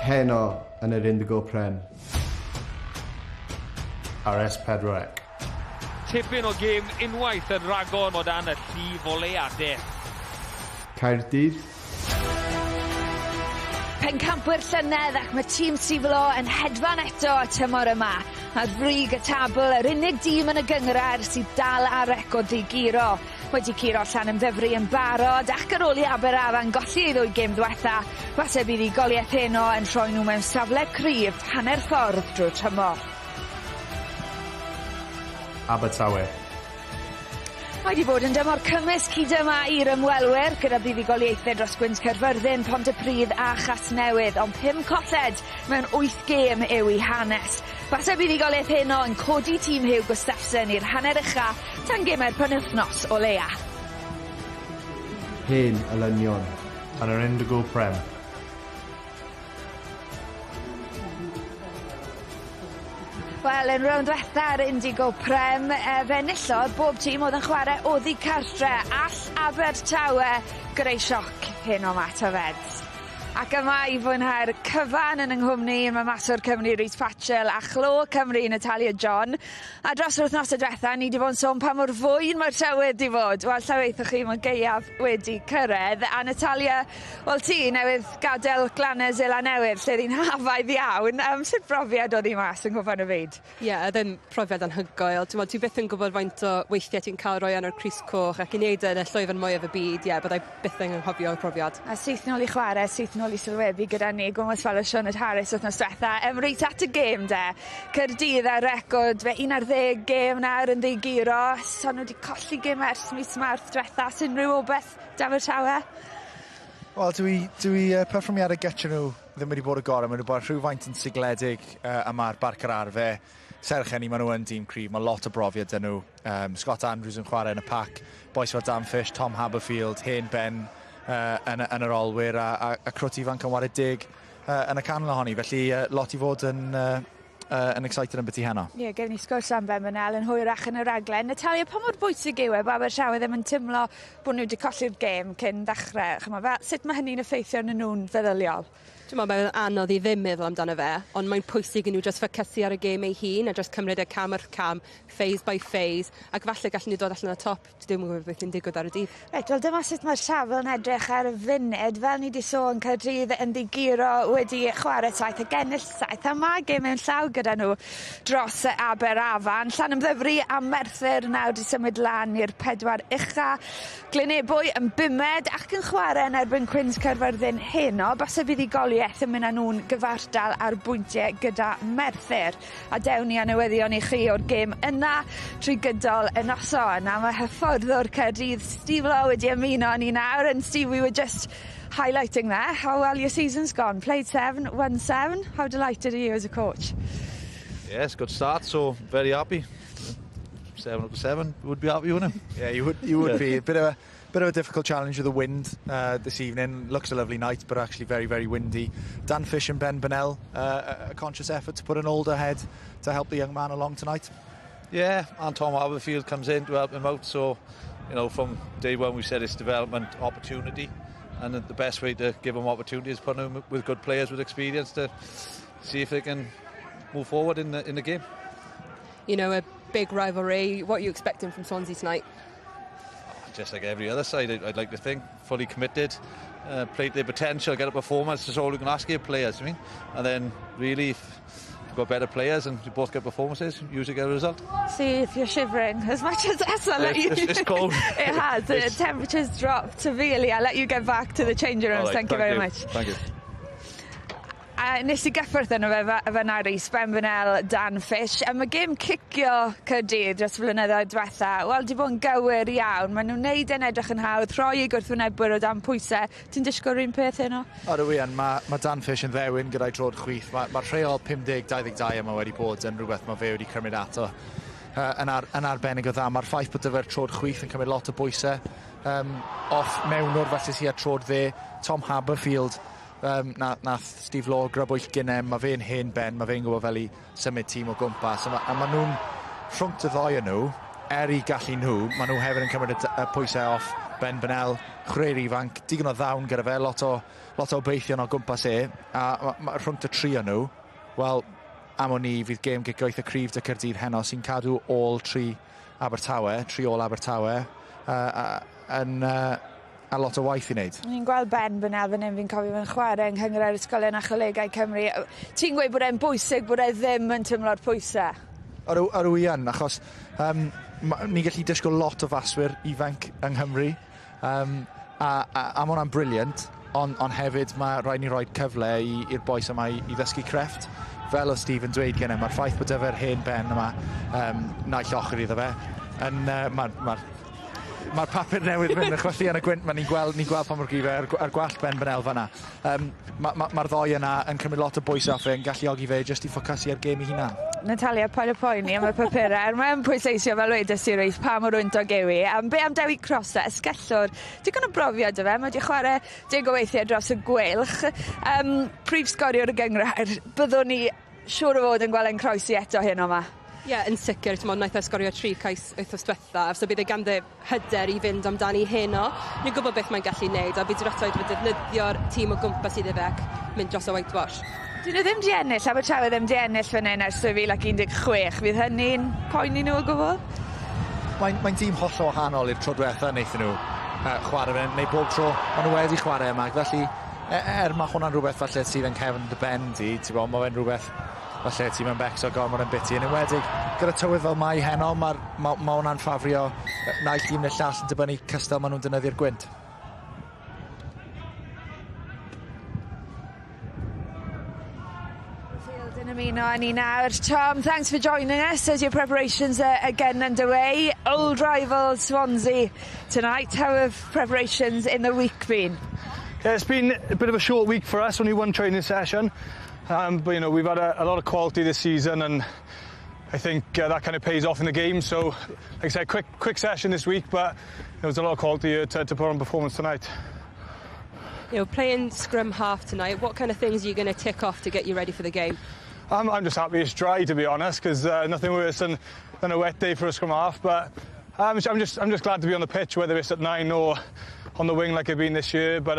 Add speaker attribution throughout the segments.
Speaker 1: Heno yn yr Indigo Prem.
Speaker 2: Ar S4C.
Speaker 3: Tipyn o gêm unwaith yn rhagor o dan y llif oleuadau.
Speaker 1: Caerdydd.
Speaker 4: Pencampwyr llynedd ac mae tîm Steve Law yn hedfan eto y tymor yma. Ar frig y tabl, yr unig dîm yn y gynghrair sydd dal ar record ddi-guro. Wedi curo Llanymddyfri yn barod ac ar ôl i Aberafan golli ei ddwy gêm ddwetha, falle buddugoliaeth heno yn rhoi nhw mewn safle cryf hanner ffordd drwy'r tymor.
Speaker 2: Abertawe.
Speaker 4: Mae 'di bod yn dymor cymysg hyd yma i'r ymwelwyr, gyda buddugoliaethe dros Gwynt Caerfyrddin, Pontypridd a Chasnewydd, ond pum colled mewn wyth gêm yw 'u hanes. Fase buddugoliaeth heno yn codi tîm Huw Gustafsson i'r hanner ucha tan gemau'r penwythnos o leia.
Speaker 1: Hen elynion.
Speaker 2: Ar yr Indigo Prem.
Speaker 4: Wel yn rownd dwetha'r Indigo Prem yy fe enillodd bob tîm o'dd yn chware oddi cartre all Abertawe greu sioc heno 'ma tyfed. Ac yma i fwynhau'r cyfan yn 'yng nghwmni ma' maswr Cymru Rhys Patchell a chlo Cymru Natalia John. A dros yr wythnose dwetha ni 'di bod yn sôn pa mor fwyn mae'r tywydd 'di fod. Wel lla weithoch chi ma' gaeaf wedi cyrredd a Natalia wel ti newydd gadel glane Seland Newydd lle o'dd 'i'n hafaidd iawn yym sut brofiad o'dd 'i mas yng Nghwpan y Byd?
Speaker 5: Ie o'dd e'n profiad anhygoel t'mod ti byth yn gwbod faint o weithie ti'n ca'l roi arno'r crys coch ac i neud e yn y llwyfan mwyaf y byd ie byddai byth yn anghofio'r profiad.
Speaker 4: A syth nôl i chware syth nôl i sylwebu gyda ni gwmws fel o Sioned Harris wthnos dwetha. Yym reit at y gêm de. Caerdydd ar record fe 11 gêm nawr yn ddi-guro. So nw 'di colli gêm ers mis Mawrth dwetha o's unryw obeth 'da Abertawe?
Speaker 6: Wel dwi dwi yy perfformiade gytre nhw ddim wedi bod y gorau. Maen nhw bod rhywfaint yn sigledig uh, yma ar Barc yr Arfe. Serch hynny, maen nhw yn dîm cryf. Mae lot o brofiad dyn nhw. Um, Scott Andrews yn chwarae yn y pac. Boys fel Dan Fish, Tom Haberfield, hen Ben uh, yn, yn yr olwyr a, a, a crwt ifanc yn wario dig uh, yn y canol ohoni. Felly uh, lot i fod yn, uh, uh, yn excited am byti heno.
Speaker 4: Ie, yeah, gewn ni sgwrs am Ben Bennell yn hwyrach yn y raglen. Natalia, pa mor bwysig yw e bod Abertawe ddim yn teimlo bod nhw wedi colli'r gêm cyn ddechrau? Ch'mo' fel sut mae hynny'n effeithio arnyn nhw'n feddyliol?
Speaker 5: Dwi'n meddwl mae'n anodd i ddim meddwl amdano fe, ond mae'n pwysig i nhw jyst ffocysu ar y gêm ei hun a jyst cymryd e cam wrth cam, phase by phase, ac falle gallen nhw dod allan y top. Ti ddim yn gwybod beth sy'n digwydd ar y dydd.
Speaker 4: Reit wel dyma sut mae'r safle yn edrych ar y funud. Fel ni 'di sôn Caerdydd yn ddi-guro wedi chware saith ag ennill saith a ma' gêm mewn llaw gyda nhw dros yy Aberafan. Llanymddyfri a Merthyr nawr 'di symud lan i'r pedwar ucha. Glynebwy yn bumed ac yn chware yn erbyn Cwins Caerfyrddin heno. Base buddugolieth yn myn' â nw'n gyfartal ar bwyntie gyda Merthyr. A dewn ni â newyddion i chi o'r gêm yna trwy gydol y noson. A ma' hyfforddwr Caerdydd Steve Law wedi ymuno â ni nawr and Steve we were just highlighting there how well your season's gone. Played seven, won seven. How delighted are you as a coach?
Speaker 7: Yes, good start, so very happy. Seven out of seven would be happy, wouldn't it?
Speaker 6: Yeah, you would you would yeah. be. A bit of a bit of a difficult challenge with the wind uh, this evening. Looks a lovely night, but actually very, very windy. Dan Fish and Ben Bennell, uh, a conscious effort to put an older head to help the young man along tonight.
Speaker 7: Yeah, and Tom Aberfield comes in to help him out. So, you know, from day one we said it's development opportunity. And the best way to give him opportunity is putting him with good players with experience to see if they can move forward in the, in the game.
Speaker 5: You know, a big rivalry. What are you expecting from Swansea tonight?
Speaker 7: Just like every other side, I'd, I'd like to think, fully committed, uh, play to their potential, get a performance, that's all you can ask your players, I mean. And then really, if you've got better players and you both get performances, usually get a result.
Speaker 4: See if you're shivering as much as us. I'll let you.
Speaker 7: It's, it's cold.
Speaker 4: it has. The temperature's dropped severely. I'll let you get back to the changing rooms. Right, thank, thank you very you. much.
Speaker 7: Thank you.
Speaker 4: A nes i gyffwrdd arno fe fa- fyna Rhys, Ben Bennell, Dan Fish. A ma' gêm cicio Caerdydd dros y blynyddoedd dwetha, wel 'di bod yn gywir iawn. Ma' nw'n neud e'n edrych yn hawdd, rhoi eu gwrthwynebwyr o dan pwyse. Ti'n disgwyl 'r un peth heno?
Speaker 6: Odw i yn. Ma' ma' Dan Fish yn ddewin gyda'i drod chwith. Ma' ma'r rheol 50-22 yma wedi bod yn rhywbeth ma' fe wedi cymryd ato uh, yn, ar, yn arbennig o dda. Ma'r ffaith bod dyfa'r trod chwith yn cymryd lot o bwyse um, off mewnwr falle sy ar trod dde. Tom Haberfield Um, na, nath Steve Law grybwyll gynnau, mae fe'n hen ben, mae fe'n gwybod fel i symud tîm o gwmpas. A, ma, a maen nhw'n rhwng y ddoi o nhw, er i gallu nhw, maen nhw hefyd yn cymryd y, y pwysau off Ben Bennell, chwaraewr ifanc, digon o ddawn gyda fe, lot o obeithion o gwmpas e, a ma, rhwng y tri o nhw, wel, am o'n i fydd gêm gicio eitha cryf 'da Caerdydd heno sy'n cadw ôl tri Abertawe, tri ôl Abertawe, a lot o waith i wneud.
Speaker 4: Ni'n gweld Ben Bennell fan hyn, fi'n cofio fe'n chwarae yng Nghynghrair Ysgolion a Cholegau Cymru. Ti'n gweud bod e'n bwysig bod e ddim yn teimlo'r pwysau?
Speaker 6: Ydw i yn, achos ni'n gallu disgwyl lot o faswyr ifanc yng Nghymru, a ma' hwnna'n brilliant, ond hefyd mae rhaid ni roi cyfle i'r bois yma i ddysgu crefft. Fel o Steve yn dweud gynne, mae'r ffaith bod efo'r hen ben yma naill ochr iddo fe, yn, mae'r papur newydd mynd yn chwythu yn y gwynt, ni'n gweld pa mor gryf e ar gwallt Ben Bennell fan'na. Mae'r ddoi yna yn cymryd lot o bwysau off e, yn galluogi fe jyst i ffocysu ar gêm ei hunan.
Speaker 4: Natalia, paid â poeni am y papurau. Mae'n pwysleisio fel wedes i Rhys pa mor wyntog yw hi. Be am Dewi Cross, asgellwr? Digon o brofiad 'da fe, mae wedi chwarae 10 o weithiau dros y Gweilch. Prif sgoriwr y gynghrair, byddwn ni siŵr o fod yn gweld e'n croesi eto heno yma.
Speaker 5: Ie, yeah, yn sicr, ti'n wnaeth e sgorio 3 cais wythnos diwethaf, so bydd e ganddo hyder i fynd amdani heno. Ni'n gwybod beth mae'n gallu neud, a bydd rhaid fod defnyddio'r tîm o gwmpas iddo fe ac mynd dros y whitewash.
Speaker 4: Dyn nhw ddim 'di ennill, Abertawe ddim 'di ennill fan hyn ers 2016. Fydd hynny'n poeni nhw o gwbl?
Speaker 6: Mae'n dîm hollol wahanol i'r tro diwetha wnaethon nhw chwarae fan hyn, neu bob tro maen nhw wedi chwarae yma. Felly, er mae hwnna'n rhywbeth falle sydd yn cefn dy ben di, ti'n bod, mae fe'n rhywbeth falle ti'n mynd becso gormod yn biti. Yn enwedig, gyda tywydd fel mai heno, ma hwnna'n ffafrio naill un neu'r llall yn dibynnu cystal maen nhw'n defnyddio'r gwynt.
Speaker 4: Field yn ymuno â ni nawr. Tom, thanks for joining us as your preparations are again underway. Old rival Swansea tonight. How have preparations in the week been?
Speaker 8: Yeah, it's been a bit of a short week for us, only one training session. But we've had a lot of quality this season, and I think that kind of pays off in the game. So, like I said, quick session this week, but there was a lot of quality here to put on performance tonight.
Speaker 5: Playing scrum half tonight, what kind of things are you going to tick off to get you ready for the game?
Speaker 8: I'm just happy it's dry, to be honest, because nothing worse than a wet day for a scrum half. But I'm just glad to be on the pitch, whether it's at 9 or on the wing like I've been this year. But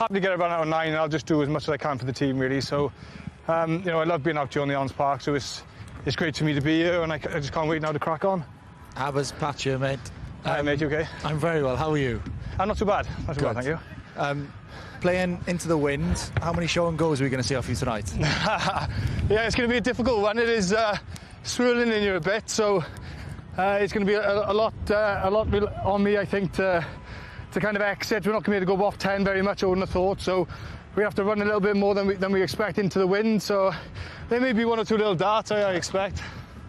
Speaker 8: happy to get a run out of 9, and I'll just do as much as I can for the team, really. So, I love being out here on the Arms Park, so it's great for me to be here, and I just can't wait now to crack on.
Speaker 6: Abbas Patcher, mate.
Speaker 8: Hi, mate, you okay?
Speaker 6: I'm very well. How are you?
Speaker 8: I'm not too bad. Not too bad, thank you.
Speaker 6: Playing into the wind, how many show and goes are we going to see off you tonight?
Speaker 8: Yeah, it's going to be a difficult one. It is swirling in here a bit, so it's going to be a lot on me, I think, to kind of exit. We're not going to be able to go off 10 very much, I wouldn't have thought, so we have to run a little bit more than we expect into the wind, so there may be one or two little darts, I expect.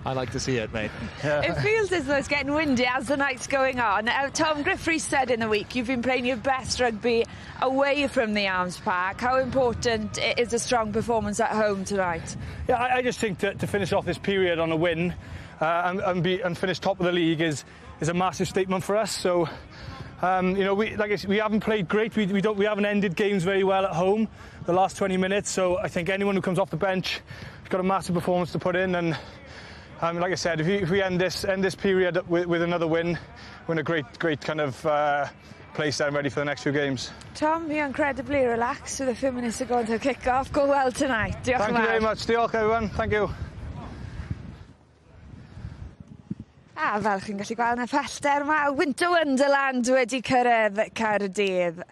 Speaker 6: I like to see it, mate.
Speaker 8: Yeah.
Speaker 4: It feels as though it's getting windy as the night's going on. Tom, Griff Rhys said in the week you've been playing your best rugby away from the Arms Park. How important is a strong performance at home tonight?
Speaker 8: Yeah, I just think to finish off this period on a win and finish top of the league is a massive statement for us. So, we haven't played great. We haven't ended games very well at home the last 20 minutes. So I think anyone who comes off the bench has got a massive performance to put in. And like I said, if we end this period with another win, we're in a great kind of place then, ready for the next few games.
Speaker 4: Tom, you're incredibly relaxed with a few minutes to go until kick-off. Go well tonight. Diolch.
Speaker 8: Thank you very much. Diolch, everyone. Thank you.
Speaker 4: A fel chi'n gallu gweld yn y pellter, mae Winter Wonderland wedi cyrraedd Caerdydd.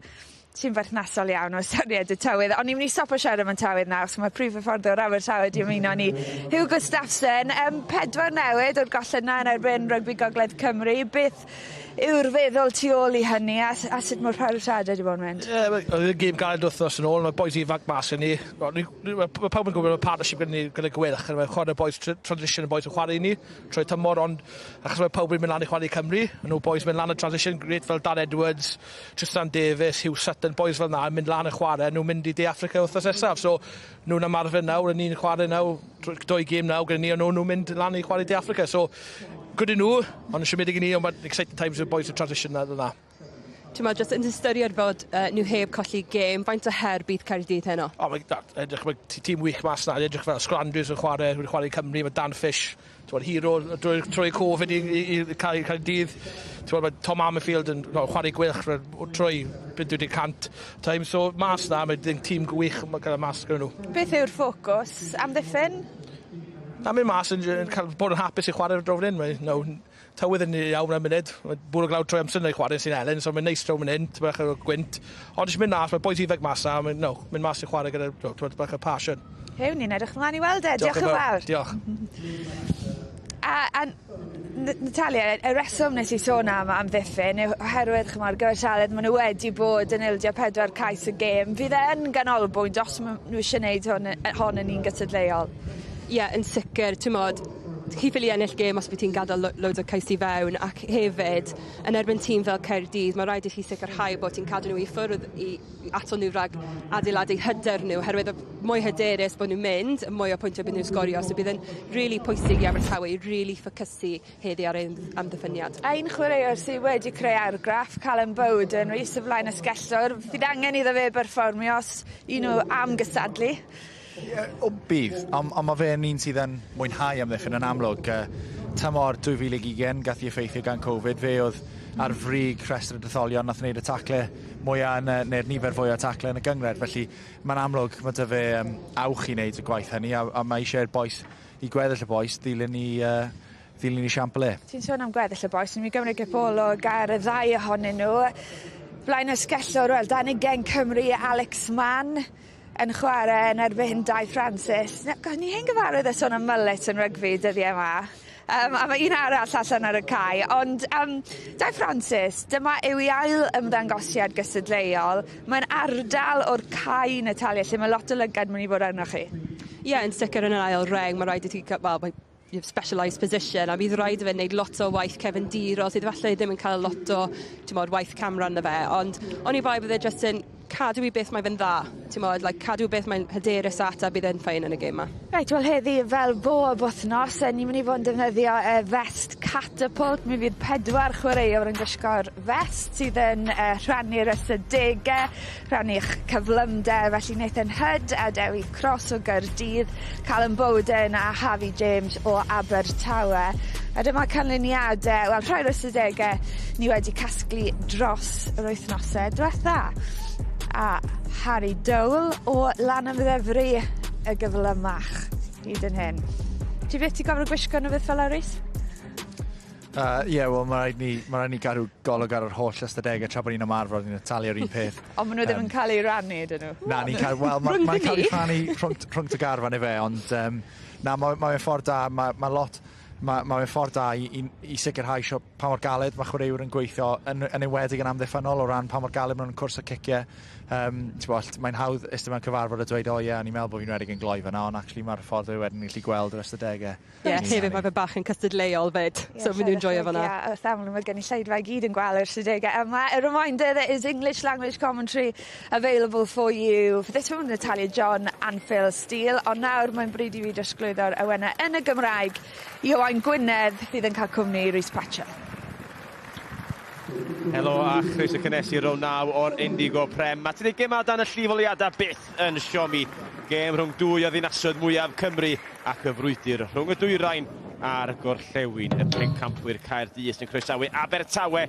Speaker 4: Sy'n berthnasol iawn o ystyried y tywydd. Ond ni'n mynd i stopo siarad am y tywydd nawr, so mae prif hyfforddwr Abertawe wedi ymuno ni. Huw Gustafsson, 4 newid o'r golled 'na yn erbyn Rygbi Gogledd Cymru. Beth yw'r feddwl tu ôl i hynny a sut mae'r paratoadau wedi bod yn mynd?
Speaker 9: Ie, oedd y gêm galed wythnos yn ôl, mae boys ifanc mas yn ni. Mae pawb yn gwybod mae partnership gyda ni gyda Gweilch, mae chwarae boys, transition y boys yn chwarae i ni trwy tymor, ond achos mae pawb yn mynd lan i chwarae i Cymru, maen nhw boys mynd lan y transition, great fel Dan Edwards, Tristan Davies, Hugh Sutton, boys fel 'na yn mynd lan y chwarae, nhw'n mynd i De Africa wythnos nesaf, so nhw'n ymarfer nawr, a ni'n chwarae nawr, 2 gêm nawr gyda ni, a nhw'n mynd lan i chwarae De Africa, so good i nhw, ond yn siomedig i ni, ond mae'n exciting times with boys to transition na.
Speaker 5: Ti'n jyst yn ystyried fod nhw heb colli gêm, faint o her bydd Caerdydd heno?
Speaker 9: O, mae, edrych, mae tîm wych mas na, edrych fel Scott Andrews yn chwarae, wedi chwarae i Cymru, mae Dan Fish, ti'n hero trwy Covid i Caerdydd. Ti'n mae Tom Armfield yn no, chwarae Gweilch trwy 50% time, so mas na, mae tîm gwych gyda mas gyda nhw.
Speaker 4: Beth yw'r ffocws? Amddiffyn?
Speaker 9: Na, mynd mas yn cael bod yn hapus i chwarae draw fan hyn. Mae, no, tywydd yn iawn am munud. Mae bwrw glaw trwy amser yn ei chwarae sy'n Elen, so mae'n neis draw fan hyn, ti'n bach o gwynt. Ond jyst mynd mas, mae boys ifanc mas na, mae'n no, mynd mas i chwarae gyda no, bach o passion.
Speaker 4: Hew, ni'n edrych ymlaen i weld e. Diolch yn fawr.
Speaker 9: Diolch.
Speaker 4: A Natalia, y reswm nes i sôn am amddiffyn yw oherwydd ch'mod gyfartaledd maen nhw wedi bod yn ildio 4 cais y gêm. Fydd e yn ganolbwynt os maen nhw eisiau gwneud hon yn un gystadleuol.
Speaker 5: Ie, yeah, yn sicr, ti'n modd, chi ffili ennill gêm os bydd ti'n gadael loads o cais i fewn, ac hefyd, yn erbyn tîm fel Caerdydd, mae rhaid i chi sicrhau bod ti'n cadw nhw i ffwrdd i ato nhw rhag adeiladu hyder nhw, oherwydd y mwy hyderus bod nhw'n mynd, y mwy o pwyntiau bydd nhw'n sgorio, so bydd yn really pwysig i Abertawe i really ffocysu heddi ar ein amddiffyniad.
Speaker 4: A un chwaraewr sydd wedi creu argraff, Callum Bowden, Rhys y flaen asgellwr, fydd angen iddo fe berfformio os un nhw am gystadlu.
Speaker 6: Yeah, o bydd, ond on mae fe'n un sydd yn mwynhau amddiffyn yn amlwg. Tymor 2020, gath i effeithio gan Covid, fe oedd ar frig rhestr y detholion nath wneud y tacle mwyaf, neu'r nifer fwy o tacle yn y gynghrair. Felly mae'n amlwg mae dy fe awch i wneud y gwaith hynny, a mae eisiau'r bois, i gweddill y bois, ddilyn i siampl e.
Speaker 4: Ti'n sôn am gweddill y bois, ni'n gymryd gipolwg ar y ddau ohonyn nhw. Blaen asgellwr, wel, dan ugain Cymru, Alex Mann yn chwarae yn erbyn Dai Francis. Ni hen gyfarwydd â sôn am mullet yn rygbi dyddiau yma. A mae un arall allan ar y cae. Ond Dai Francis, dyma yw ei ail ymddangosiad gystadleuol. Mae'n ardal o'r cae, Natalia, lle mae lot o lygad mynd i fod arnoch chi.
Speaker 5: Ie, yeah, yn sicr yn yr ail reng, mae rhaid i ti, wel, mae specialised position, a bydd rhaid i fe wneud lot o waith cefndirol sydd falle ddim yn cael lot o, ti'n modd, waith camera yna fe, ond oni bai bydde jyst yn cadw i beth mae fe'n dda, ti'n modd, like, cadw beth mae'n hyderus at a bydd e'n fine yn y gêm ma.
Speaker 4: Reit, wel heddi, fel bob wythnos, ni'n mynd i fod yn defnyddio vest catapult. Mi fydd 4 chwaraewr yn gwisgo'r vest sydd yn rhannu'r ystadegau, rhannu'ch cyflymder, felly Nathan Hudd a Dewi Cross o Gaerdydd, Callum Bowden a Harvey James o Abertawe. A dyma canlyniadau, wel, rhai o'r ystadegau ni wedi casglu dros yr wythnosau diwetha. A Harry Dole o Lanymddyfri y gyflymach hyd yn hyn. Ti beth ti'n gofyn gwisgo nhw beth fel Rhys?
Speaker 6: Ie, yeah, wel, mae rhaid ni gadw golwg ar yr holl ystadegau tra bod ni'n ymarfer, ni'n talu'r un peth.
Speaker 4: Ond maen nhw ddim yn cael eu rannu, dyn nhw?
Speaker 6: Na, ni'n cael, wel, mae'n cael ei rhannu rhwng y garfan i fe, ond na, mae'n ffordd da, mae lot... Mae'n ffordd da i sicrhau sio pa mor galed mae chwaraewyr yn gweithio, yn enwedig yn amddiffynnol o ran pa mor galed maen nhw'n cwrso ciciau. Mae'n hawdd eistedd mewn cyfarfod a dweud, o ie, o'n i'n meddwl bod fi'n redeg yn gloi fyna, ond actually mae'r ffordd wedyn ni'n gallu gweld yr ystadegau.
Speaker 5: Ie, hefyd mae fe bach yn cystadleuol fyd, so maen nhw'n joio fyna.
Speaker 4: Ie, wrth amlwg mae gen i lleidfa i gyd yn gweld yr ystadegau yma. A reminder, there is English language commentary available for you. For this one, Natalia John and Phil Steele, ond nawr mae'n bryd i fi drosglwyddo'r awenau yn y Gymraeg i Owain Gwynedd fydd yn cael cwmni Rhys Patchell.
Speaker 10: Helo a chroeso cynnes i rownd 9 o'r Indigo Prem. Mae ti'n gêm dan y llifoliadau byth yn siomi. Gêm rhwng dwy o ddinasoedd mwyaf Cymru ac y frwydr rhwng y dwyrain a'r gorllewin. Y pencampwyr Caerdydd sy'n croesawu Abertawe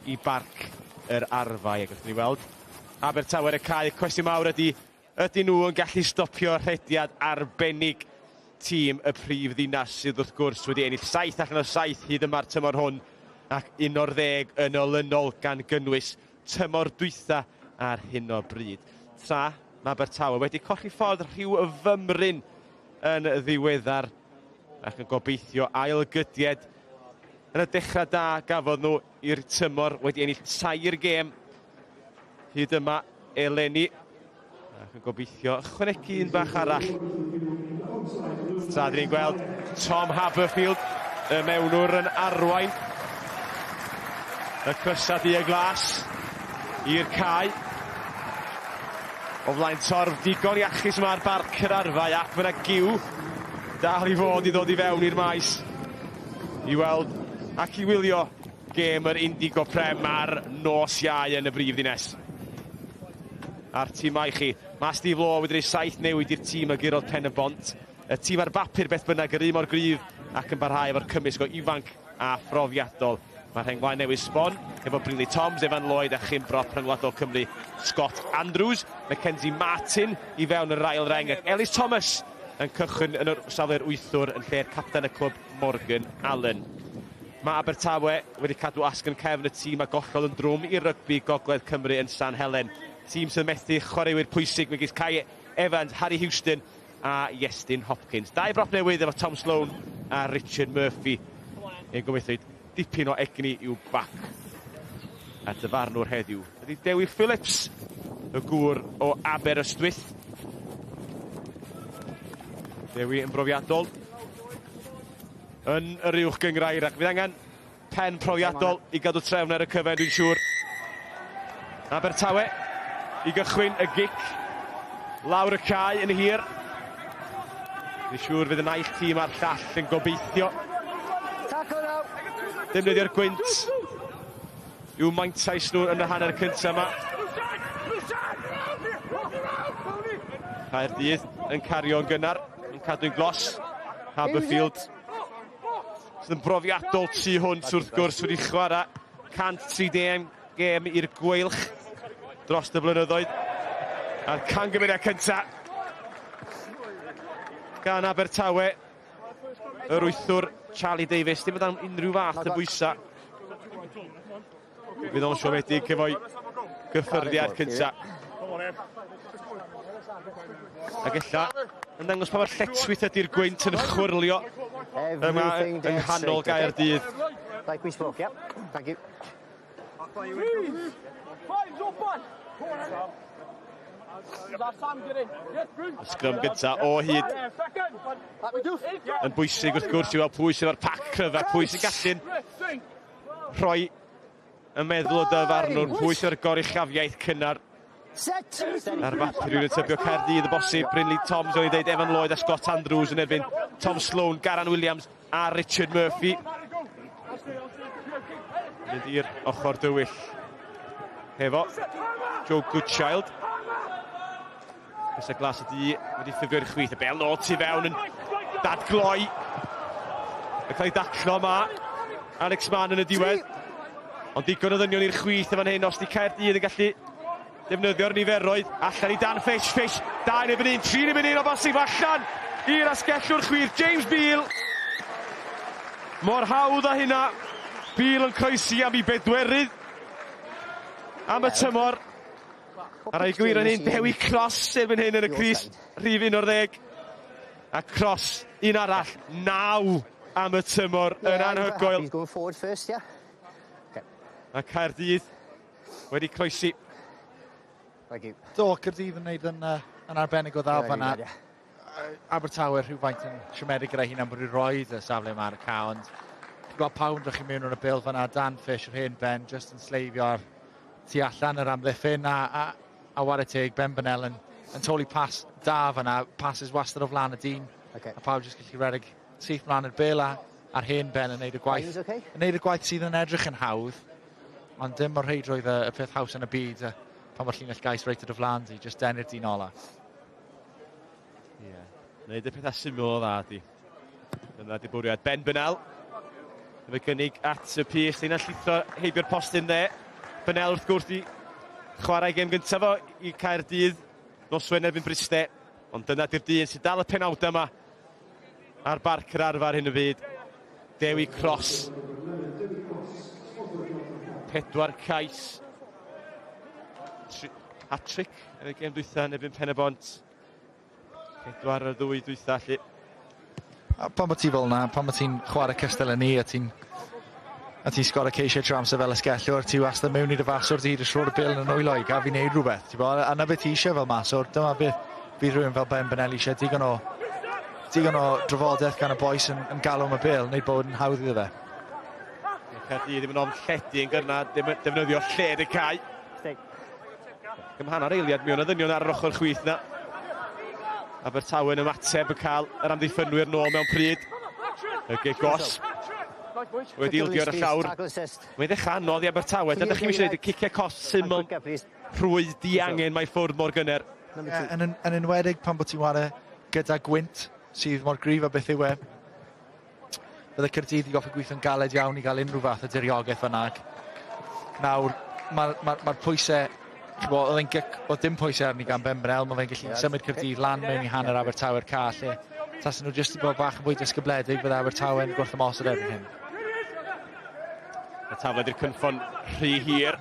Speaker 10: i Barc yr Arfau. Ac wrth ni weld Abertawe ar y cae, cwestiwn mawr ydy nhw yn gallu stopio rhediad arbennig tîm y prif ddinas sydd wrth gwrs wedi ennill 7 allan o 7 hyd yma'r tymor hwn ac 11 yn olynol gan gynnwys tymor dwytha ar hyn o bryd. Tra mae Abertawe wedi colli ffordd rhyw fymryn yn ddiweddar ac yn gobeithio ailgydied yn y dechrau da gafodd nhw i'r tymor, wedi ennill 3 gêm hyd yma eleni ac yn gobeithio ychwanegu un bach arall. Tra dyn ni'n gweld Tom Haberfield, y mewnwr, yn arwain y crysau du a glas i'r cae. O flaen torf digon iachus yma ar Barc yr Arfau, ac mae yna giw dal i fod i ddod i fewn i'r maes i weld ac i wylio gêm yr Indigo Prem ar nos Iau yn y brif ddinas. A'r tîmau chi. Mae Steve Law wedi rhoi saith newid i'r tîm a gurodd Pen y Bont. Y tîm ar bapur beth bynnag yr un mor gryf ac yn parhau efo'r cymysg o ifanc a phrofiadol. Mae rheng flaen newydd sbon efo Brinley Toms, Evan Lloyd a chyn brop rhyngwladol Cymru Scott Andrews. Mackenzie Martin i fewn yr ail reng ac Ellis Thomas yn cychwyn yn yr safle'r wythwr yn lle'r capten y clwb Morgan Allen. Mae Abertawe wedi cadw asgwrn cefn y tîm a gollodd yn drwm i rygbi Gogledd Cymru yn San Helen. Tîm sydd methu chwaraewyr pwysig megis Kai Evans, Harry Houston a Iestyn Hopkins. Dau brop newydd efo Tom Sloan a Richard Murphy. Yn gobeithio dipyn o egni i'w bac. A dyfarnwr heddiw ydy Dewi Phillips, y gŵr o Aberystwyth. Dewi yn brofiadol yn yr uwch gynghrair ac fydd angen pen profiadol i gadw trefn ar y cyfen, dwi'n siŵr. Abertawe i gychwyn y gic lawr y cae yn hir. Dwi'n siŵr fydd y naill tîm a'r llall yn gobeithio defnyddio'r gwynt i'w mantais nhw yn y hanner cyntaf yma. Caerdydd yn cario'n gynnar, yn cadw'n glos. Haberfield sydd yn brofiadol tu hwnt wrth gwrs wedi chwarae 130 gêm i'r Gweilch dros y blynyddoedd. A'r cangymeriad cyntaf gan Abertawe, yr wythwr Charlie Davies, dim o dan unrhyw fath o bwysau. Fydd o'n siomedig efo'i gyffyrddiad cyntaf. Ac ella yn dangos pa mor lletchwith ydy'r gwynt yn chwyrlio yma yng nghanol Gaerdydd.
Speaker 11: Like we spoke, yep. Thank you.
Speaker 10: Y sgrym gynta o hyd yn bwysig wrth gwrs i weld pwy sydd o'r pac cryfa, pwy sy'n gallu'n rhoi y meddwl o dyfarnwr, pwy sydd o'r goruchafiaeth cynnar. Ar bapur rhywun yn tybio Caerdydd y bosib, Brinley Toms o'n i dweud, Evan Lloyd a Scott Andrews yn erbyn Tom Sloan, Garan Williams a Richard Murphy. Mynd i'r ochr dywyll hefo Joe Goodchild. Fysa glas y du wedi ffurfio'r chwith. Y bel nôl tu fewn yn dadgloi. Yn cael ei daclo yma. Alex Mann yn y diwedd. Ond digon o ddynion i'r chwith yn fan hyn. Os di Caerdydd yn gallu defnyddio'r niferoedd. Allan i Dan Fish. Fish, 2 yn erbyn 1, 3 yn erbyn 1 o bosib. Allan i'r asgellwr chwith. James Beale. Mor hawdd â hynna. Beale yn croesi am ei bedwerydd am y tymor. A rhaid gwir yn un Dewi Cross erbyn hyn yn y crys rhif 11. A Cross un arall, 9 am y tymor yn anhygoel.
Speaker 11: He's going forward first, yeah. Okay.
Speaker 10: A Caerdydd wedi croesi.
Speaker 11: Thank you.
Speaker 6: Do, Caerdydd yn neud yn, yn arbennig o dda fanna. Abertawe rhywfaint yn siomedig gyda hunan bod wedi rhoi y safle yma ar y cae, ond chi'n gweld pawb yn drych i mewn o'r bêl fanna, Dan Fish, yr hen ben, just yn sleifio ar tu allan yr amddiffyn, a whare teg, Ben Burnell yn toli pas da fanna, passes wastad o flaen y dyn,
Speaker 11: okay.
Speaker 6: A pawb jyst gallu redeg syth mlaen i'r bêl a'r hen ben yn neud y gwaith.
Speaker 11: Okay?
Speaker 6: Yn neud y gwaith sydd yn edrych yn hawdd, ond dim o'r rheidrwydd y peth haws yn y byd, pan mae'r llinell gais reit ar y flaen di, jyst denu'r dyn ola.
Speaker 10: Ie. Yeah. Neud y pethau syml o dda di. Dyna di bwriad. Ben Burnell. Efo gynnig at y pys. Dyna'n llithro heibio'r postyn dde. Burnell wrth gwrs di chwarae gêm gyntaf o i Caerdydd. Nos Wener erbyn Bryste. Ond dyna di'r dyn sy'n dal y penawdau yma ar barc yr arfer ar hyn o bryd. Dewi Cross. 4 cais. Hat-trick yn y gêm dwytha yn erbyn Pen-y-bont. 4 ar y ddwy dwytha allu.
Speaker 6: A pan bod ti fel yna, pan bod ti'n chwarae cystal yn ni a ti'n sgorio ceisiau trwy amser fel asgellwr, ti wastad mewn i dy faswr, ti jyst rhoi'r bêl yn y nwylo i gaf i wneud rhywbeth. Ti'n bod, a 'na beth ti eisiau fel maswr, dyma beth fydd rhywun fel Ben Burnell eisiau, digon o drafodaeth gan y bois yn galw am y bêl, wneud bod yn hawdd iddo fe.
Speaker 10: Caerdydd ddim yn ofn lledu yn gynnar, defnyddio lled y cae. Gymhanna'r eiliad mi o'n ddynion ar yr ochr chwith na. Abertawe yn ymateb yn cael yr amddiffynwyr nôl mewn pryd. Y gig gosb. Wedi ildio ar y llawr. Mae'n ddechrau anodd i Abertawe. Dyna chi'n eisiau gwneud y ciciau cost syml rhwydd diangen mae ffwrdd mor gynnar.
Speaker 6: Yeah, yn enwedig pan bod ti'n ware gyda gwynt sydd mor gryf a beth yw e. Bydde Caerdydd i goffi gweithio'n galed iawn i gael unrhyw fath o diriogaeth fanna. Nawr, mae'r ma, pwysau, oedd e'n gic, oedd dim pwysau arni gan Ben Bennell, mae fe'n gallu symud Caerdydd lan mewn i hanner Abertawe'r ca, lle tasen nhw jyst i bod bach yn fwy disgybledig, bydde Abertawe'n gwrth ymosod erbyn hyn.
Speaker 10: Y tafled i'r cynffon rhy hir.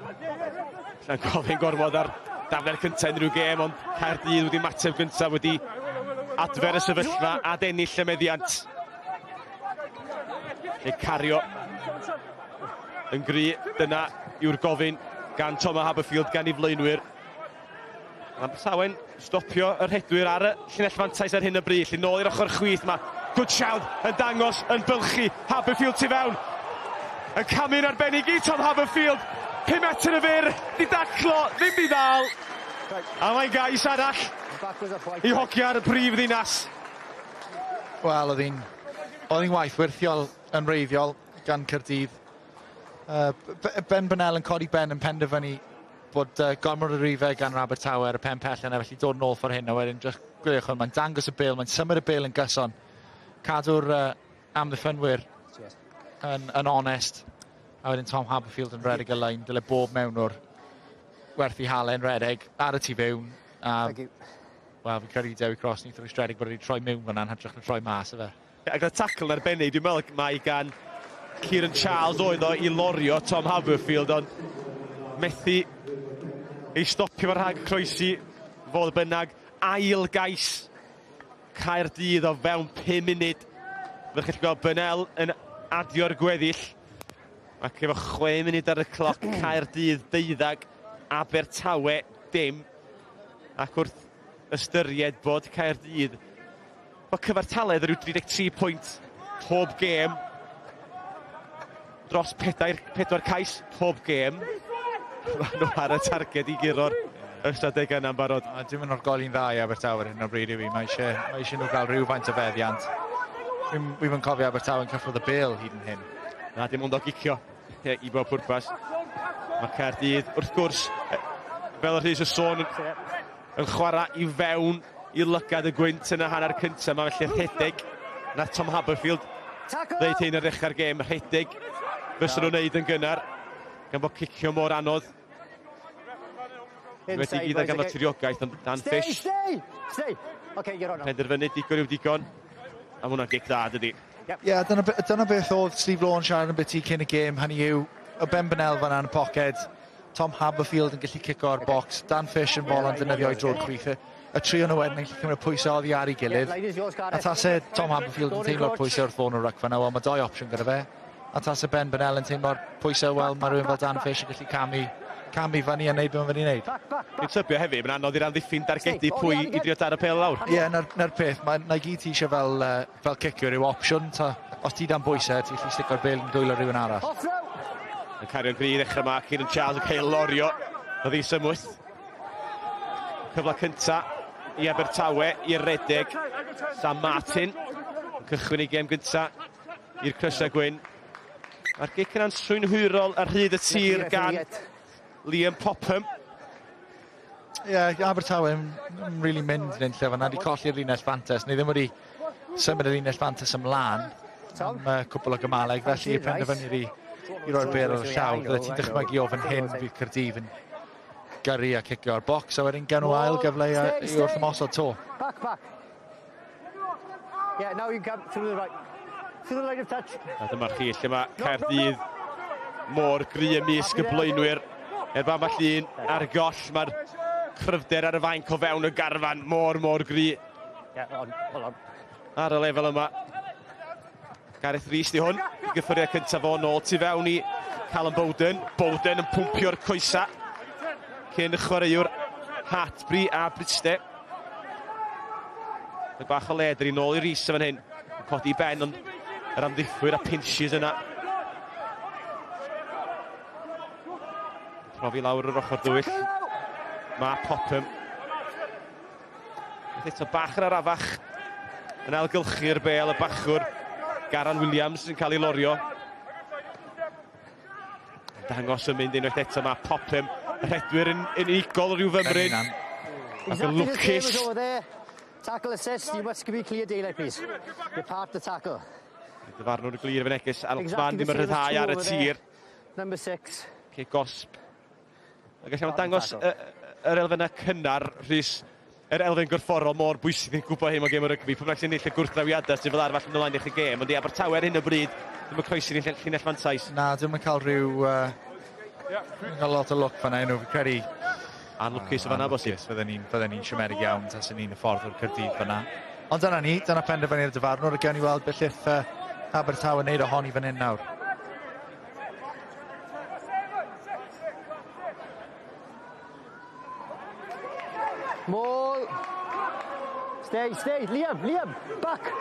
Speaker 10: Alla'n gofyn gorfod ar daflu'r cyntaf unrhyw gêm, ond Caerdydd wedi mateb gyntaf, wedi adfer y sefyllfa a dennill y meddiant. Lle cario yn gry, dyna yw'r gofyn gan Thomas Haberfield, gan ei flaenwyr. Abertawe'n stopio y rhedwyr ar y llinell fantais ar hyn o bryd. Lle nôl i'r ochr chwith mae Goodchild yn dangos, yn bylchu. Haberfield tu fewn. Yn camu'n arbennig i Tom Haberfield. 5 metr y fyr, di daclo, ddim di ddal. A mae'n gais arall i hoci ar y prif ddinas.
Speaker 6: Wel, oedd hi'n waith wirthiol yn reiddiol gan Caerdydd. Ben Bennell yn codi ben yn penderfynu bod gormod o rifau gan Abertawe ar y pen pell yna, felly dod nôl ffordd hyn, a wedyn just gwyliwch hwn, mae'n dangos y bêl, mae'n symud y bêl yn gyson, cadw'r amddiffynwyr yn onest, a wedyn Tom Haberfield yn redeg y lein, dyle bob mewnwr werthu halen redeg ar y tu fewn. A, wel, fi'n credu Dewi Cross wnaeth rwystredig bod wedi troi mewn fan'na yn hytrach na troi mas efe.
Speaker 10: Ac oedd tackle yn arbennig, dwi'n meddwl mai gan Kieran Charles oedd o i lorio Tom Haberfield, ond methu ei stopio fo rhag croesi. Fodd bynnag, ail gais Caerdydd o fewn 5 munud. Fyddwch chi'n gweld Bennell yn adio'r gweddill. Ac efo 6 munud ar y cloc, Caerdydd 12, Abertawe dim. Ac wrth ystyried bod Caerdydd, bod cyfartaledd rhyw 33 pwynt pob gêm, dros 4 cais pob gêm, maen nhw ar y targed i guro'r ystadegau yna'n barod.
Speaker 6: A dim yn orgoli'n dda i Abertawe ar hyn o bryd i fi. Mae eisiau nhw gael rhywfaint o feddiant. Dwi'm yn cofio Abertawe'n cyffwrdd y bêl hyd yn hyn.
Speaker 10: Na, dim ond o gicio i bob pwrpas. Mae Caerdydd, wrth gwrs, fel y Rhys y sôn, yn chwarae i fewn i lygad y gwynt yn y hanner cyntaf. Mae felly rhedeg, na Tom Haberfield ddeud hyn ar ddechrau'r gêm, rhedeg fysa nhw'n neud yn gynnar, gan bod cicio mor anodd. Wedi gyd ag am tiriogaeth, ond Dan Fish.
Speaker 11: Stay, okay, you're on.
Speaker 10: Penderfynu digon yw digon. A ma' hwnna'n gic dda, dydy.
Speaker 6: Ie, dyna beth oedd Steve Law yn siarad yn byti cyn y gêm, hynny yw, y Ben Bennell fan'na yn y poced, Tom Haberfield yn gallu cico o'r bocs, Dan Fish yn bol yn defnyddio ei drod chwith. Y tri o'n nhw wedyn yn gallu cymryd pwysau oddi ar ei gilydd. A tase Tom Haberfield yn teimlo'r pwysau wrth fod yn ruck fan'na, wel mae doi opsiwn gyda fe. A tase Ben Bennell yn teimlo'r pwysau, wel mae rhywun fel Dan Fish yn gallu camu fyny a neud beth mae'n fyny wneud.
Speaker 10: Dwi'n tybio hefyd, mae'n anodd i'r amddiffyn dargedu pwy i drio dar y pêl lawr.
Speaker 6: Ie, na'r peth, na gyd ti eisiau fel cicer yw opsiwn. Ta, os ti dan bwysau, ti'n gallu stico'r bêl yn dwylo rhywun arall.
Speaker 10: Yn cario'n gry i ddechrau yma, Kieran Charles yn cael lorio. Oedd hi symwth. Cyfle cynta i Abertawe i'r redeg. Sam Martin yn cychwyn ei gêm gynta i'r crysau gwyn. Mae'r gic yna'n swynhwyrol ar hyd y tir gan Liam Popham.
Speaker 6: Ie, yeah, Abertawe yn really mynd yn unlle fan'na, wedi colli'r linell fantes. Ni ddim wedi symud y linell fantes ymlaen am cwpl o gymaleg, felly penderfynu i roi'r bêl ar y llaw. Bydde ti'n dychmygu o fan hyn fydd Caerdydd yn gyrru a cicio o'r bocs, a wedyn gawn nhw ail gyfle i wrth ymosod to.
Speaker 11: Back, back. Yeah, now you come through the right. Through the line of touch.
Speaker 10: A dyma chi lle mae Caerdydd mor gry ymysg y blaenwyr. Er ambell un ar goll, mae'r cryfder ar y fainc o fewn y garfan mor gry.
Speaker 11: Yeah, on, hold on.
Speaker 10: Ar y lefel yma. Gareth Rhys di hwn, i gyffyriad cyntaf o nôl tu fewn i Callum Bowden. Bowden yn pwmpio'r coesa cyn y chwaraewr Hartbury a Bryste. Mae bach o led i nôl i Rhys fan hyn. Codi ben, ond yr amddiffwyr a pinches yna. Profi lawr yr ochr dywyll. Mae Popham. Eto bach yn arafach. Yn ailgylchu'r bêl y bachwr. Garan Williams yn cael ei lorio. Dangos yn mynd unwaith eto mae Popham. Y rhedwyr yn unigol rhyw fymryn. Ac yn lwcus.
Speaker 11: Tackle assist, you must give me clear daylight, please. You're part of the tackle.
Speaker 10: Dyfarnwr yn glir efo'n neges. Alman ddim yn rhyddhau ar y tir.
Speaker 11: Number 6.
Speaker 10: Cic gosb. Ac allan dangos yr elfennau cynnar, Rhys, yr elfen gorfforol mor bwysig yn gwybod hyn o gêm o rygbi. Pwy bynnag sy'n ennill y gwrthdrawiadau sy'n fel arfer allan ymlaen i'ch gêm. Ond i Abertawe ar hyn o bryd, ddim yn croesi'r llinell mantais.
Speaker 6: Na, ddim yn cael rhyw... Cael lot o lwc fan'na nhw, fi'n credu.
Speaker 10: Anlwcus o fan'na bosib.
Speaker 6: Fydden ni'n siomedig iawn tasen ni'n y ffordd o'r Caerdydd fan'na. Ond dyna ni, dyna penderfyniad y dyfarnwr. Gawn ni weld beth ellith Abertawe wneud ohoni fan hyn nawr.
Speaker 11: Maul. Stay, stay, Liam, Liam, back.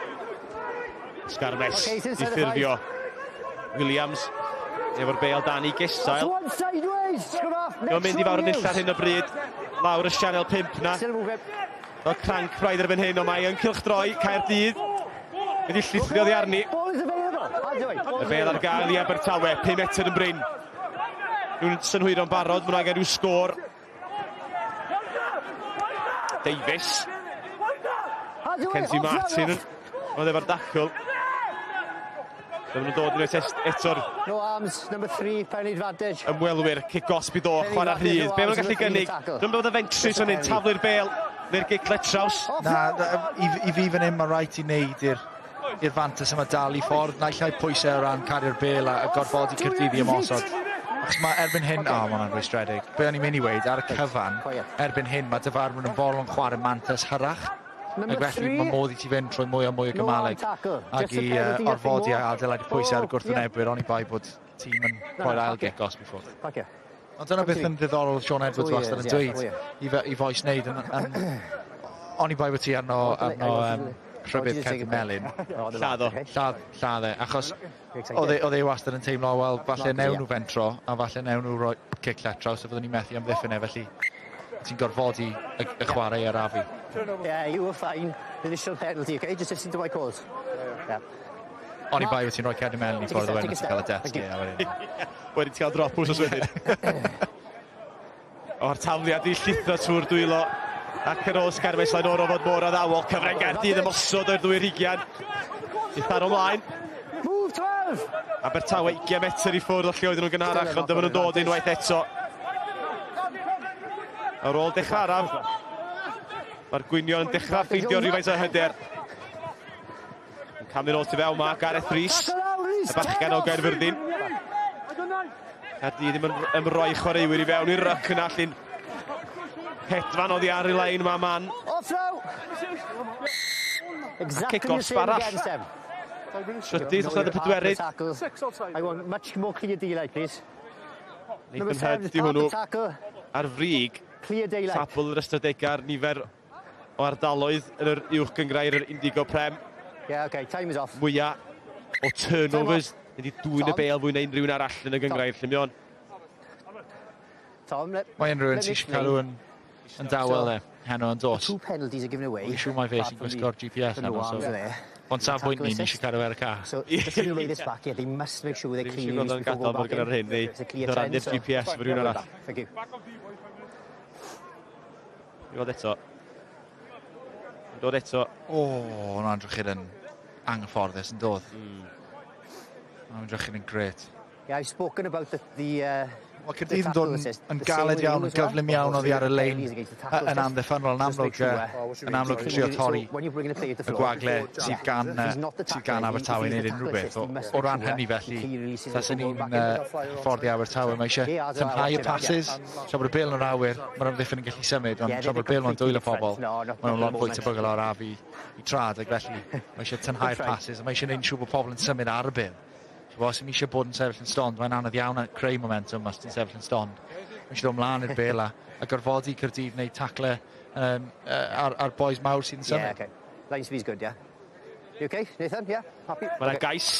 Speaker 10: Sgarmes i ffurfio. Williams efo'r bêl dan i gesail. Mae'n mynd i fawr yn ull ar hyn o bryd. Lawr y sianel 5 na. Fel cranc braidd erbyn hyn, ond mae yn cylchdroi Caerdydd. Wedi llithro oddi arni. Y bêl ar gael i Abertawe, 5 metr yn brin. Nhw'n synhwyro'n barod, maen nhw angen rhyw sgôr. Davies. Mackenzie Martin, oedd efo'r dacl. Dyma nhw'n dod unwaith eto'r...
Speaker 11: No arms, number 3, penalty advantage.
Speaker 10: Ymwelwyr, cic gosb i ddo, chwarae rhydd. Be maen nhw'n gallu gynnig? Dwi'n bod yn fentrus o'n hyn, taflu'r bêl neu'r gic letraws.
Speaker 6: Na, i fi fan hyn mae rhaid i wneud i'r fantas yma dal i ffordd. Naill ai pwysau o ran cario'r bêl a gorfodi Caerdydd i ymosod. Achos mae erbyn hyn, o, mae hwnna'n rwystredig. Be o'n i'n mynd i weud, ar y cyfan, erbyn hyn mae dyfarnwr yn fodlon chwarae mantas hyrach. Ac felly mae modd i ti fynd trwy mwy a mwy o gymalau ac i orfodi a adeiladu pwysau ar y gwrthwynebwyr, oni bai bod tîm yn rhoi'r ail gic os i ffwrdd. Ond dyna beth yn ddiddorol Sean Edwards wastad yn dweud i fois wneud. Oni bai bod ti arno rhybudd cerdyn melyn.
Speaker 10: Lladd o.
Speaker 6: Lladd e, achos oedd e wastad yn teimlo, wel, falle newn nhw fentro a falle newn nhw roi cic letraws a fyddwn ni'n methu amddiffyn e, felly ti'n gorfodi y chwarae ar afu.
Speaker 11: Yeah, you were fine. Initial penalty, okay? Just listen to my calls. Yeah.
Speaker 6: Oni bai wyt ti'n rhoi cerdyn melyn i ffordd o wedyn ti'n cael y death scare.
Speaker 10: Wedyn ti'n cael drop wsos wedyn. O'r tafliad i llithro trwy'r dwylo. Ac yn ôl sgarmes Laenoro fod mor addawol. Cyfren Gaerdydd ymosod o'r ddwy rigian. Dithar ymlaen.
Speaker 11: Move 12!
Speaker 10: Abertawe 20 metr i ffwrdd o lle oedden nhw'n gynharach, ond dyma nhw'n dod unwaith eto. Ar ôl dechrau araf, mae'r Gwynion yn dechrau ffeindio rhywfaint o hyder. Yn camu'n ôl tu fewn mae Gareth Rhys, y bachgen o Gaerfyrddin. Caerdydd ddim yn ymroi chwaraewyr i fewn i'r ryc yna allan. Hedfan oddi ar y lein mae Man. A cic gosb arall. Trydydd os nad y pedwerydd.
Speaker 11: I want much more clear daylight, please.
Speaker 10: Nathan Hurd di hwnnw ar frig. Tabl yr ystadegau ar nifer o ardaloedd yn yr uwch gynghrair yr Indigo Prem.
Speaker 11: Yeah, okay, time is off.
Speaker 10: Mwyaf o turnovers, wedi dwyn y bêl fwy na unrhyw un arall yn y gynghrair Llymion.
Speaker 6: Mae unrhyw un sy'n eisiau cadw yn dawel e, heno yn dos.
Speaker 11: Two penalties are given away.
Speaker 6: Wy'n siŵr mai fe sy'n gwisgo'r GPS heno, so... Ond safbwynt ni, ni eisiau cadw ar y car.
Speaker 11: So, just to relay this back here, they must make sure they clear
Speaker 10: these before go back in. Ddim eisiau gweld yn gadael bod gyda'r hyn, neu GPS fy rhywun arall.
Speaker 11: Thank you.
Speaker 10: I weld eto. Dod eto.
Speaker 6: O, hwnna'n drychyd yn anghyfforddus yn dod. Hwnna'n drychyd yn grêt.
Speaker 11: Yeah, I've spoken about the
Speaker 6: Mae Caerdydd yn dod yn galed iawn, yn gyflym iawn oddi ar y lein yn amddiffynnol, yn amlwg yn trio torri y gwagle sydd gan Abertawe i wneud unrhyw beth. O ran hynny felly, tasen ni'n hyfforddi Abertawe, mae eisiau tynhau y passes, tra bod y bêl yn yr awyr, mae'r amddiffyn yn gallu symud, ond tra bod y bêl mewn dwylo pobl, maen nhw'n lot fwy tebygol o arafu i trad, ac felly mae eisiau tynhau'r passes, a mae eisiau gwneud yn siŵr bod pobl yn symud ar y bêl. Os ym eisiau bod yn sefyll yn stond, mae'n anodd iawn creu momentum os ti'n sefyll yn stond. Mae eisiau dod ymlaen i'r bêl a gorfodi Caerdydd wneud tacle ar boys mawr sydd yn symud.
Speaker 11: Yeah, okay. Line speed's good, yeah. You okay, Nathan? Yeah? Happy?
Speaker 10: Mae yna gais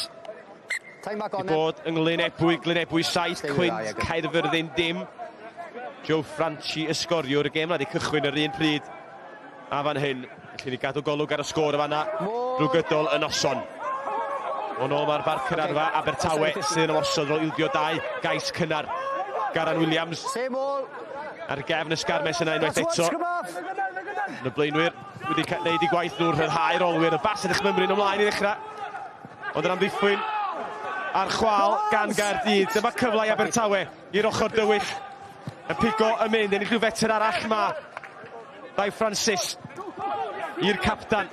Speaker 10: i bod yng Nglynebwy, Glynebwy 7, Cwint, Caerfyrddin dim. Joe Franchi y sgoriwr, y gêm na wedi cychwyn yr un pryd a fan hyn. Felly ni gadw golwg ar y sgôr y fanna drwy gydol y noson. O'n ôl mae'r Barc Cynarfa, Abertawe sydd yn ymosod roel ildio 2 gais cynnar. Garan Williams ar gefn y sgarmes yna unwaith eto. Y blaenwyr wedi gwneud eu gwaith nhw'n rhyddhau'r olwyr. Y bas yn eich mymryn ymlaen i ddechrau. Ond yr amddiffyn ar chwal gan Gaerdydd. Dyma cyfle i Abertawe i'r ochr dywyll. Y pigo yn mynd, ennill rhyw fetr arall ma. Dai Francis i'r captan.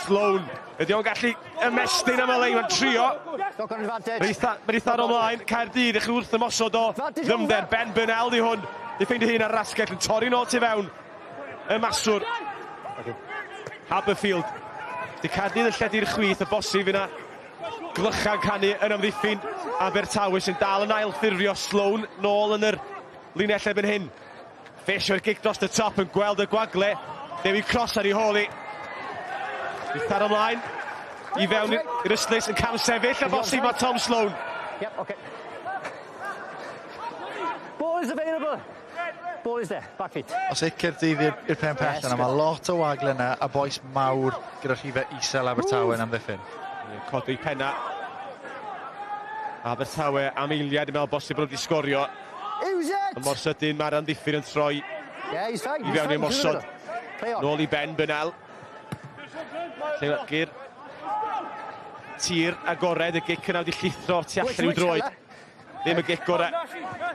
Speaker 10: Sloan. Ydy o'n gallu ymestyn am y lein, mae'n trio. Mae'n eitha ar ymlaen, Caerdydd, eich wrth ymosod o ddyfnder. Ben Burnell di hwn. Di ffeindio hun ar rasgell yn torri nôl tu fewn. Y maswr. Haberfield. Di Caerdydd yn lledu'r chwith, y bosib yna. Glychan canu yn amddiffyn Abertawe sy'n dal yn ail ffurfio. Sloan nôl yn yr linell erbyn hyn. Fish o'r gic dros y top yn gweld y gwagle. Dewi Cross ar ei hôl i. Rhithar ymlaen i fewn i'r ystlys yn cam sefyll a bosib mae Tom Sloan.
Speaker 11: Yep, okay. Ball is available. Ball is there, back feet.
Speaker 6: Os eith Caerdydd i'r pen pell yna, mae lot o wagle yna a boes mawr gyda rhifau isel Abertawe yn amddiffyn.
Speaker 10: Codi penna. Abertawe am eiliad yn meddwl bosib bod nhw wedi sgorio.
Speaker 11: Use it!
Speaker 10: Ond mor sydyn mae'r amddiffyn yn troi i fewn i'r mosod. Nôl i Ben Burnell. Llewygyr. Tir agored, y gic yna wedi llithro tu allan i'w droed. Ddim y gic gorau.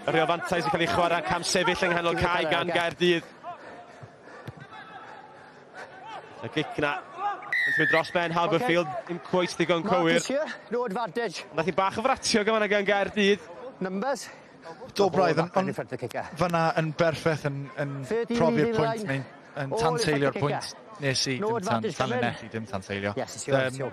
Speaker 10: Y rheol fantais yn cael ei chwarae, cam sefyll yng nghanol cae gan Gaerdydd. Y gic yna yn mynd dros Ben Haberfield, ddim cweit ddigon cywir.
Speaker 11: No advantage.
Speaker 10: Nath hi bach o fratio gyma gan Gaerdydd.
Speaker 11: Numbers.
Speaker 6: Do braidd, ond fyna yn berffaith yn profi'r pwynt neu'n yn tanseilio'r pwynt nes i, dim tanseilio,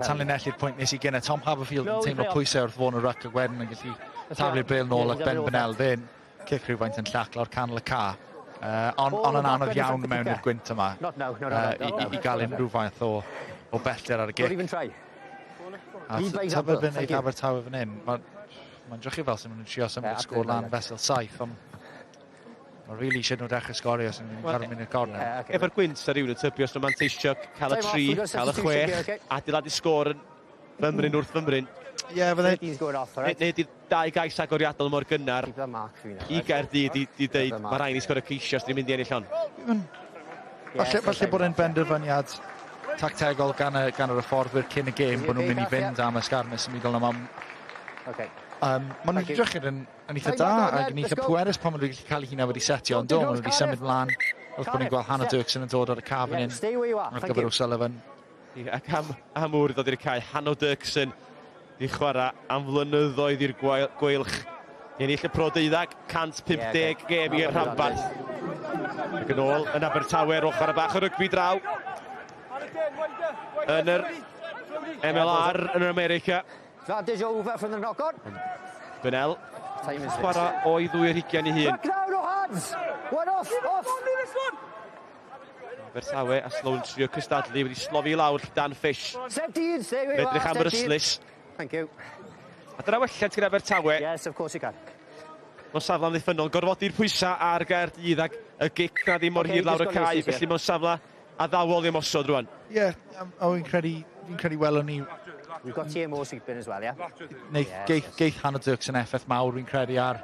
Speaker 6: tanlinellu'r pwynt nes i gyda Tom Haberfield yn teimlo pwysau wrth fod yn y ryc ac wedyn yn gallu taflu'r bêl nôl at Ben Burnell. Fe'n cic rhywfaint yn llac lawr canol y ca. Ond yn anodd iawn mewn i'r gwynt yma i gael unrhyw fath o bellter ar y gic. A tybed fe'n neud Abertawe fan hyn, mae'n drychu fel sy'n mynd yn trio symud y sgôr lan fesul 7, ond mae rili eisiau nhw dechrau sgorio os nhw'n cael mynd i'r cornel.
Speaker 10: Efo'r gwynt ar rywun yn tybio os nhw'n manteisio cael y 3, cael y 6, adeiladu sgôr yn fymryn wrth fymryn.
Speaker 6: Ie, fydde...
Speaker 10: Neu di'r dau gais agoriadol mor gynnar i Gaerdydd i ddeud mae rhaid ni sgorio ceisio os ni'n mynd i ennill hon.
Speaker 6: Falle bod e'n benderfyniad tactegol gan yr hyfforddwyr cyn y gêm bod nhw'n mynd i fynd am y sgarmes symudol yma. Maen nhw'n edrych yn eitha da ac yn eitha pwerus pan maen nhw wedi gallu cael eu hunain wedi setio, ond do, maen nhw wedi symud mlaen wrth bod ni'n gweld Hannah Dirksen yn dod ar y caf yn hyn ar gyfer O'Sullivan.
Speaker 10: Ac am wr i ddod i'r cae, Hannah Dirksen i chwarae am flynyddoedd i'r Gweilch. Ennill y Pro 12, 150 gêm i'r rhanbarth. Ac yn ôl yn Abertawe, ar ochr y bach o rygbi draw. Yn yr MLR yn yr America.
Speaker 11: Advantage over from the knock-on.
Speaker 10: Burnell, chwarae o'i ddwy ar hugain ei hun.
Speaker 11: Look now, no hands! One off, off!
Speaker 10: Abertawe a Sloan trio cystadlu, wedi slofi lawr Dan Fish.
Speaker 11: 17, stay where you are,
Speaker 10: Edrych am yr ystlys.
Speaker 11: Thank you.
Speaker 10: A dyna welliant gyda Abertawe.
Speaker 11: Yes, of course you can.
Speaker 10: Mewn safle amddiffynnol, gorfodi'r pwysau ar Gaerdydd ac y gic na ddim mor hir lawr y cae, felly mewn safle addawol i ymosod rwan.
Speaker 6: Ie, a fi'n credu welwn ni...
Speaker 11: We've got TMO sweeping as well, yeah?
Speaker 6: Geith Hannah Dirksen effaith mawr, fi'n credu, ar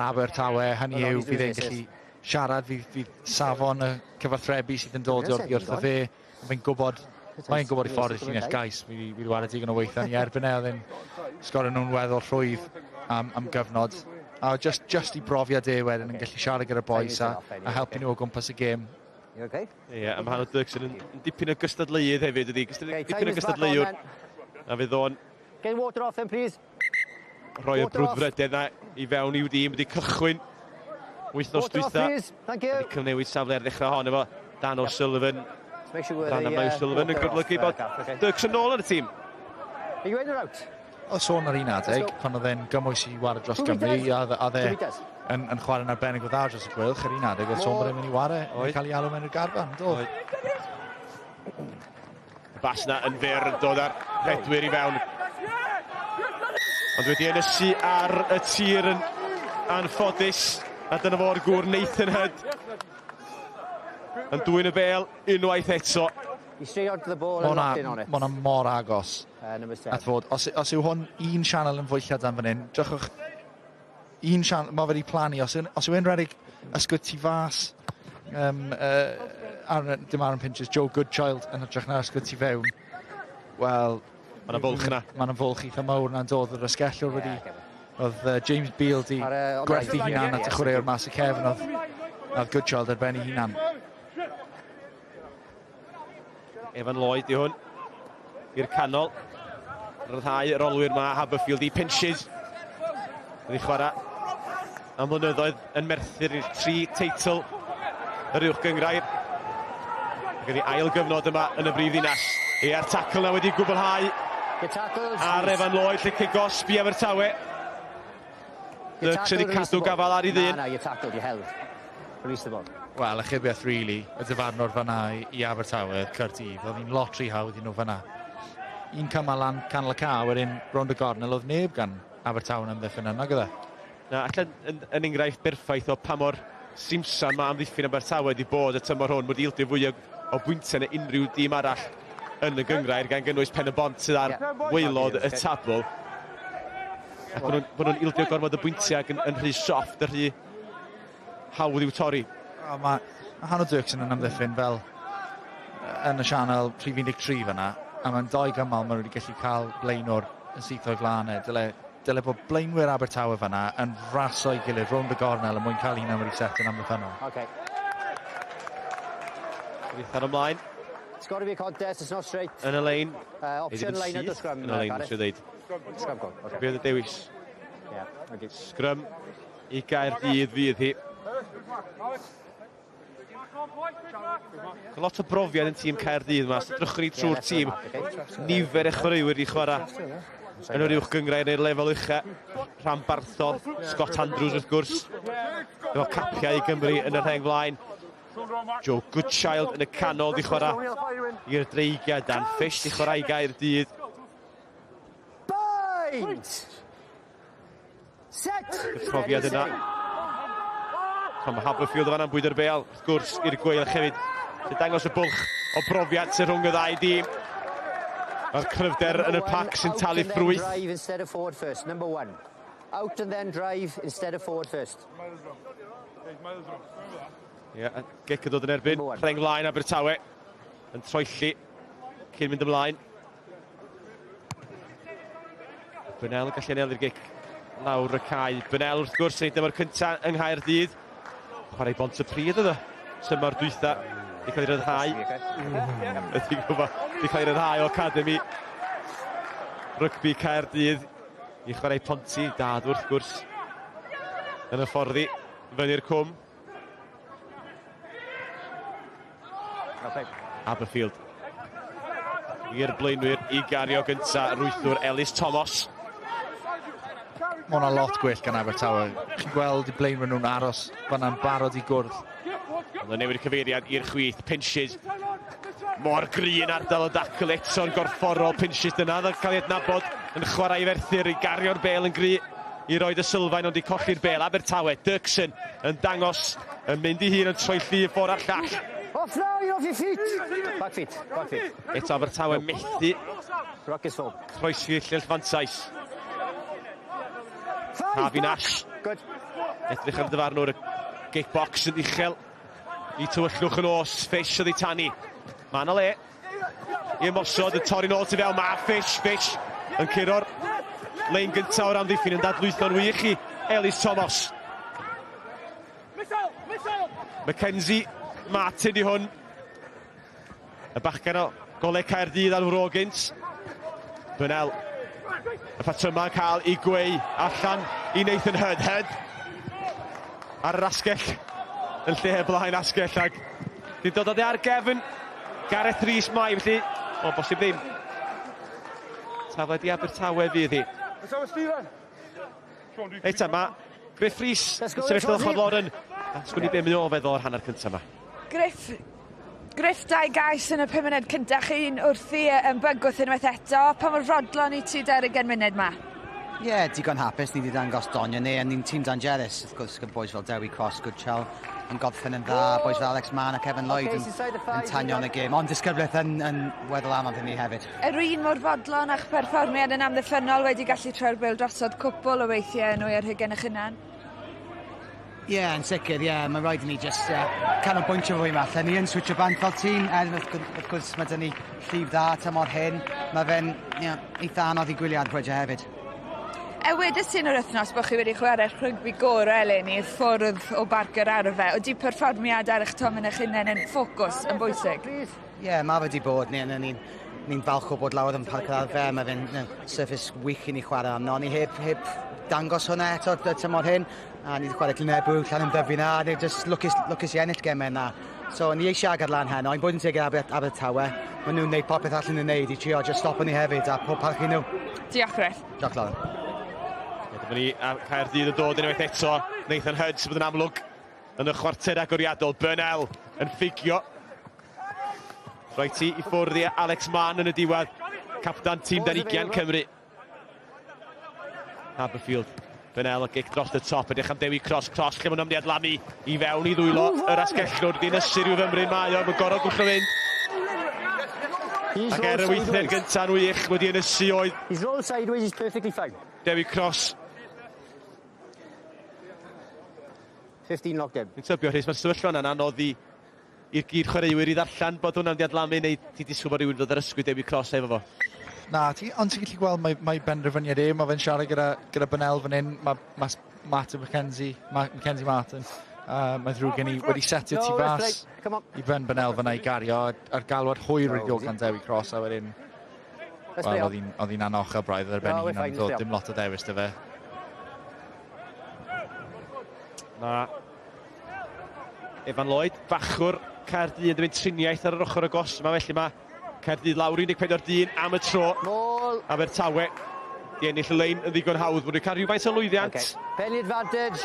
Speaker 6: Abertawe. Hynny yw, fydd e'n gallu siarad, fydd safon y cyfathrebu sydd yn dod o'r wrtho fe. Mae'n gwybod i ffordd i llinell gais. Fi wedi wario digon o weithiau ni erbyn e, oedd e'n sgorio nhw'n weddol rhwydd am gyfnod. A just i brofiad e wedyn yn gallu siarad gyda'r boys a helpu nhw o gwmpas y gêm.
Speaker 10: Ie, a mae Hannah Dirksen yn dipyn o gystadleuydd hefyd, ydy. Dipyn o gystadleuwr. A fydd o'n rhoi y brwdfrydedd yna i fewn i'w dîm, wedi cychwyn wythnos dwytha. Wedi cyfnewid safle ar ddechrau hon efo Dan O'Sullivan. Dan O'Sullivan yn golygu bod Dirksen nôl yn y tîm.
Speaker 6: Oedd sôn ar un adeg, pan oedd e'n gymwys i ware dros Gymru, a dde yn chwarae'n arbennig o dda dros y Gweilch, ar un adeg, oedd sôn bod e'n mynd i ware, yn cael ei alw mewn i'r garfan, do?
Speaker 10: Y bas na yn fyr yn dod ar rhedwyr i fewn. Ond wedi ynysu ar y tir yn anffodus, a dyna fo'r gŵr Nathan Hudd yn dwyn y bêl unwaith eto.
Speaker 6: Mae hwnna mor agos at fod. Os yw hwn un sianel yn fwy llydan fan hyn, drychwch Un sian, mae fe wedi plannu, os, os yw e'n rhedeg ysgwyd tu fas, um, Aaron, dim Aaron Pinches, Joe Goodchild yn hytrach na ysgwyd tu fewn, wel...
Speaker 10: Mae yna fwlch yna.
Speaker 6: Mae yna fwlch eitha mawr yna'n dod o'r asgellwr wedi... Oedd James Beale di gwerthu hunan at y chwaraewr mas y cefn, oedd, oedd Goodchild ar ben ei hunan.
Speaker 10: Evan Lloyd i hwn. I'r canol. Rhyddhau yr olwyr ma Haberfield i Pinches. Wedi chwarae am flynyddoedd yn Merthyr i'r tri teitl yr uwch gyngrair. Ac yn ei ail gyfnod yma yn y brif ddinas. E'r tacl na wedi gwblhau ar Evan Lloyd, lle cic gosb i Abertawe. Dirk sydd wedi cadw gafal ar ei ddyn.
Speaker 11: Na, na, you tackled, you held. Release the ball.
Speaker 6: Wel, ychydig really, y dyfarnwr fanna i Abertawe, Caerdydd. Oedd hi'n lot rhy hawdd i nhw fanna. Un cymal lan canol y ca, wedyn rownd y gornel, oedd neb gan Abertawe yn amddiffyn yna, nag oedd e?
Speaker 10: Na, allan yn, yn enghraifft berffaith o pa mor simsan mae amddiffyn Abertawe wedi bod y tymor hwn, wedi ildio fwy o, o bwyntiau na unrhyw dîm arall yn y gyngrair, gan gynnwys Pen y Bont sydd ar waelod y tabl. Ac bod nhw'n bod nhw ildio gormod o bwyntiau ac yn, yn rhy soft, yn rhy hawdd i'w torri.
Speaker 6: O, mae ma Hanno Dirksen yn amddiffyn fel yn y sianel rhif 13 fanna, a mae'n doi gymal maen nhw wedi gallu cael blaenwr yn syth o'i flaen e. Dyle, dyle bod blaenwyr Abertawe fanna yn raso i gilydd rownd y gornel yn mwyn cael hunan wedi set yn amddiffynnol.
Speaker 11: Okay.
Speaker 10: Rithan ymlaen.
Speaker 11: It's got to be a contest, it's not straight.
Speaker 10: Yn y lein.
Speaker 11: Option line out the scrum.
Speaker 10: Yn y lein, nes i ddeud.
Speaker 11: Scrum goal. Okay.
Speaker 10: Be oedd y dewis?
Speaker 11: Yeah, okay.
Speaker 10: Scrum i Gaerdydd fydd hi. Lot o brofiad yn tîm Caerdydd yma. Drychwn ni trwy'r tîm. Nifer y chwaraewyr i chwarae yn yr uwch gyngrair neu'r lefel ucha. Rhanbarthol, Scott Andrews wrth gwrs. Efo capiau i Gymru yn y rheng flaen. Joe Goodchild yn y canol di chwarae i'r dreigiau. Dan Fish di chwarae i Gaerdydd.
Speaker 11: Bind! Set!
Speaker 10: Y profiad yna. Tom Haberfield o fanna'n bwydo'r bêl, wrth gwrs, i'r gweilch hefyd. Sy'n dangos y bwlch o brofiad sy'n rhwng y ddau dîm. Mae'r cryfder yn y pac sy'n talu ffrwyth.
Speaker 11: Drive instead of forward first, number one. Out and then drive instead of forward first.
Speaker 10: Ie, yeah, gic yn dod yn erbyn. Rheng flaen Abertawe yn troelli cyn mynd ymlaen. Bynel yn gallu anelu'r gic lawr y cae. Bynel wrth gwrs yn ei dymor cyntaf yng Nghaerdydd. Chwarae bont y pryd oedd o. Tymor dwytha. Di cael ei ryddhau. Ydy'n gwybod. Di cael ei ryddhau o Academy Rygbi Caerdydd i chwarae Ponty. Dad wrth gwrs yn y fforddi fyny'r cwm. Aberfield i'r blaenwyr i gario gynta rwythwr Ellis Thomas.
Speaker 6: Mae hwnna lot gwell gan Abertawe. Chi'n gweld i blaenwyr nhw'n aros fanna'n barod i gwrdd.
Speaker 10: Ond yn newid y cyfeiriad i'r chwith, Pinches. Mor gry yn ardal y dacl eto'n gorfforol Pinches dyna oedd yn cael ei adnabod yn chwarae i Ferthyr i gario'r bel yn gry i roed y sylfaen ond i colli'r bel. Abertawe, Dirksen yn dangos yn mynd i hun yn troelli y ffordd a'r llall.
Speaker 11: Off now, you're off your feet! Back feet, back feet.
Speaker 10: Eto Abertawe methu.
Speaker 11: Rock is full.
Speaker 10: Croesi'r lleill fantais. Harvey Nash.
Speaker 11: Good.
Speaker 10: Edrych ar dyfarnwr y gic box yn uchel. I tywyllwch yn os, Fish oedd ei tani. Mae yna le i ymosod, y torri nôl tu fewn. Mae Fish, Fish yn curo'r lein gyntaf o'r amddiffyn yn dadlwytho'n wych i Ellis Thomas. Mackenzie Martin i hwn. Y bachgen o Goleg Caerdydd ar fro gynt. Bynel. Y patrymau'n cael ei gweu allan i Nathan Hud. Hud ar yr asgell yn lle blaen asgell ac di dod o ar gefn Gareth Rhys Mai felly o bosib ddim. Tafled i Abertawe fydd hi. Reit ta, mae Griff Rhys yn sefyll ochr Lauren. A sgwn i be mae o feddwl o'r hanner cyntaf yma.
Speaker 4: Griff, Griff, dau gais yn y 5 munud cyntaf chi'n wrthi yn bygwth unwaith eto. Pa mor fodlon i ti da'r 20 munud ma?
Speaker 12: Ie, yeah, digon hapus. Ni wedi dangos doniau ni, a ni'n tîm dangerous. Wrth gwrs, gyda boys fel Dewi Cross, Goodchild. yn gorffen yn dda, boys fel Alex Mann ac Evan Lloyd yn tanio yn y gêm, ond disgyblaeth yn weddol anodd i ni hefyd.
Speaker 4: Yr un mor fodlon a'ch perfformiad yn amddiffynnol wedi gallu troi'r bêl drosodd cwpl o weithiau yn 'ych hugain eich hunan?
Speaker 12: Ie, yeah, yn sicr, ie. Yeah. Mae'n rhaid i ni just canolbwyntio fwy yma. Lle ni yn switcho bant fel tîm, er wrth gwrs mae dyn ni llif dda tymor hyn. Mae fe'n eitha anodd i gwylio ar prydiau hefyd.
Speaker 4: E wedes ti yn yr wythnos bod chi wedi chwarae'ch rygbi gorau eleni ffwrdd o Barc yr Arfe. Ydy perfformiad ar eich tomen eich hunain yn ffocws yn bwysig?
Speaker 12: Ie, yeah, mae wedi bod. Ni'n falch o bod lawr yn Parc yr Arfe. Mae fe'n surface wych i ni chwarae arno. Ni heb dangos hwnna eto tymor hyn. A ni wedi chwarae Glynebwy, Llanymddyfri na, ni just lwcus i ennill gemau na. So ni eisiau agor lan heno, i'n bod yn teg i Abertawe, maen nhw'n gwneud popeth allan nhw'n gwneud i trio just stopo ni hefyd a pob parch i nhw.
Speaker 4: Diolch, Griff.
Speaker 12: Diolch, Lauren.
Speaker 10: Dyma ni Caerdydd yn dod unwaith eto. Nathan Hudds sydd yn amlwg yn y chwarter agoriadol. Burnell yn ffugio. Rhaid ti i ffwrdd i Alex Mann yn y diwedd. Captan tîm dan 20 Cymru. Haberfield. Burnell o gic dros y top. Edrych am Dewi Cross. Cross lle maen nhw'n mynd i adlamu i fewn i ddwylo yr asgellwr. Dyn ysyr i'w fymryn mae o. Mae'n gorfod gwrthod fynd. Ac er y weithred gyntaf yn wych wedi ynysu oedd.
Speaker 11: He's rolled sideways, he's perfectly fine.
Speaker 10: Dewi Cross.
Speaker 11: 15 locked in.
Speaker 10: Dwi'n tybio, Rhys, mae'r sefyllfa yna'n anodd i'r gyd chwaraewyr i ddarllen bod hwnna'n di adlamu neu ti disgwyl bod rhywun dod ar ysgwyd Dewi Cross efo fo?
Speaker 6: Na, ond ti'n gallu gweld mae benderfyniad e, mae fe'n siarad gyda Burnell fan hyn, mae Martin McKenzie, McKenzie Martin, mae ddrwg gen i wedi setio tu fas i Ben Burnell fyna i gario, a'r galwad hwyr wedi dod gan Dewi Cross, a wedyn, wel, oedd hi'n anochel braidd ar ben ei hunan, dod dim lot o ddewis dy fe.
Speaker 10: Na, Evan Lloyd, bachwr Caerdydd yn mynd triniaeth ar yr ochr agos yma, felly mae Caerdydd lawr 14 dyn am y tro. Abertawe di ennill y lein yn ddigon hawdd. Mwyn cael rhywfaint o lwyddiant.
Speaker 11: Okay. Penalty advantage,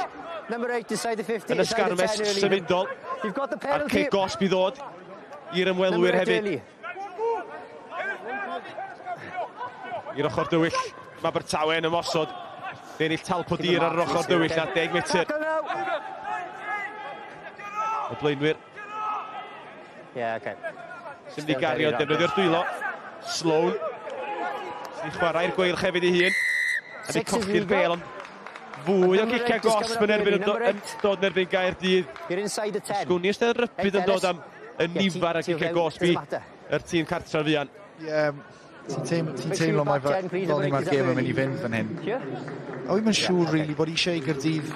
Speaker 11: number 8 inside the 50.
Speaker 10: Yn y sgarmes symudol.
Speaker 11: You've got the penalty.
Speaker 10: A'r cic gosb i ddod i'r ymwelwyr hefyd. I'r ochr dywyll, mae Abertawe yn ymosod. Di ennill talp o dir ar yr ochr dywyll ar 10 metr. Y blaenwyr.
Speaker 11: Yeah, okay.
Speaker 10: Sy'n mynd i gario, defnyddio'r dwylo. Sloan. Sy'n i chwarae'r gweilch hefyd ei hun. A di colli'r bel, ond fwy o giciau gosb yn erbyn yn dod yn erbyn Gaerdydd. Sgwn i os ydy'r rybudd yn dod am y nifer a giciau gosb i yr tîm cartref fuan.
Speaker 6: Ie, ti'n teimlo mai fel ni mae'r gêm yn mynd i fynd fan hyn. A wy'n siŵr, really, bod eisiau i Gaerdydd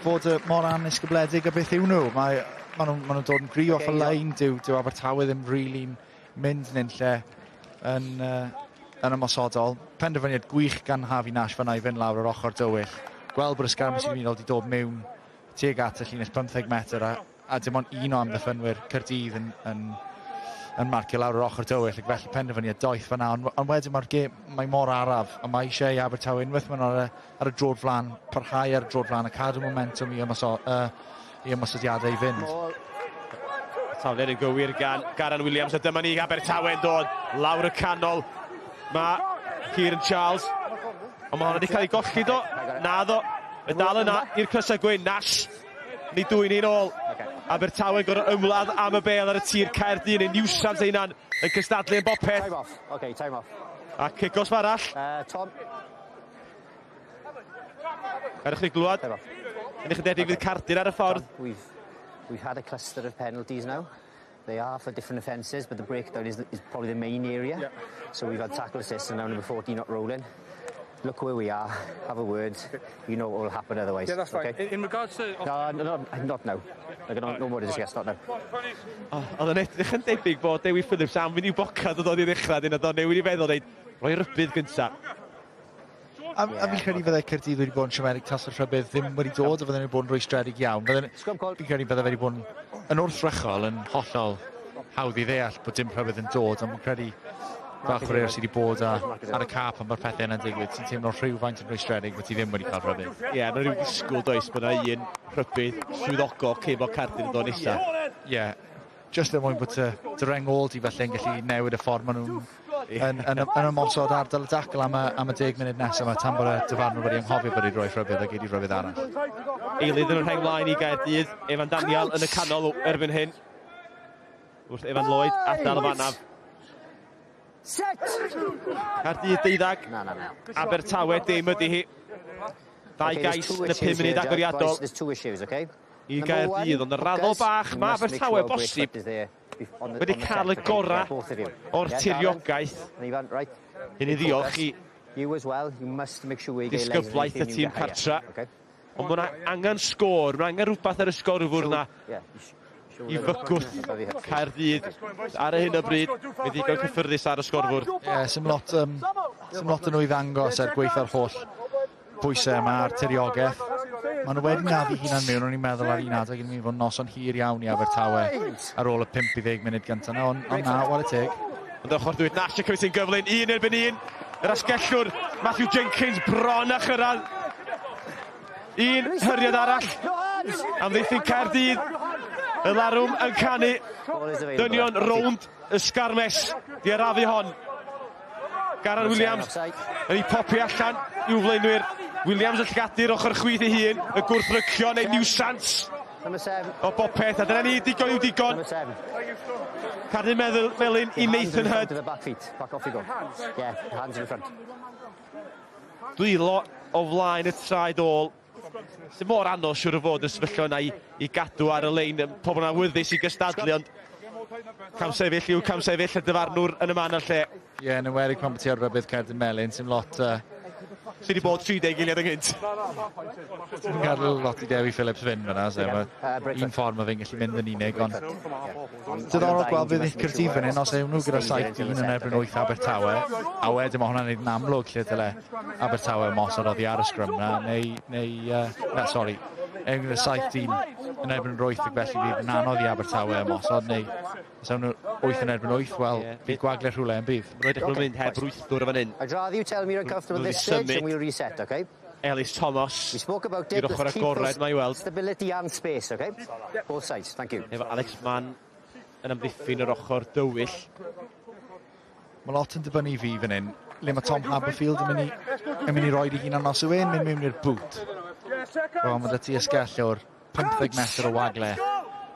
Speaker 6: fod mor annisgybledig a beth yw nhw. Maen nhw'n dod yn gryf off y lein, dyw Abertawe ddim really'n mynd yn unlle yn ymosodol. Penderfyniad gwych gan Harvey Nash fan'na i fynd lawr yr ochr dywyll. Gweld bod y sgarmes sy'n mynd wedi dod mewn tuag at y llinell 15 metr a dim ond un o amddiffynwyr Caerdydd yn marcio lawr yr ochr dywyll, ac felly penderfyniad doeth fan'na. Ond wedyn mae'r gêm, mae mor araf, a mae eisiau i Abertawe unwaith maen nhw ar y droed flaen, parhau ar y droed flaen a cadw momentum i ymosodiadau i fynd.
Speaker 10: Tafliad yn gywir gan Garan Williams, a dyma ni Abertawe yn dod lawr y canol. Mae Kieran Charles, ond mae hwnna wedi cael ei golli do. Naddo, y dal yna i'r crysau gwyn. Nash, ni dwy'n un ôl. Abertawe yn gorfod ymladd am y bêl ar y tir. Caerdydd yn niwsans ei hunan yn cystadlu yn bopeth.
Speaker 11: Time off. Okay, time off.
Speaker 10: A cic gosb arall.
Speaker 11: Tom.
Speaker 10: Gadewch chi glwad. Ydych chi'n debyg fydd cardyn ar y ffordd.
Speaker 11: We've had a cluster of penalties now. They are for different offences, but the breakdown is probably the main area. Yeah. So we've had tackle assists and now number 14 not rolling. Look where we are, have a word. You know what will happen otherwise.
Speaker 8: Yeah, that's fine.
Speaker 11: Okay?
Speaker 8: In regards to...
Speaker 11: No, not now. Like, no more to discuss, not now.
Speaker 10: Oedd yn edrych yn debyg bod Dewi Phillips am fynd i'w bocad o ddod i ddechrau, dyn oedd o'n newid i feddwl, dweud, rhoi rybudd gyntaf.
Speaker 6: A fi'n credu fyddai Caerdydd wedi bod yn siomedig tas o'r rhybudd ddim wedi dod, a fydden nhw wedi bod yn rwystredig iawn. Fi'n credu byddai wedi bod yn wrthrychol, yn hollol hawdd i ddeall bod dim rhybudd yn dod, ond fi'n credu fel chwaraewr sydd wedi bod ar y cap pan mae'r pethau yna'n digwydd, ti'n teimlo rhywfaint yn rwystredig bod ti ddim wedi cael rhybudd.
Speaker 10: Ie, yeah, mae rhyw ddisgwyl does bod yna un rhybudd swyddogol cyn bod Caerdydd yn dod nesaf.
Speaker 6: Ie, just er mwyn bod dy reng ôl di felly yn gallu newid y ffordd maen nhw'n yn ymosod ardal y dacl am y 10 munud nesaf yma tan bod y dyfarnwr wedi anghofio bod wedi rhoi rhybudd a gyd i rhybudd arall.
Speaker 10: Eilydd yn y rheng flaen i Gaerdydd. Evan Daniel yn y canol erbyn hyn. Wrth Evan Lloyd adael y fanaf.
Speaker 11: Set!
Speaker 10: Caerdydd 12. Abertawe dim ydy hi. Dau gais yn y 5 munud agoriadol.
Speaker 11: There's two issues, okay?
Speaker 10: I Gaerdydd, ond y raddol bach mae Abertawe bosib wedi cael y gorau o'r tiriogaeth. Hyn i ddiolch i disgyblaeth y tîm cartra. Ond mae yna angen sgôr, mae angen rhywbeth ar y sgorfwr yna i fygwth Caerdydd ar y hyn o bryd. Mae ddigon cyffyrddus ar y sgorfwr.
Speaker 6: Ie, yeah, sy'm lot, sim lot yn nhw i ddangos er gweitha'r holl bwysau yma a'r tiriogaeth. Maen nhw wedi naddu hunan mewn, o'n i'n meddwl ar un adeg yn mynd i fod noson hir iawn i Abertawe ar ôl y 5 i 10 munud gyntaf yna, ond on na, whare teg.
Speaker 10: Ond ochr dwyt Nash y cymryd sy'n gyflym, un erbyn un. Yr asgellwr, Matthew Jenkins, bron a chyrraedd. Un hyriad arall am ddiffyn Caerdydd. Y larwm yn canu. Dynion rownd y sgarmes di arafu hon. Garan Williams yn ei popi allan i'w flaenwyr. Williams yn llgadu'r ochr chwith ei hun, y gwrthrycio neu niwsans o bopeth. A dyna ni, digon i'w digon. Cardyn meddwl melyn i Nathan Hudd. Dwylo o flaen y traed ôl. Sy'n mor anodd siwr o fod yn sefyllfa yna i gadw ar y lein. Pobl yn awyddus i gystadlu, ond camsefyll yw camsefyll y dyfarnwr yn y man a'r lle.
Speaker 6: Ie, yeah, yn enwedig pan bod ti ar rybudd Cerdyn Melyn, sy'n lot...
Speaker 10: Sydd wedi bod 30 eiliad ynghynt.
Speaker 6: Ti'n gadael lot i Dewi Phillips fynd fyna, so un ffordd mae fe'n gallu mynd yn unig, ond diddorol gweld fydd Caerdydd fan hyn, os ewn nhw gyda 7 dyn yn erbyn 8 Abertawe, a wedyn mae hwnna'n neud yn amlwg lle dyle Abertawe ymosod oddi ar y sgrym na, neu sori, ewn gyda 7 dyn yn erbyn 8 ac felly fydd yn anodd i Abertawe ymosod, neu os ewn nhw 8 yn erbyn 8, wel, bydd gwagle rhywle yn bydd.
Speaker 10: Mae'n rhaid mynd heb rwythwr fan hyn.
Speaker 11: I'd rather you tell me you're uncomfortable at this stage and we'll reset, okay?
Speaker 10: Ellis Thomas.
Speaker 11: We spoke about it.
Speaker 10: I'r ochr agored mae i weld.
Speaker 11: Stability and space, okay? Both sides, thank you.
Speaker 10: Efo Alex Mann yn amddiffyn yr ochr dywyll.
Speaker 6: Mae lot yn dibynnu i fi fan hyn. Le mae Tom Haberfield yn mynd i roed i hunan os yw e'n mynd mewn i'r boot. Wel, mae 'da ti asgellwr 15 metr o wagle.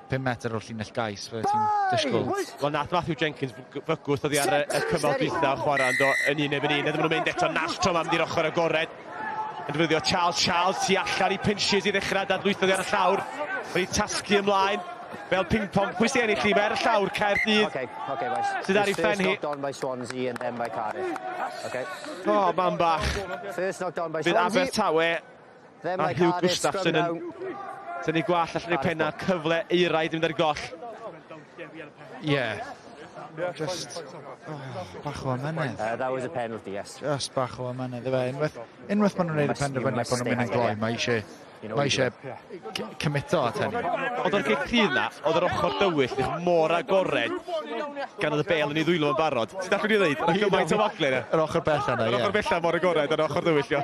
Speaker 6: 5 metr o'r llinell gais, fe ti'n disgwyl.
Speaker 10: Wel, nath Matthew Jenkins fygwth oddi ar y cymal dwytha o chwarae ynddo yn un erbyn un. Ydyn nhw'n mynd eto Nash tro am di'r ochr agored. Yn defnyddio Charles Charles tu allan i pinches i ddechrau, dadlwytho oddi ar y llawr. Wedi tasgu ymlaen fel ping-pong. Pwy sy'n ennill i? Mae ar y llawr Caerdydd.
Speaker 11: Okay, boys.
Speaker 10: Sydd ar ei phen hi.
Speaker 11: First knocked on by Swansea and then by Cardiff. Okay.
Speaker 10: O, man bach.
Speaker 11: First knocked on by
Speaker 10: Fydd
Speaker 11: Swansea.
Speaker 10: Abertawe
Speaker 11: Then
Speaker 10: a
Speaker 11: by
Speaker 10: Hugh
Speaker 11: Cardiff,
Speaker 10: Gustafsson
Speaker 11: scrum
Speaker 10: yn
Speaker 11: down.
Speaker 10: tynnu gwallt allan i'r penna, cyfle eiraid yn mynd ar goll.
Speaker 6: Ie. Just bach o amynedd.
Speaker 11: That was a penalty, yes.
Speaker 6: Just bach o amynedd. Efe. Unwaith maen nhw'n gwneud y penderfyniad bod nhw'n mynd yn gloi, mae eisiau cymito at hynny.
Speaker 10: Ond o'r gic rhydd na, oedd yr ochr dywyll mor agored gan oedd y bel yn ei ddwylo yn barod. Ti'n dallt i ddweud? Oedd gymaint o wagle yna.
Speaker 6: Yr ochr bella yna, ie.
Speaker 10: Yr ochr bella mor agored, yr ochr dywyll, ie.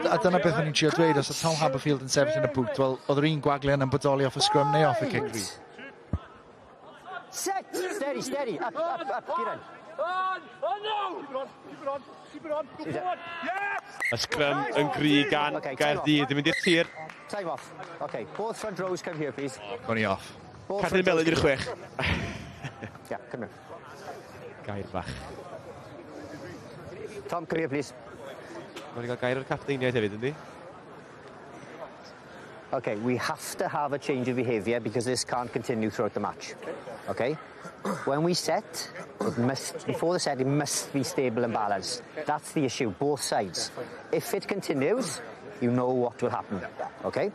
Speaker 6: A dyna beth o'n i'n trio dweud, os oedd Tom Haberfield yn sefyll yn y bwt, wel, oedd yr un gwagle yna'n bodoli off y scrum neu off y cic rhydd.
Speaker 11: Set! Steady, steady! Up, up, up, Kieran.
Speaker 10: Y scrum yn gry gan Gaerdydd yn mynd i'r tir.
Speaker 11: Time off. Okay, both front rows come here, please.
Speaker 6: Gwn i off.
Speaker 10: Cerdyn Melyn i'r 6.
Speaker 11: Yeah, come here.
Speaker 10: Gair bach.
Speaker 11: Tom, come here, please.
Speaker 10: Mae'n cael gair o'r capteiniaid hefyd, yndi?
Speaker 11: Okay, we have to have a change of behaviour because this can't continue throughout the match. Okay? When we set, it must, before the set, it must be stable and balanced. That's the issue, both sides. If it continues, you know what will happen. Okay?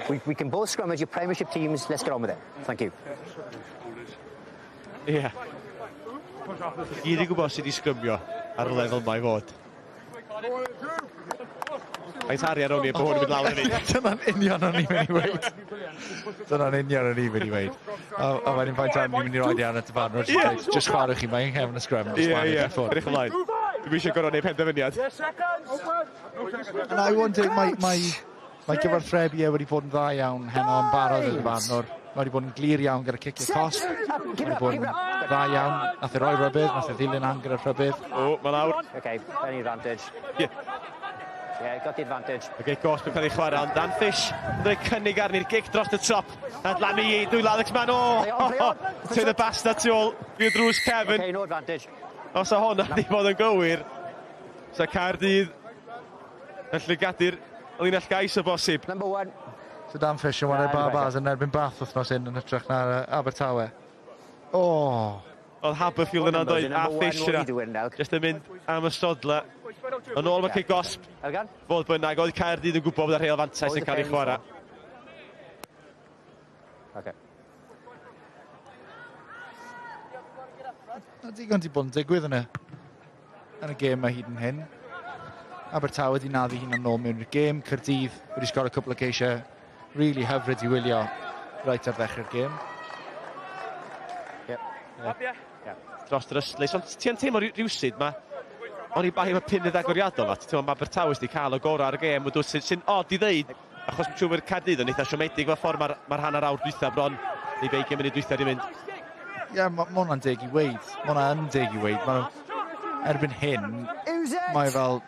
Speaker 11: We can both scrummage your Premiership teams. Let's get on with it. Thank you.
Speaker 10: Ie. Yeah. Gyd i gwybod sydd wedi sgrymio ar y lefel mae fod. Faint arian o'n i bod hwn yn mynd lawr yn ei.
Speaker 6: Dyna'n union o'n i'n mynd i weud. Dyna'n union o'n i'n mynd i weud. A wedyn faint arian ni'n mynd i roi di ar y dyfarnwr. Just chwarae chi, mae'n nghefn y sgrym.
Speaker 10: Ie, ie, edrych ymlaen. Dwi'n eisiau gorfod neud penderfyniad.
Speaker 6: And I wonder, mae gyfarthrebu e wedi bod yn dda iawn heno yn barod y dyfarnwr. Mae wedi bod yn glir iawn gyda ciciau cosb. Mae wedi bod yn dda iawn. Nath e roi rhybudd, nath e ddilyn an gyda'r rhybudd.
Speaker 10: O, mae lawr.
Speaker 11: Okay, penny advantage.
Speaker 10: Ie.
Speaker 11: Yeah, got the advantage.
Speaker 10: Y gic gosb yn cael ei chwarae, ond Dan Fish yn rhoi cynnig arni'r gic dros y top. Adlannu i dwylo Alex Mann. O! Tydd y basta tu ôl i'r drws cefn.
Speaker 11: Okay, no advantage.
Speaker 10: Os o hwnna wedi bod yn gywir, sa Caerdydd yn llygadu'r linell gais o bosib.
Speaker 11: Number one.
Speaker 6: So Dan Fish yn chwarae Barbars yn erbyn Bath wythnos hyn yn hytrach na Abertawe. O!
Speaker 10: Oedd Haberfield yna'n dweud, a Fish yna. Just yn mynd am y sodla. Yn ôl mae cic gosb. Fodd bynnag, oedd Caerdydd yn gwybod bod y rheol fantais yn cael ei chwarae.
Speaker 11: Okay.
Speaker 6: Na digon di bod yn digwydd yn y gêm mae hyd yn hyn. Abertawe wedi naddu hunan nôl mewn i'r gêm. Caerdydd wedi sgorio cwpl o geisiau really hyfryd i wylio reit ar ddechrau'r gêm.
Speaker 11: Yep.
Speaker 10: Yeah. Yeah. Dros yr ystlys, ond ti yn teimlo rhywsyd, mae o'n i bai efo punydd agoriadol a ti'n teimlo mae Abertawe wedi cael y gorau ar y gêm, sy'n od i ddeud, achos mae'n siŵr bod Caerdydd yn eitha siomedig efo ffordd mae'r hanner awr dwytha bron, neu 20 munud dwytha wedi mynd.
Speaker 6: Ie, yeah, mae hwnna'n deg i weid. Mae hwnna'n deg i weid. Erbyn hyn, mae fel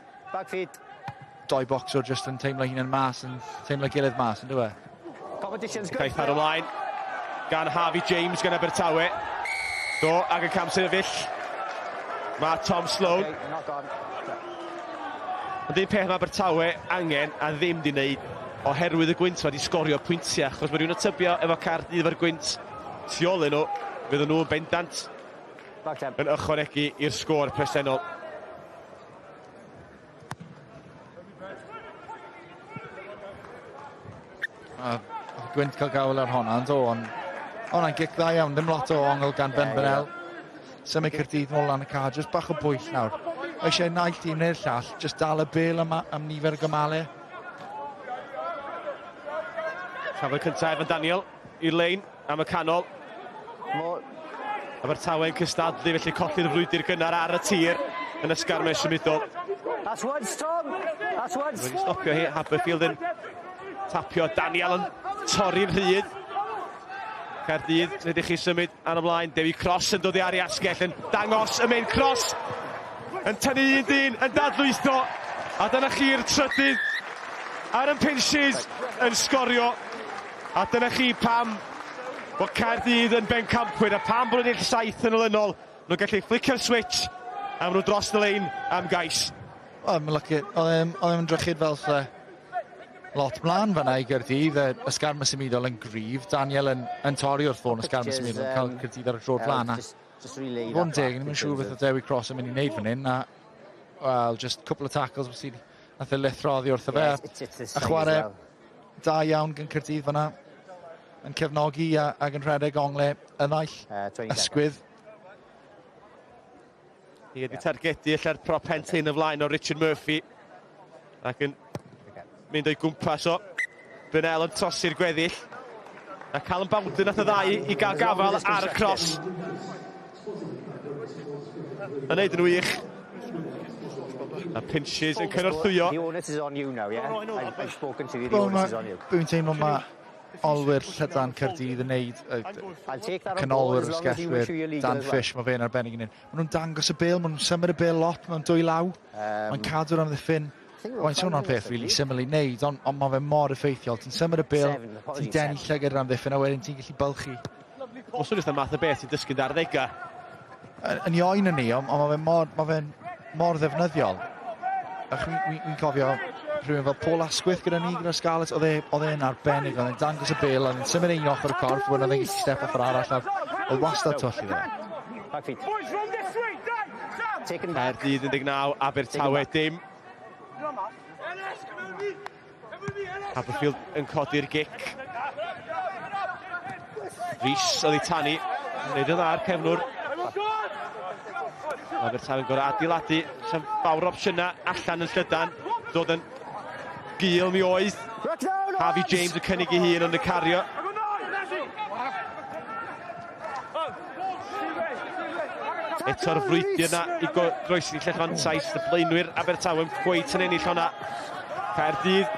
Speaker 6: doi boxer just yn teimlo hunan mas, yn teimlo gilydd mas, yn dwi?
Speaker 10: Caeth ar ymlaen gan Harvey James gan Abertawe. Do, ac yn cam sefyll. Mae Tom Sloan. Ond un peth mae Abertawe angen a ddim di wneud oherwydd y gwynt wedi sgorio pwyntiau, achos mae rhywun yn tybio efo Caerdydd efo'r gwynt tu ôl nhw, fydden nhw yn bendant yn ychwanegu i'r sgôr presennol.
Speaker 6: A gwynt cael gael ar honna, ond o'n hwnna'n gic dda iawn, ddim lot o ongl gan Ben Bennell. Symud Caerdydd nôl lan y car, jyst bach o bwyll nawr. Mae eisiau naill dîm neu'r llall, jyst dal y bêl am nifer o gymalau.
Speaker 10: Trafod cyntaf Evan Daniel i'r lein am y canol. Abertawe'n cystadlu, felly colli'r frwydr gynnar ar y tir yn ysgarmes symudol.
Speaker 11: That's once, Tom! That's once!
Speaker 10: Wedi stopio hi, Haberfield yn tapio, Daniel yn torri'n rhydd. Caerdydd, rydych chi symud ar ymlaen. Dewi Cross yn dod i ar ei asgell yn dangos y main Cross. Yn tynnu un dyn, yn dadlwytho. A dyna chi'r trydydd. Aaron Pinches yn sgorio. A dyna chi pam bod Caerdydd yn bencampwyr a pam bod nhw'n ennill 7 yn olynol. Nhw'n gallu flicio'r switch a maen nhw dros y lein am gais.
Speaker 6: Wel, mae'n lwcus. Oedd e'n drychyd fel lle lot mlaen fan'na i Gaerdydd, ysgarmes symudol yn gryf, Daniel yn torri wrth fôn ysgarmes symudol yn cael Caerdydd ar y droed flaen. Fod yn deg, ni'n siŵr beth o Dewi Cross yn mynd i wneud fan hyn, a well, just couple of tackles, nath e lithro oddi wrtho fe. A chwarae da iawn gan Caerdydd fan'na, yn cefnogi ac yn rhedeg ongle y naill ysgwydd.
Speaker 10: Hi wedi targedu allu'r prop hentyn y flaen o Richard Murphy, ac yn mynd o'i gwmpas o. Bennell yn trosi'r gweddill. A Callum Bowden nath y ddau i gael gafael ar y cross. Yn neud yn wych. A Pinches yn cynorthwyo.
Speaker 11: The onus is on you now, yeah? I've spoken to you, the onus is on you.
Speaker 6: Dwi'n teimlo mae olwyr llydan Caerdydd yn neud, canolwyr, ysgellwyr, Dan Fish, mae fe'n arbennig yn un. Maen nhw'n dangos y bêl, maen nhw'n symud y bêl lot mewn dwy law. Mae'n cadw'r amddiffyn. Mae'n sôn am peth really syml i wneud, ond mae fe mor effeithiol. Ti'n symud y bêl, ti'n denu llygad yr amddiffyn, a wedyn ti'n gallu bylchu.
Speaker 10: Os yw'n math o beth ti'n dysgu'n arddegau?
Speaker 6: Yn i oen yn ni, ond mae fe'n mor ddefnyddiol. Wi'n cofio rhywun fel Paul Asquith gyda ni, gyda'r Scarlets, oedd e'n arbennig, oedd e'n dangos y bêl, oedd e'n symud un ochr y corff, wedyn oedd e'n gallu step off yr arall, oedd wastad twll iddo.
Speaker 10: Caerdydd 19, Abertawe dim. Haberfield yn codi'r gic. Rhys oedd ei tanu, yn neud yn dda'r cefnwr. Abertawe'n gorau adeiladu, sy'n fawr opsiynau allan yn llydan, dod yn gul mi oedd. Harvey James yn cynnig ei hun ond yn cario. Eto'r frwydr yna i groesi llechfantais, y blaenwyr Abertawe'n cweit yn ennill honna. Caerdydd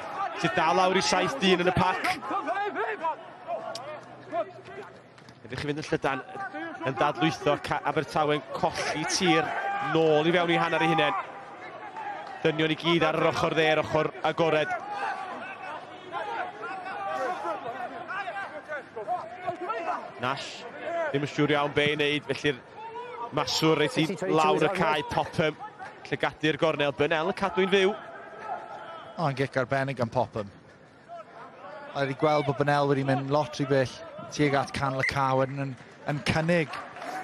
Speaker 10: sydd dal lawr i 7 dyn yn y pac. Edrych i fynd yn llydan yn dadlwytho, Abertawe'n colli tir nôl i fewn i hanner ei hunain. Dynion i gyd ar yr ochr dde, yr ochr agored. Nash, ddim yn siŵr iawn be i wneud, felly'r maswr reit i lawr y cae, Popham, llygadu'r gornel, Burnell yn cadw'n fyw.
Speaker 6: O, yn gic arbennig gan Popham. A wedi gweld bod Burnell wedi mynd lot rhy bell tuag at canol y cae wedyn yn cynnig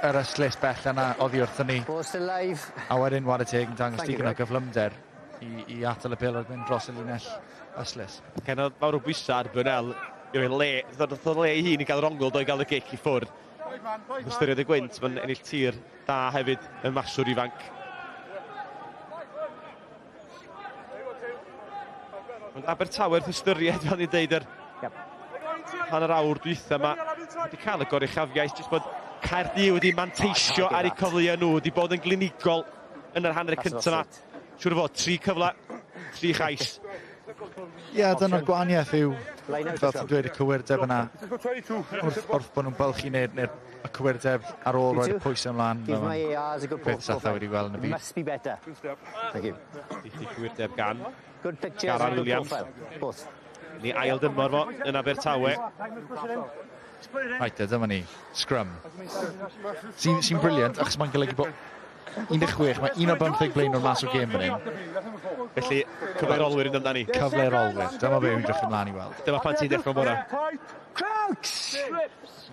Speaker 6: yr ystlys bell yna oddi wrthyn ni.
Speaker 11: Ball still live.
Speaker 6: A wedyn whare teg yn dangos
Speaker 11: Thank you,
Speaker 6: digon o
Speaker 11: Greg.
Speaker 6: gyflymder i atal y bêl rhag mynd dros y linell ystlys.
Speaker 10: Cenodd fawr o bwysau ar Burnell i roi le, ddodd o le i hun i gael yr ongl do i gael y gic i ffwrdd. Ystyried y gwynt, mae'n ennill tir da hefyd y maswr ifanc. Ond Abertawe wrth ystyried, fel ni'n deud, yr hanner awr dwytha yma, wedi cael y goruchafiaeth, jyst bod Caerdydd wedi manteisio ar eu cyfleoedd nhw, wedi bod yn glinigol yn yr hanner cyntaf yma. Siŵr o fod, 3 cyfle, 3 chais.
Speaker 6: Ie, dyna'r gwahaniaeth yw, fel ti'n dweud, y cywirdeb yna, wrth bod nhw'n bylchu neu'r y cywirdeb ar ôl roi'r pwysau ymlaen.
Speaker 11: Give my ARs a good
Speaker 6: Beth satha wedi gweld yn y byd.
Speaker 11: Must be better. Thank you.
Speaker 10: Diffyg cywirdeb gan
Speaker 11: Good pictures
Speaker 10: Garan
Speaker 11: and good
Speaker 10: Williams.
Speaker 11: profile. Both.
Speaker 10: Ni ail dymor fo yn Abertawe.
Speaker 6: Right, dyma ni, scrum. Sy'n brilliant, achos mae'n golygu bod 16, mae 1 o 15 blaenwr mas o'r gêm fan hyn.
Speaker 10: Felly, cyfle i'r olwyr yn amdani.
Speaker 6: Cyfle i'r olwyr, dyma be wy'n edrych ymlaen i weld.
Speaker 10: Dyma pan ti'n dechrau'n bora.
Speaker 11: Crouch!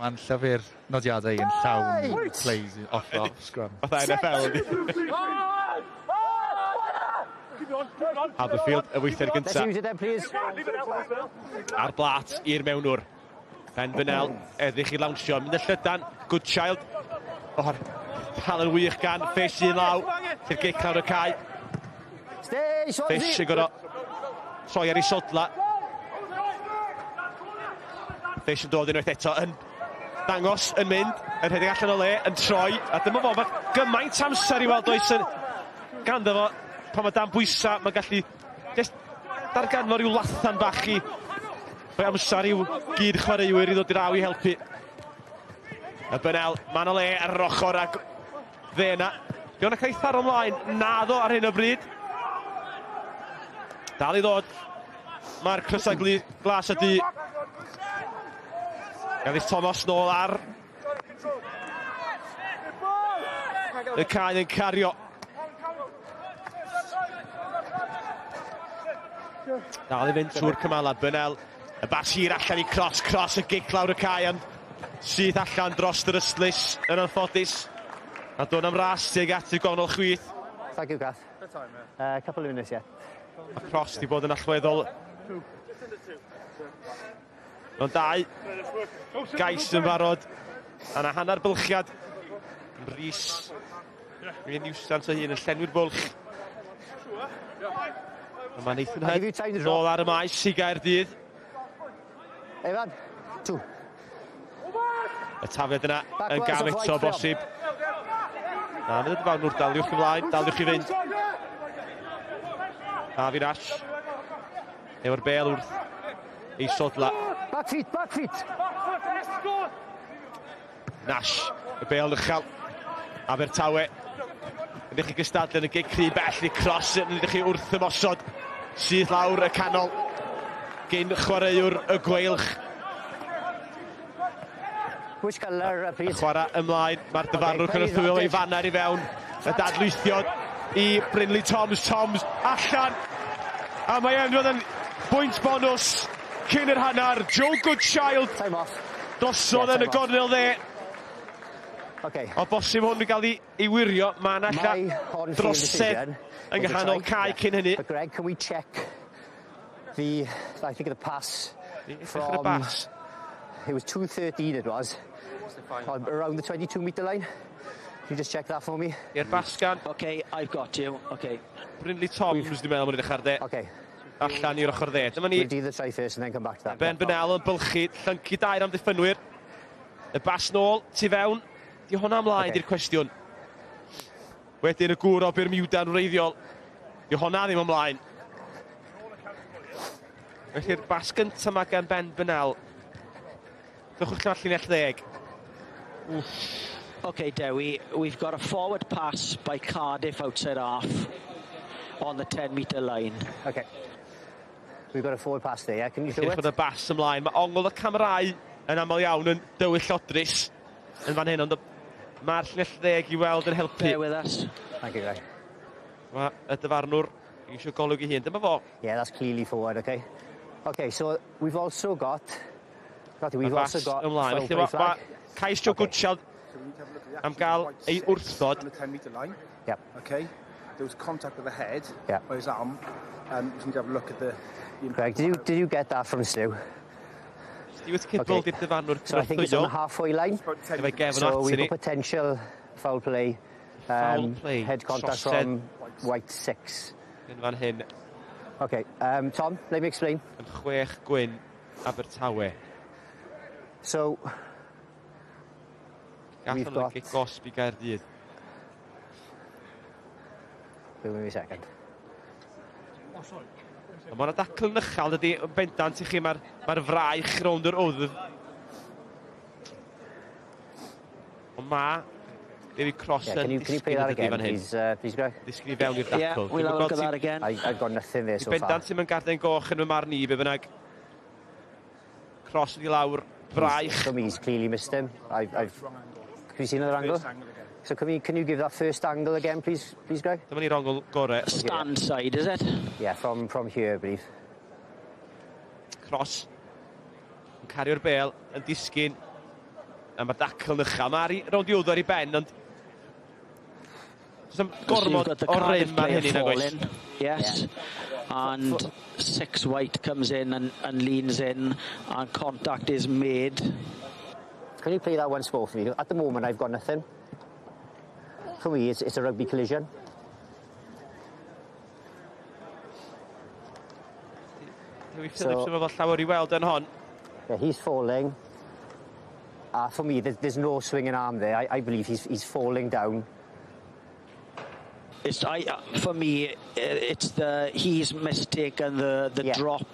Speaker 6: Mae'n llyfr nodiadau yn llawn plays off scrum.
Speaker 10: Fatha NFL ydi. Haverfield, y weithiau
Speaker 11: Let's
Speaker 10: gyntaf.
Speaker 11: use it then, please.
Speaker 10: Ar blat i'r mewnwr. Ben Burnell, edrych i lawnsio, mynd y llydan, Goodchild. O'r dal yn wych gan Fish un law. I'r gic lawr y cae.
Speaker 11: Stay, Swansea!
Speaker 10: Fish yn gorfod troi ar ei sodla. Fish yn dod unwaith eto, yn dangos, yn mynd, yn rhedeg allan o le, yn troi. A dyma fo, mae gymaint amser i weld oes yn ganddo fo. Pan mae dan bwysa, mae'n gallu just darganfod rhyw lathan bach i rhoi amser i'w gyd chwaraewyr i ddod draw i helpu. A Burnell, man o le ar yr ochr ag dde yna. Di hwnna cael ei tharo ymlaen? Naddo ar hyn o bryd. Dal i ddod. Mae'r crysau glas y du. Gadis Thomas nôl ar y cae yn cario. Dal i fynd trwy'r cymala. Burnell, y bas hir allan i Cross, Cross y gic lawr y cae, ond syth allan dros yr ystlys yn anffodus. A dod am ras tuag at y gornel chwith.
Speaker 11: Thank you, Gath. Couple of minutes, yeah.
Speaker 10: A Cross di bod yn allweddol. Ond 2 gais yn barod. A na hanner bylchiad. Rhys. Mae'n niwsans o hun yn llenwi'r bwlch. A mae Nathan
Speaker 11: I'll give you
Speaker 10: Hunt
Speaker 11: time to drop.
Speaker 10: nôl ar y maes i Gaerdydd.
Speaker 11: Evan, 2.
Speaker 10: Y tafliad yna yn
Speaker 11: Backwards
Speaker 10: gam
Speaker 11: of
Speaker 10: eto
Speaker 11: right
Speaker 10: bosib. Na, mynd y dyfarnwr, daliwch ymlaen, daliwch i fynd. Harvey Nash. Efo'r bel wrth ei sodla.
Speaker 11: Back feet, back feet.
Speaker 10: Nash, y bel uchel. Abertawe. Ydych chi gystadlu yn y gic rhy bell i Cross, ydych chi wrth ymosod. Syth lawr y canol. Gyn chwaraewr y Gweilch.
Speaker 11: Which colour, please?
Speaker 10: Chwarae ymlaen, mae'r dyfarnwr
Speaker 11: Okay,
Speaker 10: cynorthwyol ei faner i fewn. Y dadlwythiod i Brinley Toms, Toms allan. A mae e'n dod yn bwynt bonws cyn yr hanner. Joe Goodchild
Speaker 11: Time off.
Speaker 10: drosodd
Speaker 11: Yeah,
Speaker 10: yn y
Speaker 11: time off.
Speaker 10: gornel dde.
Speaker 11: Okay.
Speaker 10: O bosib hwn yn cael ei wirio, mae yna
Speaker 11: My
Speaker 10: ella
Speaker 11: on-field
Speaker 10: drosedd
Speaker 11: decision
Speaker 10: yng
Speaker 11: was a
Speaker 10: nghanol
Speaker 11: try.
Speaker 10: cae
Speaker 11: Yeah.
Speaker 10: cyn hynny.
Speaker 11: But Greg, can we check the, I think the pass
Speaker 10: Edrych ar y
Speaker 11: from,
Speaker 10: bas.
Speaker 11: it was 2:13 it was, around the 22 metre line. Can you just check that for me?
Speaker 10: I'r bas gan
Speaker 13: Okay, I've got you. Okay.
Speaker 10: Brinley Toms, dwi'n meddwl, mae'n edrych ar de.
Speaker 11: Okay.
Speaker 10: Allan i'r ochr dde. Dyma ni,
Speaker 11: We'll do the try first and then come back to that.
Speaker 10: Ben Burnell yn bylchu, llyncu dair am ddiffynwyr. Y bas nôl, tu fewn. Di hwnna ymlaen,
Speaker 11: Ocê.
Speaker 10: di'r cwestiwn. Wedyn y gŵr o Bermuda'n wreiddiol. Di hwnna ddim ymlaen. Felly'r bas gyntaf yma gan Ben Burnell. Dewch lle llinell ddeg.
Speaker 13: Okay, Dewi, we've got a forward pass by Cardiff outside half. on the 10 metre line.
Speaker 11: Okay. We've got a forward pass there, yeah? Can you show
Speaker 10: it? Bod y bas ymlaen. Mae ongl y camerau yn aml iawn yn dywyllodrus yn fan hyn, ond mae'r llinell ddeg i weld yn helpu.
Speaker 13: Bear with us.
Speaker 11: Thank you, Greg.
Speaker 10: Mae y dyfarnwr eisiau golwg ei hun. Dyma fo.
Speaker 11: Yeah, that's clearly forward, okay. Okay, so we've also got... We've also got
Speaker 10: ymlaen. Felly mae cais Joe Goodchild am gael ei wrthod.
Speaker 14: On the 10 metre line.
Speaker 11: Yep.
Speaker 14: Okay. There was contact with the head
Speaker 11: yep.
Speaker 14: by his arm. We just need to have a look at the...
Speaker 11: Greg, did you get that from Stu?
Speaker 10: Stuart Kibble di'r dyfarnwr.
Speaker 11: So I think it's on the halfway line. So we've got potential foul play.
Speaker 10: Foul play.
Speaker 11: Head contact from White 6.
Speaker 10: Yn fan hyn.
Speaker 11: Okay, Tom, let me explain.
Speaker 10: Yn 6 gwyn Abertawe.
Speaker 11: So, we've got...
Speaker 10: Gall gosb i Gaerdydd.
Speaker 11: Wait me a second.
Speaker 10: Mae yna dacl yn uchel, dydy, yn bendant i chi, mae'r fraich rownd yr wddf. Ond mae David Cross yn disgyn yn dydy fan hyn.
Speaker 11: Please, Greg?
Speaker 10: Disgyn i fewn i'r dacl.
Speaker 13: Yeah, we'll have a look at that again.
Speaker 11: I've got nothing there so far.
Speaker 10: Bendant sy'n mynd garden goch yn fy marn i, be bynnag. Cross wedi lawr, braich.
Speaker 11: For me, he's clearly missed him. Can we see another angle? So can you give that first angle again, please, Greg?
Speaker 10: Dyma ni'r ongl gore.
Speaker 13: Stand side, is it?
Speaker 11: Yeah, from here, I believe.
Speaker 10: Cross. Yn cario'r bel, yn disgyn. A mae'r dacl yn uchel. Mae rownd i wddf ar ei ben, ond... Does gormod o rym ar hynny, nag oes?
Speaker 13: Yes. And 6 White comes in and leans in, and contact is made.
Speaker 11: Can you play that once more for me? At the moment, I've got nothing. For me, it's a rugby collision.
Speaker 10: Dewi Phillips efo llawer i weld yn hon.
Speaker 11: Yeah, he's falling. For me, there's no swinging arm there. I believe he's falling down.
Speaker 13: For me, it's he's mistaken the drop.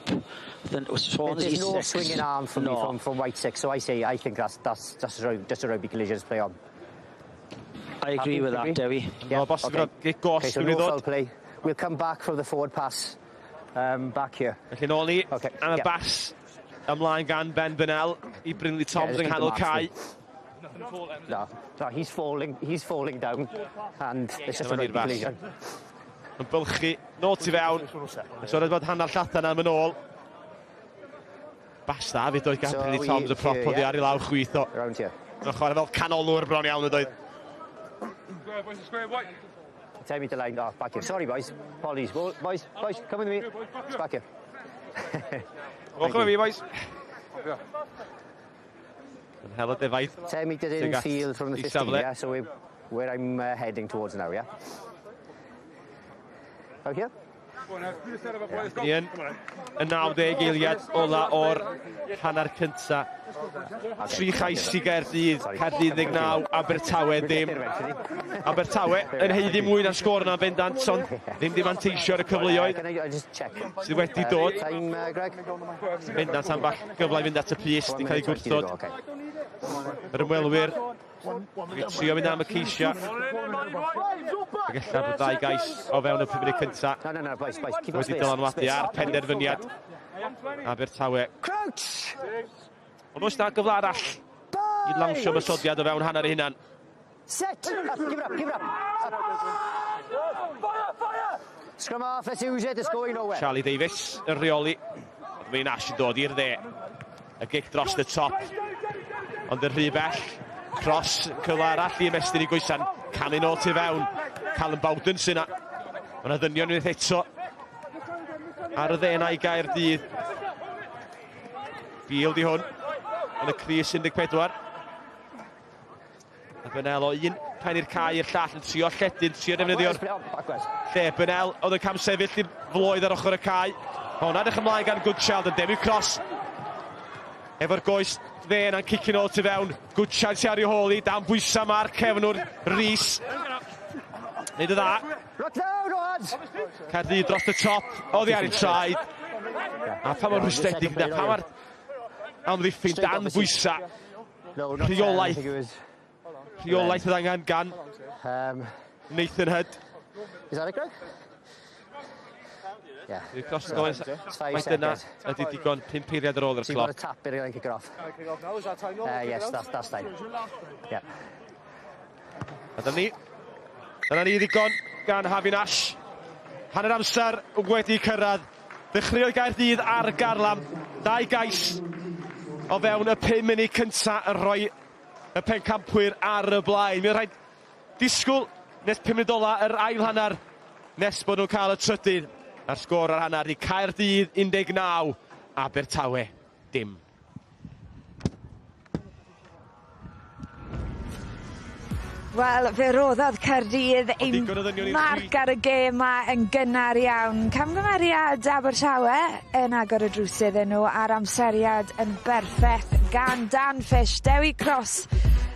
Speaker 11: There's no swinging arm for me from White 6, so I say I think that's just a rugby collision to play on.
Speaker 13: I agree with that, Dewi.
Speaker 11: Yeah,
Speaker 10: okay.
Speaker 11: Okay, so no foul play. We'll come back for the forward pass back here.
Speaker 10: Felly nôl ni am y bas ymlaen gan Ben Bennell i Brinley Toms yng nghanol cae.
Speaker 11: No, he's falling down, and it's just a rugby collision.
Speaker 10: Yn bylchu, nôl tu fewn. So roedd bod hanner llathan am yn ôl. Bas dda fyd oedd gan Brinley Toms y prop oddi ar ei law chwith o.
Speaker 11: Round here.
Speaker 10: Mae'n chwarae fel canolwr bron iawn ydoedd.
Speaker 11: 10 metre line, oh, back here. Sorry, boys. Apologies. Boys, come with me. It's back here.
Speaker 10: Welcome with me, boys. Yn hel y defaid.
Speaker 11: 10 metres in field from the 15, yeah? So where I'm heading towards now, yeah? Out here?
Speaker 10: Ian, y 90 eiliad ola o'r hanner cynta. 3 chais i Gaerdydd, Caerdydd 19, Abertawe ddim. Abertawe yn haeddu mwy na'r sgôr yna'n bendant, ond ddim di manteisio ar y cyfleoedd sydd wedi dod. Bendant ambell gyfle i fynd at y pys, di cael ei gwrthod. Yr ymwelwyr wedi trio mynd am y ceisiau. Ac ella bod ddau gais o fewn y 5 munud cynta. Wedi dylanwadu ar penderfyniad Abertawe. Ond oes na gyfle arall i lawnsio ymosodiad o fewn hanner ei hunan.
Speaker 11: Set! Up, give it up, give it up. Scrum off, let's use it, it's going nowhere.
Speaker 10: Charlie Davies yn rheoli. Mae'n Ash yn dod i'r dde. Y gic dros y top. Ond yn rhy bell. Cross, cyfle arall i ymestyn i goesan. Camu nôl tu fewn. Callum Bowden sy'n yna. Mae yna ddynion unwaith eto ar y dde yna i Gaerdydd. Beale di hwn yn y crys 14. A Bennell o un pen i'r cae i'r llall yn trio lledyn, trio defnyddio'r lle. Bennell oedd yn camsefyll i floedd ar ochr y cae. Hwnna edrych ymlaen gan Goodchild yn Demi Cross. Efo'r goes dde yna'n cicio nôl tu fewn. Goodchild sy ar ei hôl i, dan bwysa ma'r cefnwr Rhys. Neud y dda. Caerdydd dros y top, oddi ar ei traed. A pa mor rhwystredig yna, pa mor amddiffyn dan bwysa. Rheolaeth. Rheolaeth oedd angen gan Nathan Hudd.
Speaker 11: Is that it, Greg? Yeah.
Speaker 10: Cross yn gofyn,
Speaker 11: Five
Speaker 10: mae dyna
Speaker 11: seconds.
Speaker 10: ydy digon 5 eiliad ar ôl yr
Speaker 11: So you've got
Speaker 10: cloc.
Speaker 11: to tap it and kick it off. Yes, that's time. Yeah.
Speaker 10: A dyna ni. Dyna ni ddigon gan Hafin Ash. Hanner amser wedi cyrraedd. Ddechreuodd Gaerdydd ar garlam. 2 gais o fewn y 5 munud cynta yn rhoi y pencampwyr ar y blaen. Mi'n rhaid disgwyl nes 5 munud ola yr ail hanner nes bod nhw'n cael y trydydd. A'r sgôr ar hanner i Caerdydd 19, Abertawe dim.
Speaker 4: Wel, fe roddodd Caerdydd ein
Speaker 10: Digon o ddynion i'r
Speaker 4: marc
Speaker 10: chwith.
Speaker 4: ar y gêm 'ma yn gynnar iawn. Camgymeriad Abertawe yn agor y drws iddyn nhw a'r amseriad yn berffeth gan Dan Fish. Dewi Cross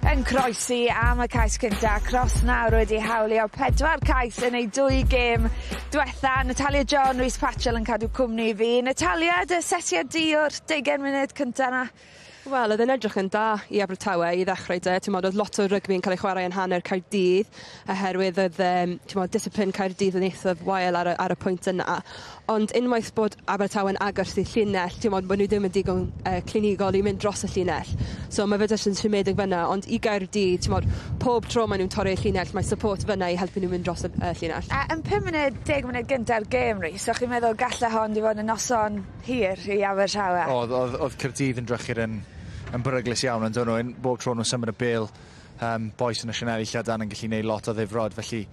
Speaker 4: yn croesi am y cais cynta. Cross nawr wedi hawlio 4 cais yn ei 2 gêm dwetha. Natalia John, Rhys Patchell yn cadw cwmni i fi. Natalia, dy sesiad di o'r 20 munud cynta 'na?
Speaker 5: Wel, oedd e'n edrych yn da i Abertawe i ddechrau de. Ti'n modd, oedd lot o rygbi yn cael ei chwarae yn hanner Caerdydd, oherwydd oedd ti'n modd, discipline Caerdydd yn eithaf wael ar y pwynt yna. Ond unwaith bod Abertawe'n agos i'r llinell, ti'n modd, bod nhw ddim yn digon clinigol i mynd dros y llinell. So mae fe jyst yn siomedig fyna, ond i Gaerdydd, ti'n modd, pob tro maen nhw'n torri'r llinell, mae support fyna i helpu nhw mynd dros y llinell.
Speaker 4: A yn 5 munud, 10 munud gynta'r gêm, Rhys, o'ch chi'n meddwl gallai hon di fod yn noson hir i Abertawe?
Speaker 6: Oedd Caerdydd yn drychu'r yn beryglus iawn yn dyn nhw. Bob tro nhw'n symud y bêl, bois yn y sianeli llydan yn gallu gwneud lot o ddifrod. Felly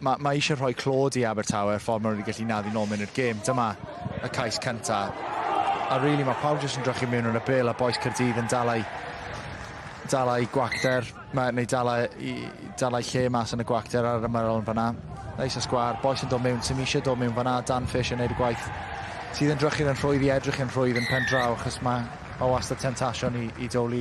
Speaker 6: mae eisiau rhoi clod i Abertawe y ffordd maen nhw wedi gallu naddu nôl mewn i'r gêm. Dyma y cais cynta. A really mae pawb jyst yn drychu mewn yn y bêl a bois Caerdydd yn dala i gwacter, neu dala i lle mas yn y gwacter ar yr ymyrrol yn fan'na. Neis a sgwar, bois yn dod mewn, sy'm eisiau dod mewn fan'na, Dan Fish yn neud y gwaith sydd yn drychu'n yn rhwydd i edrych yn rhwydd yn pen draw, achos mae wastad tentasiwn i dowlu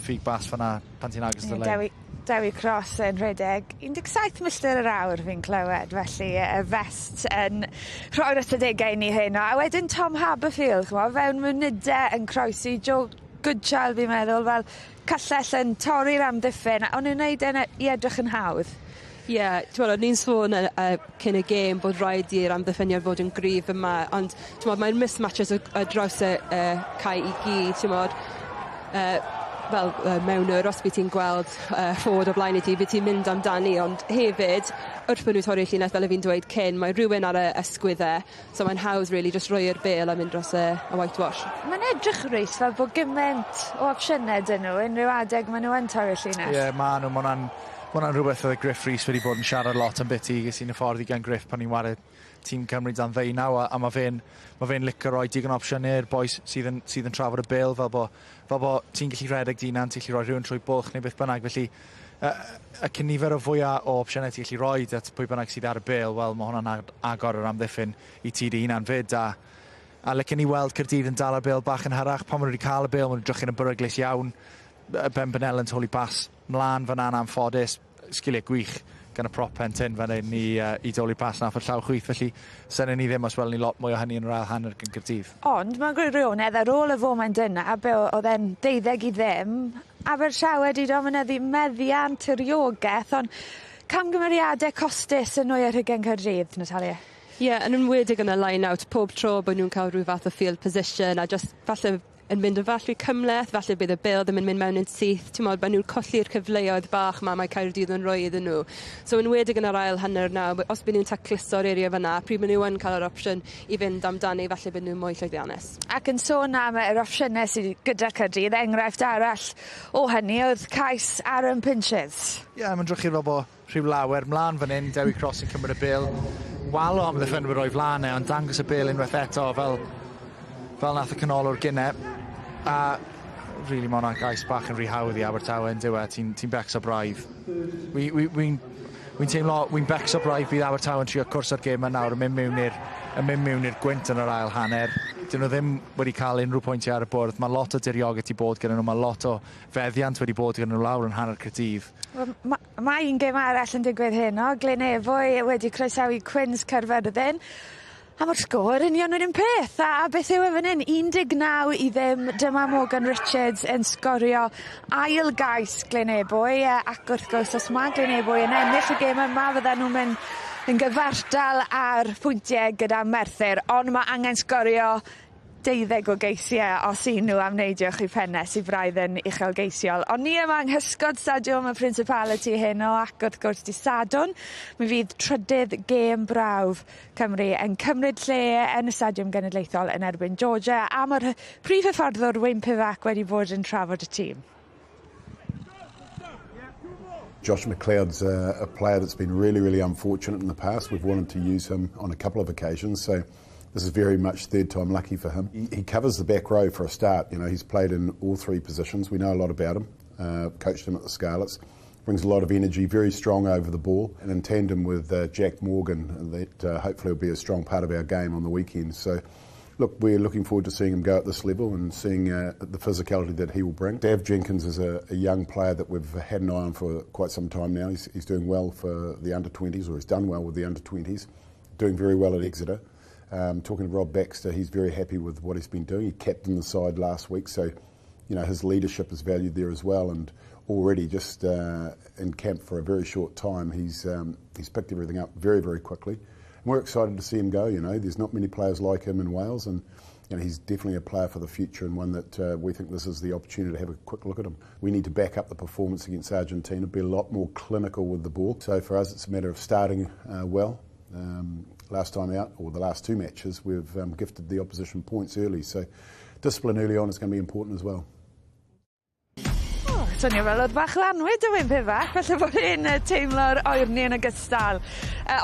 Speaker 6: ffug bas fan'na pan ti'n agos dy lein.
Speaker 4: Dewi Cross yn rhedeg 17 milltir yr awr fi'n clywed, felly y vest yn rhoi'r ystadegau i ni heno. A wedyn Tom Haberfield, ch'mo', fewn munudau yn croesi Joe Goodchild fi'n meddwl, fel cyllell yn torri'r amddiffyn, a o'n nhw'n neud e i edrych yn hawdd.
Speaker 5: Ie, yeah, o'n i'n sôn cyn y gêm bod rhaid i'r amddiffyniad fod yn gryf yma, ond mae'r mismatches o draws y cae i gyd, ti'n fel mewn yr, os fi ti'n gweld forward o blaen i ti, fi ti'n mynd amdani, ond hefyd, wrth bod nhw'n torri'r llinell, fel y fi'n dweud cyn, mae rhywun ar y ysgwyddau, so mae'n hawdd, really, just rhoi'r bêl a mynd dros y whitewash.
Speaker 4: Mae'n edrych, Rhys, fel bod gymaint o opsiynau dyn nhw, unrhyw adeg maen nhw yn torri'r llinell.
Speaker 6: Ie, yeah, maen nhw, ma' hwnna'n rhywbeth oedd Griff Rhys wedi bod yn siarad lot am biti, ges i'n hyfforddi gan Griff pan ni'n ware tîm Cymru dan 19, a mae fe'n licio roi digon o opsiynau i'r bois sydd yn trafod y bêl, fel bo ti'n gallu rhedeg dy hunan, ti'n gallu rhoi rhywun trwy bwlch neu beth bynnag, felly y cynifer o fwyaf o opsiynau ti'n gallu rhoi at pwy bynnag sydd ar y bêl, wel mae hwnna'n agor yr amddiffyn i ti dy hunan fyd, a licen ni weld Caerdydd yn dal y bêl bach yn hyrach, pan maen nhw wedi cael y bêl, maen nhw'n drychu'n yn beryglus iawn, Ben Bennell yn toli bas mlaen fan'na'n anffodus, sgiliau gwych gan y prop pen tyn fan hyn i dowlu pas nath o'r llaw chwith, felly synen ni ddim os welwn ni lot mwy o hynny yn yr ail hanner gan Caerdydd.
Speaker 4: Ond mae'n gwirionedd ar ôl y foment yna, be oedd e'n 12-0, Abertawe wedi dominyddu meddiant tiriogaeth, ond camgymeriadau costus yn 29 Caerdydd, Natalia.
Speaker 5: Ie, yeah, yn enwedig yn y line-out, pob tro bod nhw'n cael rhyw fath o field position a just falle yn mynd yn falle cymhleth, falle bydd y bêl ddim yn mynd mewn yn syth, ti'n modd, maen nhw'n colli'r cyfleoedd bach ma mae Caerdydd yn rhoi iddyn nhw. So yn enwedig yn yr ail hanner nawr, os byd nhw'n tacluso'r area fyna, pryd maen nhw yn cael yr opsiwn i fynd amdani, falle bydd nhw'n mwy llwyddiannus.
Speaker 4: Ac yn sôn am yr opsiynau sydd gyda Caerdydd, enghraifft arall o hynny oedd cais Aaron Pinches.
Speaker 6: Ie, yeah, mae'n drychu'r fel bod rhyw lawer mlaen fan hyn, Dewi Cross yn cymryd y bêl. Walo am ddiffynwyr o'i flaen e, ond dangos y bêl unwaith eto fel nath y canolwr gynne. A really, mae hwnna'n gais bach yn rhy hawdd i Abertawe yn dyw e, ti'n becso braidd. Wy'n teimlo, wy'n becso braidd bydd Abertawe yn trio cwrs o'r gêm yma nawr yn mynd mewn i'r gwynt yn yr ail hanner. Dyn nhw ddim wedi cael unrhyw pwyntiau ar y bwrdd. Mae lot o diriogaeth wedi bod gyda nhw, mae lot o feddiant wedi bod gyda nhw lawr yn hanner Caerdydd.
Speaker 4: Mae un gêm arall yn digwydd heno. Glyn Ebwy wedi croesawu Cwins Caerfyrddin. A mae'r sgôr union yr un peth. A beth yw e fan hyn? 19-0. Dyma Morgan Richards yn sgorio ail gais Glyn Ebwy. Ac wrth gwrs, os mae Glyn Ebwy yn ennill y gêm yma, fydden nhw'n mynd yn gyfartal ar pwyntiau gyda Merthyr, ond mae angen sgorio 12 o geisiau os 'yn nhw am neidio uwch 'u penne sy braidd yn uchelgeisiol. Ond ni yma yng nghysgod Stadiwm y Principality heno ac wrth gwrs dy' Sadwrn mi fydd trydydd gêm brawf Cymru yn cymryd lle yn y Stadiwm Genedlaethol yn erbyn Georgia a ma'r prif hyfforddwr Wayne Pivac wedi bod yn trafod y tîm.
Speaker 15: Josh McLeod's a player that's been really, really unfortunate in the past. We've wanted to use him on a couple of occasions, so this is very much third time lucky for him. He covers the back row for a start. He's played in all three positions. We know a lot about him. Coached him at the Scarlets. Brings a lot of energy, very strong over the ball, and in tandem with Jack Morgan, that hopefully will be a strong part of our game on the weekend. So, look, we're looking forward to seeing him go at this level and seeing the physicality that he will bring. Dav Jenkins is a young player that we've had an eye on for quite some time now. He's doing well for the under-20s, or he's done well with the under-20s, doing very well at Exeter. Talking to Rob Baxter, he's very happy with what he's been doing. He captained the side last week, so his leadership is valued there as well. And already, just in camp for a very short time, he's picked everything up very, very quickly. And we're excited to see him go. There's not many players like him in Wales, and he's definitely a player for the future and one that we think this is the opportunity to have a quick look at him. We need to back up the performance against Argentina, be a lot more clinical with the ball. So for us, it's a matter of starting well. Last time out, or the last two matches, we've gifted the opposition points early. So discipline early on is going to be important as well.
Speaker 4: Oh, swnio fel oedd bach o annwyd y Wyn Pivac, falle bod e'n teimlo'r oerni yn ogystal.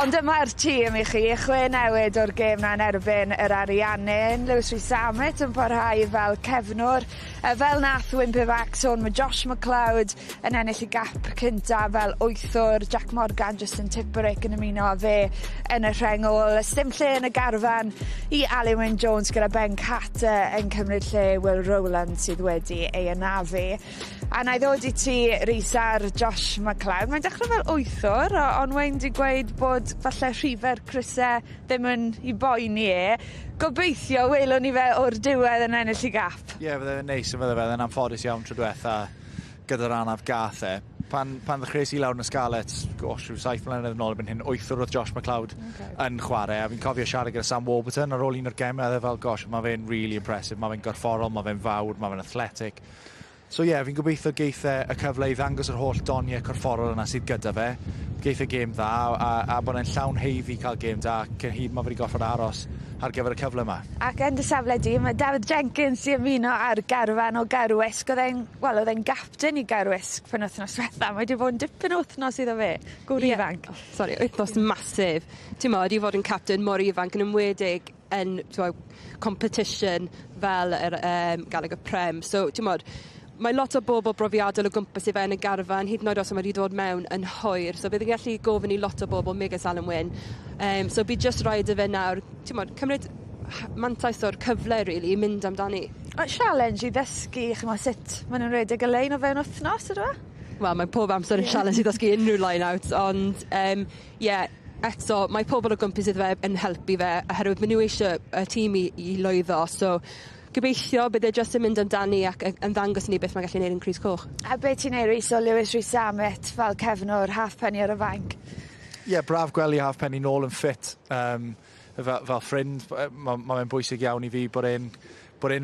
Speaker 4: Ond dyma'r tîm i chi, chwe newid o'r gêm 'na yn erbyn yr Ariannin. Lewis Rees-Zammit yn parhau fel cefnwr. Fel nath Wyn Pivac sôn, mae Josh McLeod yn ennill 'i gap cynta fel wythwr. Jack Morgan, Justin Tipuric yn ymuno â fe yn y rheng ôl. Sdim lle yn y garfan i Alun Wyn Jones gyda Ben Carter yn cymryd lle Will Rowland sydd wedi ei anafu. A na i ddod i ti, Rhys, ar Josh McLeod. Mae'n dechrau fel wythwr, ond Wayne 'di gweud bod falle rhife'r cryse ddim yn 'i boeni e. Gobeithio welwn ni fe o'r diwedd yn ennill 'i gap.
Speaker 6: Ie, yeah, fydde fe'n neis yn fydde fe, yn anffodus iawn tro diwetha gyda'r anaf gath e. Pan ddechreuais i lawr yn y Scarlets, gosh, rhyw 7 mlynedd yn ôl erbyn hyn, wythwr oedd Josh McLeod yn chwarae, a fi'n cofio siarad gyda Sam Warburton ar ôl un o'r gemau, a fel, "Gosh, mae fe'n really impressive, mae fe'n gorfforol, mae fe'n fawr, mae fe'n athletic." So ie, yeah, fi'n gobeithio geith e y cyfle i ddangos yr holl doniau corfforol yna sydd gyda fe. Geith e gêm dda a bod e'n llawn haeddu cael gêm da cyn hyd mae fe wedi gorfod aros ar gyfer y cyfle yma.
Speaker 4: Ac yn dy safle di, mae David Jenkins 'di ymuno ar garfan o Garwisg. Oedd e'n, wel, oedd e'n gapten i Garwisg penwythnos diwetha. Mae wedi bod yn dipyn o wythnos iddo fe. Gŵr ifanc.
Speaker 5: Oh, sorry, wythnos massive. Ti'n modd, i fod yn captain mor ifanc yn enwedig yn, t'mo', competition fel yr Gallagher Prem. So, ti'n modd, mae lot o bobl brofiadol o gwmpas i fe yn y garfan, hyd yn oed os mae wedi dod mewn yn hwyr. So bydd yn gallu gofyn i lot o bobl, megis Alun Wyn. So bydd just rhaid i fe nawr, ti'n modd, cymryd mantais o'r cyfle, really, i mynd amdani.
Speaker 4: O, challenge i ddysgu, ch'mo', sut ma' nw'n redeg y lein o fewn wythnos, ydyw e?
Speaker 5: Wel, mae pob amser yn challenge i ddysgu unrhyw line-out, ond yeah, eto, mae pobl o gwmpas iddo fe yn helpu fe, oherwydd maen nhw eisiau y tîm i lwyddo, so gobeithio bydd e jyst yn mynd amdani ac yn ddangos i ni beth mae'n gallu neud yn crys coch.
Speaker 4: A be ti'n neud, Rhys, o Lewis Rees-Zammit fel cefnwr, Halfpenny ar y fainc?
Speaker 6: Ie, yeah, braf gweld i Halfpenny nôl yn ffit. Fel ffrind, mae ma fe'n bwysig iawn i fi bod e'n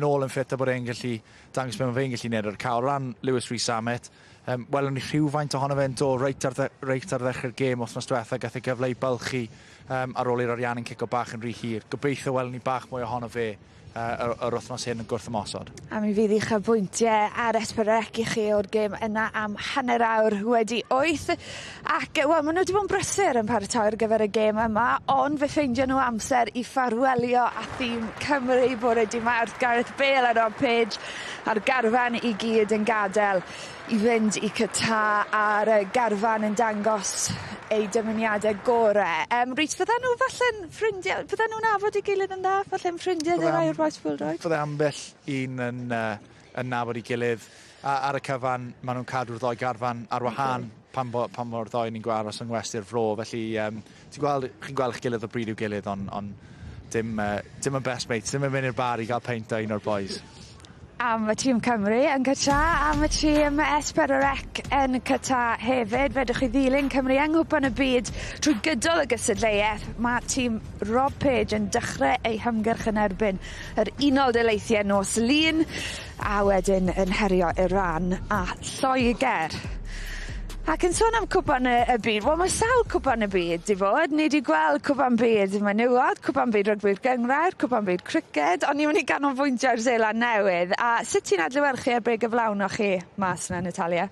Speaker 6: nôl yn ffit a bod e'n gallu dangos beth mae fe'n gallu neud ar y cae. O ran Lewis Rees-Zammit, welwn ni rhywfaint ohono fe'n dod reit ar ddechrau'r gêm wythnos diwetha, gath e gyfle i bylchu ar ôl i'r Ariannin cico bach yn rhy hir. Gobeithio welwn ni bach mwy ohono fe yr wythnos hyn yn gwrth ymosod.
Speaker 4: A mi fydd uchafbwyntiau ar S4C i chi o'r gêm yna am 8:30. Ac, wel, maen nhw wedi bod yn brysur yn paratoi ar gyfer y gêm yma, ond fe ffeindio nhw amser i ffarwelio â thîm Cymru bore di Mawrth. Gareth Bale a Rob Page a'r garfan i gyd yn gadael i fynd i Qatar a'r garfan yn dangos eu dymuniadau gore. Rhys, fydden nhw falle'n ffrindiau, fydden nhw'n nabod ei gilydd yn dda? Falle'n ffrindiau rai o'r bois pêl-droed?
Speaker 6: Fydde ambell un yn nabod ei gilydd. A, ar y cyfan, maen nhw'n cadw'r ddou garfan ar wahân pan bo'r ddou ni'n gwaros yng Ngwesty'r Fro. Felly, chi'n gweld eich gilydd o bryd i'w gilydd, ond dim yn best mates, dim yn mynd i'r bar i gael peint o un o'r boys.
Speaker 4: am y tîm Cymru yn Qatar, am y tîm S4C yn Qatar hefyd. Fedrwch chi ddilyn Cymru yng Nghwpan y Byd trwy gydol y gystadleuaeth. Mae tîm Rob Page yn dechrau eu hymgyrch yn erbyn yr Unol Daleithiau nos Lun, a wedyn yn herio Iran a Lloegr. Ac yn sôn am cwpan y y byd, wel mae sawl cwpan y byd 'di bod. Ni 'di gweld cwpan byd menywod, cwpan byd rygbi'r gynghrair, cwpan byd criced, ond ni myn' i ganolbwyntio ar Seland Newydd. A sut ti'n adlewyrchu ar be' gyflawnoch chi mas 'na Natalia?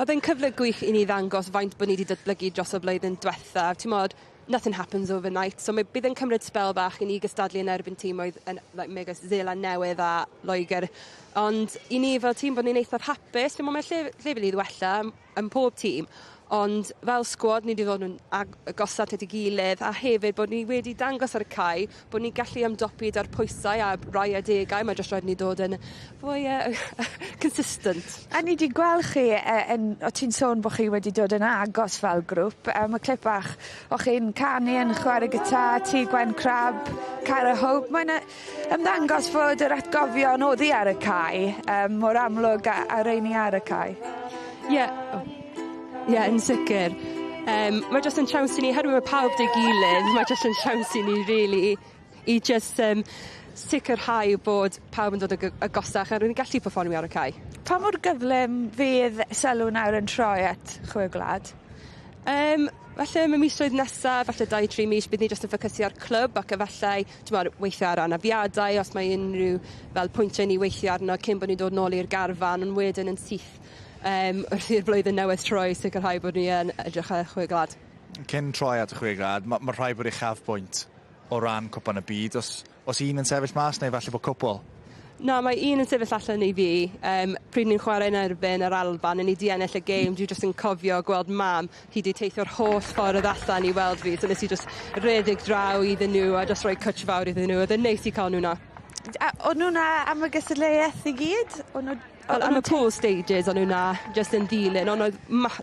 Speaker 5: O'dd e'n cyfle gwych i ni ddangos faint bo' ni 'di datblygu dros y blwyddyn dwetha. T'mod, nothing happens overnight, so mae bydd e'n cymryd sbel bach i ni gystadlu yn erbyn timoedd yn like megis Seland Newydd a Loegr. Ond i ni fel tîm bod ni'n eithaf hapus, fi'n me'wl mae lle llefydd i wella yn pob tîm, ond fel sgwad ni 'di ddod yn agosach at ei gilydd a hefyd bod ni wedi dangos ar y cae bod ni'n gallu ymdopi 'da'r pwysau a rai adegau mae jyst raid ni dod yn fwy consistent.
Speaker 4: A ni 'di gweld chi yn, o' ti'n sôn bo' chi wedi dod yn agos fel grŵp, y clip bach o chi'n canu yn chwarae gitar, ti Gwen Crab, Cara Hope, mae'n ymddangos fod yr atgofion oddi ar y cae mor amlwg a rheini ar y cae.
Speaker 5: Ie. Ie, yn sicr. Mae jyst yn siawns i ni, herwydd mae pawb 'da'i gilydd, mae jyst yn siawns i ni really i jyst sicrhau bod pawb yn dod agosach a rwy'n gallu perfformio ar y cae.
Speaker 4: Pa mor gyflym fydd sylw nawr yn troi at Chwe Gwlad?
Speaker 5: Falle yn y misoedd nesaf, falle 2-3 mis, bydd ni jyst yn ffocysu ar clwb ac efallai, t'mod, weithio ar anafiadau, os mae unrhyw fel pwyntiau ni weithio arno cyn bod ni'n dod nôl i'r garfan, ond wedyn yn syth wrth i'r blwyddyn newydd troi, sicrhau bod ni yn edrych ar Chwe Gwlad.
Speaker 6: Cyn troi at y Chwe Gwlad, ma rhaid bod uchafbwynt o ran Cwpan y Byd. Os un yn sefyll mas, neu falle bod cwpl?
Speaker 5: Na, mae un yn sefyll allan i fi. Pryd ni'n chwarae yn erbyn yr Alban, ni 'di ennill y gêm, dwi jyst yn cofio gweld mam, hi 'di teithio'r holl ffordd allan i weld fi, so nes i jyst redeg draw iddyn nhw a jyst rhoi cwtsh fawr iddyn nhw. Oedd e'n neis i cael nhw 'na.
Speaker 4: A o'n nhw 'na am y gystadleuaeth i gyd? O'n nhw
Speaker 5: Wel, am y pool stages o'n nhw 'na, jyst yn ddilyn, ond oedd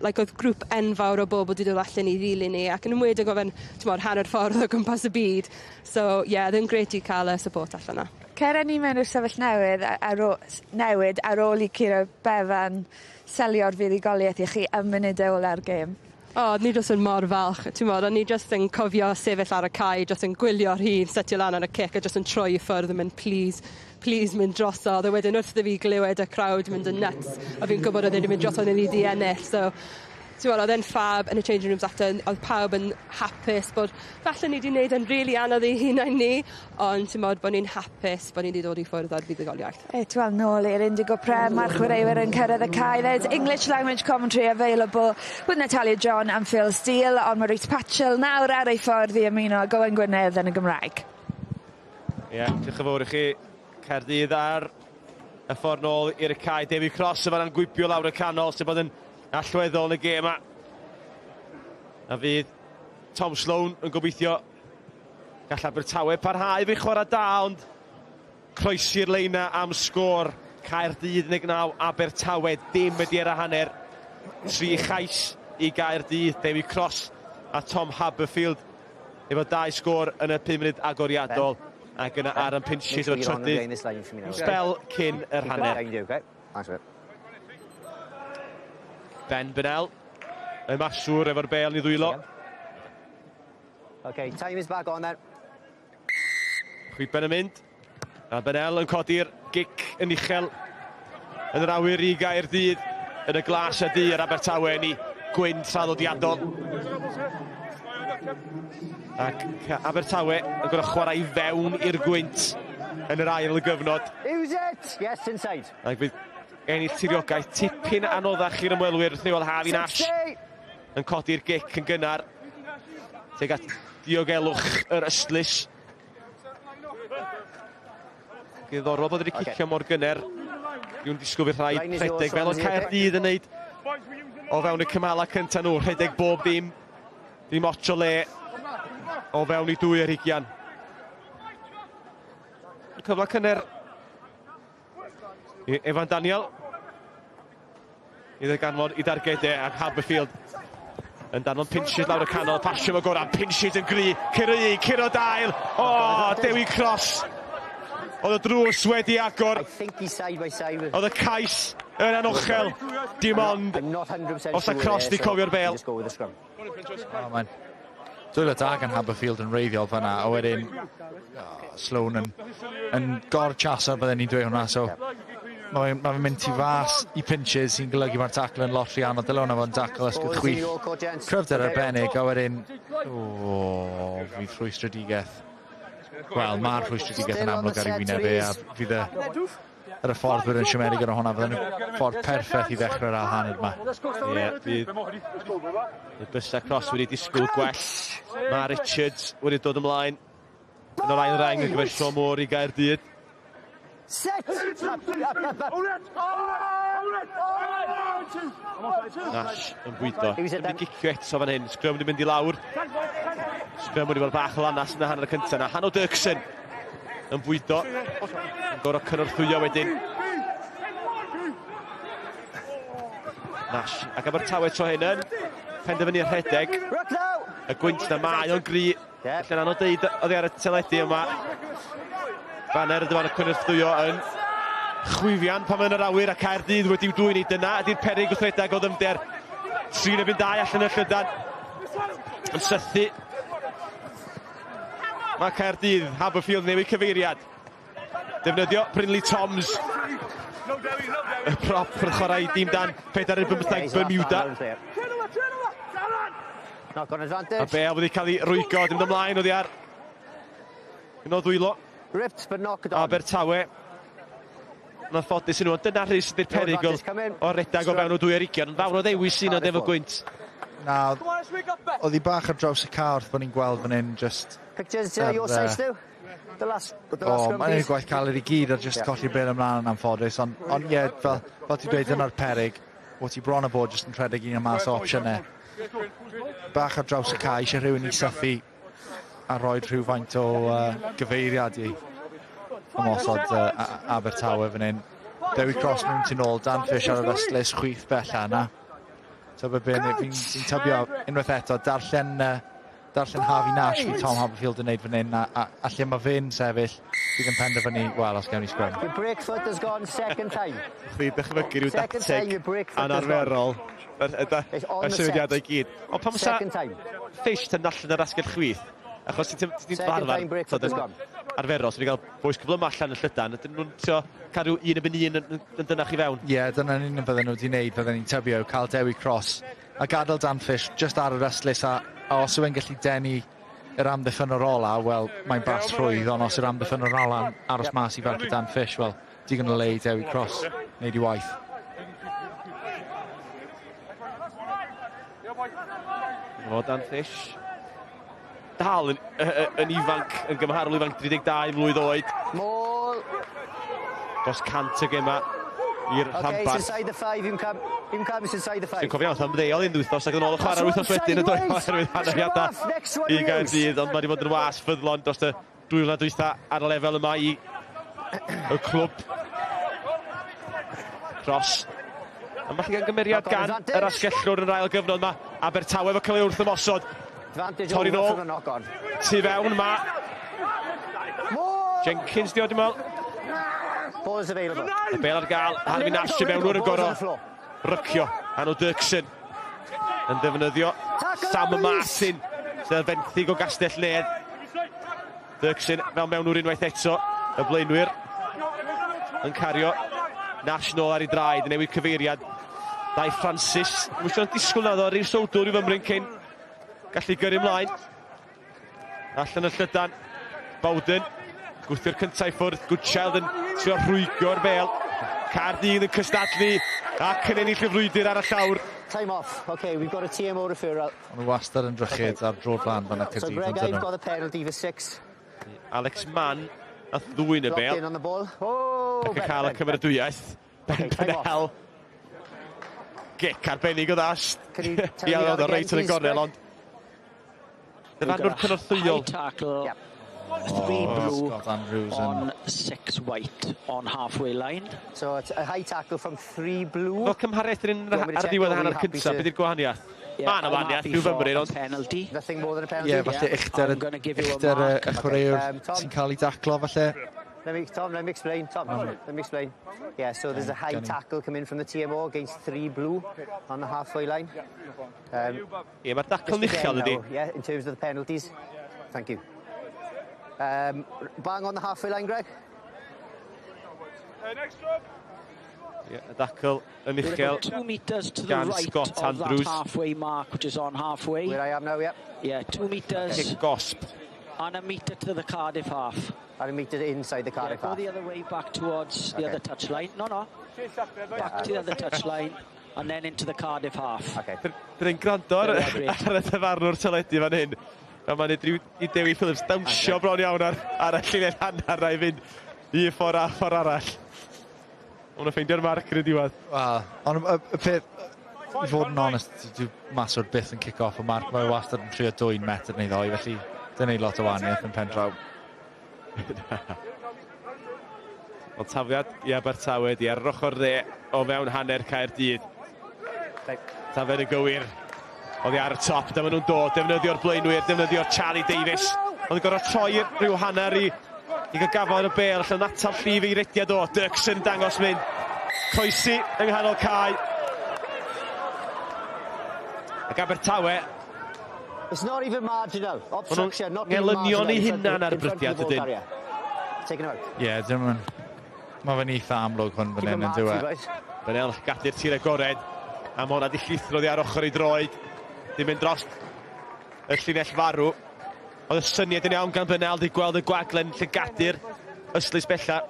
Speaker 5: like, oedd grŵp enfawr o bobl wedi dod allan i ddilyn ni, ac yn enwedig o fe'n, t'mod, hanner ffordd o gwmpas y byd. So, ie, yeah, oedd e'n grêt i cael y support allan 'na.
Speaker 4: Cera ni mewn i'r sefyll newydd ar newid ar ôl i Curo Bevan selio'r fuddugoliaeth i chi ym munudau ola'r gêm.
Speaker 5: O, ni jyst yn mor falch, t'mod, o'n i jyst yn cofio sefyll ar y cae, jyst yn gwylio'r hun, setio lan ar y cic a jyst yn troi i ffwrdd yn mynd, please, please mynd drosodd. A wedyn wrth i fi glywed y crowd mynd yn nuts, a fi'n gwybod oedd e wedi mynd drosodd i ni 'di ennill, so t'mod, oedd e'n ffab yn y changing rooms after, oedd pawb yn hapus bod falle ni 'di wneud e'n rili anodd i hunain ni, ond t'mod bod ni'n hapus bod ni 'di dod i ffwrdd â'r fuddugoliaeth.
Speaker 4: Reit, wel, nôl i'r Indigo Prem, mae'r chwaraewyr yn cyrraedd y cae. There's English language commentary available with Natalia John and Phil Steele, ond mae Rhys Patchell nawr ar ei ffordd i ymuno ag Owen Gwynedd yn y Gymraeg.
Speaker 10: Ie, yeah, diolch yn fawr i chi. Caerdydd ar y ffordd nôl i'r cae. Dewi Cross yn fanna'n gwibio lawr y canol, sy'n bod yn allweddol yn y gêm yma. A fydd Tom Sloan yn gobeithio gall Abertawe parhau fi chwarae da, ond croesi'r leina am sgôr. Caerdydd 19, Abertawe dim ydi ar y hanner. 3 chais i Gaerdydd, Dewi Cross a Tom Haberfield efo 2 sgôr yn y 5 munud agoriadol. Ac yna Aaron Pinchit efo trydydd sbel cyn yr hanner. Ben Bennell, y maswr efo'r bêl i ddwylo.
Speaker 11: Okay, time is back on then.
Speaker 10: Chwiben yn mynd. A Bennell yn codi'r gic yn uchel yn yr awyr i Gaerdydd yn y glas a du yr Abertawe yn ei gwyn traddodiadol. Ac Abertawe yn gorfod chwarae i fewn i'r gwynt yn yr ail gyfnod.
Speaker 11: Use it! Yes, inside.
Speaker 10: Ac fydd ennill tiriogaeth tipyn anoddach i'r ymwelwyr wrth ni weld Harvey Nash yn codi'r gic yn gynnar tuag at diogelwch yr ystlys. Diddorol bod wedi cicio mor gynnar. Dwi'n disgwyl fydd rhaid rhedeg fel oedd Caerdydd yn neud o fewn y cymalau cyntaf nhw, rhedeg bob dim, dim ots o le o fewn i 2 ar 20. Cyfle cynnar i Evan Daniel i ddarganfod i dargedau ac Haberfield yn danfon Pinchit lawr y canol, pasio fo gorau, Pinchit yn gry, curo un, curo dail, o, Dewi Cross. Oedd y drws wedi agor. Oedd y cais yn anochel. Dim ond os a Cross di cofio'r bel.
Speaker 6: Oh, mae'n dwylo da gan Haberfield yn reiddiol fanna, a wedyn Sloan yn gor-chaso, bydden ni'n dweud hwnna, so mae'n ma mynd tu fas i pinches sy'n golygu mae'r tackle yn lot rhy anodd. Dyle hwnna fod yn tackle ysgwydd chwith. Cryfder arbennig, a wedyn, fydd rhwystredigaeth. Wel, mae'r rhwystredigaeth yn amlwg ar ei wyneb e, a fydd yr y ffordd bydd yn siomedig gyda hwnna, fydden nhw'n ffordd perffaith i ddechrau'r ail hanner yma.
Speaker 10: Ie, fydd y bysa Cross wedi disgwyl gwell. Mae Richards wedi dod ymlaen yn yr ail reng ar gyfer Sean Moore i Gaerdydd.
Speaker 11: Set!
Speaker 10: Nash yn bwydo. Wedi gicio eto fan hyn. Scrum wedi mynd i lawr. Scrum wedi bod bach o lanas yn y hanner y cyntaf. Na Hanno Dirksen yn bwydo. Yn gorau cynorthwyo wedyn. Nash ac Abertawe tro hyn yn penderfynu rhedeg. Y gwynt na mae o'n gry. Allan anodd deud oddi ar y teledu yma. Banner y dyfan y cynorthwyo yn chwifian pan mae'n yr awyr a Caerdydd wedi'w dwyn i dyna ydy'r peryg wrth redeg o ddyfnder. 3-2 allan y llydan. Yn sythu. Mae Caerdydd, Haberfield newid cyfeiriad. Defnyddio Brinley Toms. Y prop yn chwarae i dîm dan 4-15 Bermuda. A Bale wedi cael ei rwygo, dim ymlaen oddi ar un o ddwylo. Abertawe. Mae'n ffodus yn nhw, ond dyna Rhys ydy'r perygl o redag o fewn o 2-20. Yn fawr o ddewis sy'n ond efo gwynt.
Speaker 6: Na, oedd hi bach ar draws y car wrth bod ni'n gweld fan hyn, just...
Speaker 11: Pictures your size too? The last
Speaker 6: mae'n ei gwaith caled i gyd a just colli'r bel ymlaen yn anffodus, ond ie, fel ti'n dweud, dyna'r peryg, o ti bron o bod just yn rhedeg un o mas o opsiynau. Bach ar draws y cae, eisiau rhywun i sythu a rhoi rhywfaint o gyfeiriad i ymosod Abertawe fan hyn. Dewi Cross mewn tu nôl, Dan Fish ar yr ystlys, chwith bella yna. Fi'n tybio unwaith eto, darllen Harvey Nash fi Tom Haberfield yn neud fan hyn, a lle mae fe'n sefyll, bydd yn penderfynu, wel, os gewn ni sgrym.
Speaker 11: Your break foot has gone second time.
Speaker 10: Chdi dychmygu rhyw dacteg anarferol. Y symudiadau i gyd. Ond pam sa Fish yn allan yr asgell chwith? Achos ti'n arfer arferol, so ni'n cael boes cyflym allan yn llydan, ydyn nhw'n trio cael rhyw 1-1 yn dynach i fewn?
Speaker 6: Ie, dyna'n un fydden nhw wedi wneud, fydden ni'n tybio, cael Dewi Cross a gadael Dan Fish just ar yr ystlys, a os yw'n gallu denu yr amddiffynwr ola, wel, mae'n bas rhwydd, ond os yw'r amddiffynwr ola'n aros mas i farcio Dan Fish, wel, digon o le i Dewi Cross wneud i waith.
Speaker 10: Efo Dan Fish. Dal yn ifanc, yn gymharol ifanc, 32 mlwydd oed.
Speaker 11: Maul.
Speaker 10: Dros 100 y gema i'r rhanbarth.
Speaker 11: Okay, it's inside the five, you can it's inside the five.
Speaker 10: Dwi'n cofio, nath ymddeol un wythnos ac yn ôl y chwarae'r wythnos wedyn yn dod oherwydd anafiadau i Gaerdydd, ond mae wedi bod yn was ffyddlon dros y 2 mlynedd dwytha ar y lefel yma i y clwb. Cross. Ambell i gymeriad gan yr asgellwr yn yr ail gyfnod yma. Abertawe efo cyfle wrth ymosod. Torri nôl. Tu fewn ma. Jenkins di o, dwi'n meddwl.
Speaker 11: Ball is available.
Speaker 10: Y bel ar gael, Harvey Nash i mewn o'r gorau. Rycio, Hanno Dirksen yn defnyddio Sam Martin, sydd ar fenthyg o Gastell Nedd. Dirksen fel mewn o'r unwaith eto, y blaenwyr yn cario Nash nôl ar ei draed, yn newid cyfeiriad. Dai Francis, mwysio disgwyl na ddo, rhyw sowdwr i fymryn cyn gallu gyrru ymlaen. Allan y llydan, Bowden, gwthio'r cyntaf i ffwrdd, Goodchild yn trio rhwygo'r bel. Caerdydd yn cystadlu ac yn ennill y frwydr ar y llawr.
Speaker 11: Time off. Okay, we've got a TMO referral.
Speaker 6: Ond nhw wastad yn drychyd ar dro'r flan fan y Caerdydd.
Speaker 11: So Greg, I've got a penalty for 6.
Speaker 10: Alex Mann nath ddwyn y bel.
Speaker 11: In on the ball. Oh,
Speaker 10: ac yn cael y cymeradwyaeth. Ben Pennell. Gic arbennig o ddast. Ia, oedd o reit yn y gornel, ond dyfarnwr cynorthwyol.
Speaker 13: High tackle. 3 blue on 6 white on halfway line.
Speaker 11: So it's a high tackle from 3 blue.
Speaker 10: Fel cymhariaeth yn ar ddiwedd hanner cyntaf, beth yw'r gwahaniaeth? Mae yna wahaniaeth, rhyw fymryn, ond...
Speaker 13: Penalty.
Speaker 11: Nothing more than a penalty.
Speaker 6: Ie, falle uchder y chwaraewr sy'n cael ei daclo, falle.
Speaker 11: Let me, Tom, let me explain. Tom, let me explain. Yeah, so there's a high tackle coming from the TMO against 3 blue on the halfway line.
Speaker 10: Ie, mae'r dacl yn uchel ydi.
Speaker 11: Yeah, in terms of the penalties. Thank you. Bang on the halfway line, Greg.
Speaker 8: Next job.
Speaker 10: Yeah, y dacl yn uchel.
Speaker 13: 2 metres to the
Speaker 10: gan
Speaker 13: right
Speaker 10: Scott
Speaker 13: of
Speaker 10: Andrews.
Speaker 13: That halfway mark, which is on halfway.
Speaker 11: Where I am now, yeah.
Speaker 13: Yeah, 2 metres.
Speaker 10: Kick gosp.
Speaker 13: And a metre to the Cardiff half.
Speaker 11: And a metre inside the Cardiff half.
Speaker 13: Go the other way back towards the other touchline. No. Back to the other touchline and then into the Cardiff half.
Speaker 11: Okay.
Speaker 10: Dyn ni'n gwrando ar y tafarnwr teledu fan hyn. A mae'n neud i Dewi Phillips dawnsio bron iawn ar y llinell hanner na i fynd i ffordd a ffordd arall. Mae'n ffeindio'r marc yn y diwedd.
Speaker 6: Wel, ond y peth, i fod yn onest, dwi maswr byth yn kick off y marc. Mae wastad yn trio 2 metr neu ddoi, felly dyna i lot o wahaniaeth yn pen draw.
Speaker 10: Ond tafliad i Abertawe di ar yr ochr dde o fewn hanner Caerdydd. Tafliad yn gywir. Oddi ar y top, dyma nhw'n dod, defnyddio'r blaenwyr, defnyddio'r Charlie Davies. Ond yn gorfod troi rhyw hanner i gael gafael ar y bêl, allan atal llif ei rediad o. Dirksen dangos mynd. Croesi yng nghanol cae. Ac Abertawe.
Speaker 11: It's not even marginal. Obstruction, not even marginal.
Speaker 10: Ngelynion ei hunan ar brydiad ydyn.
Speaker 6: Ie, dim yn... Mae fe'n eitha amlwg hwn fan hyn yn diwedd.
Speaker 10: Bennell gadw'r tir agored. A ma' hwnna 'di llithro oddi ar ochr ei droed. Dim mynd dros y llinell farw. Oedd y syniad yn iawn gan Bennell 'di gweld y gwaglen llygadu'r ystlys bella.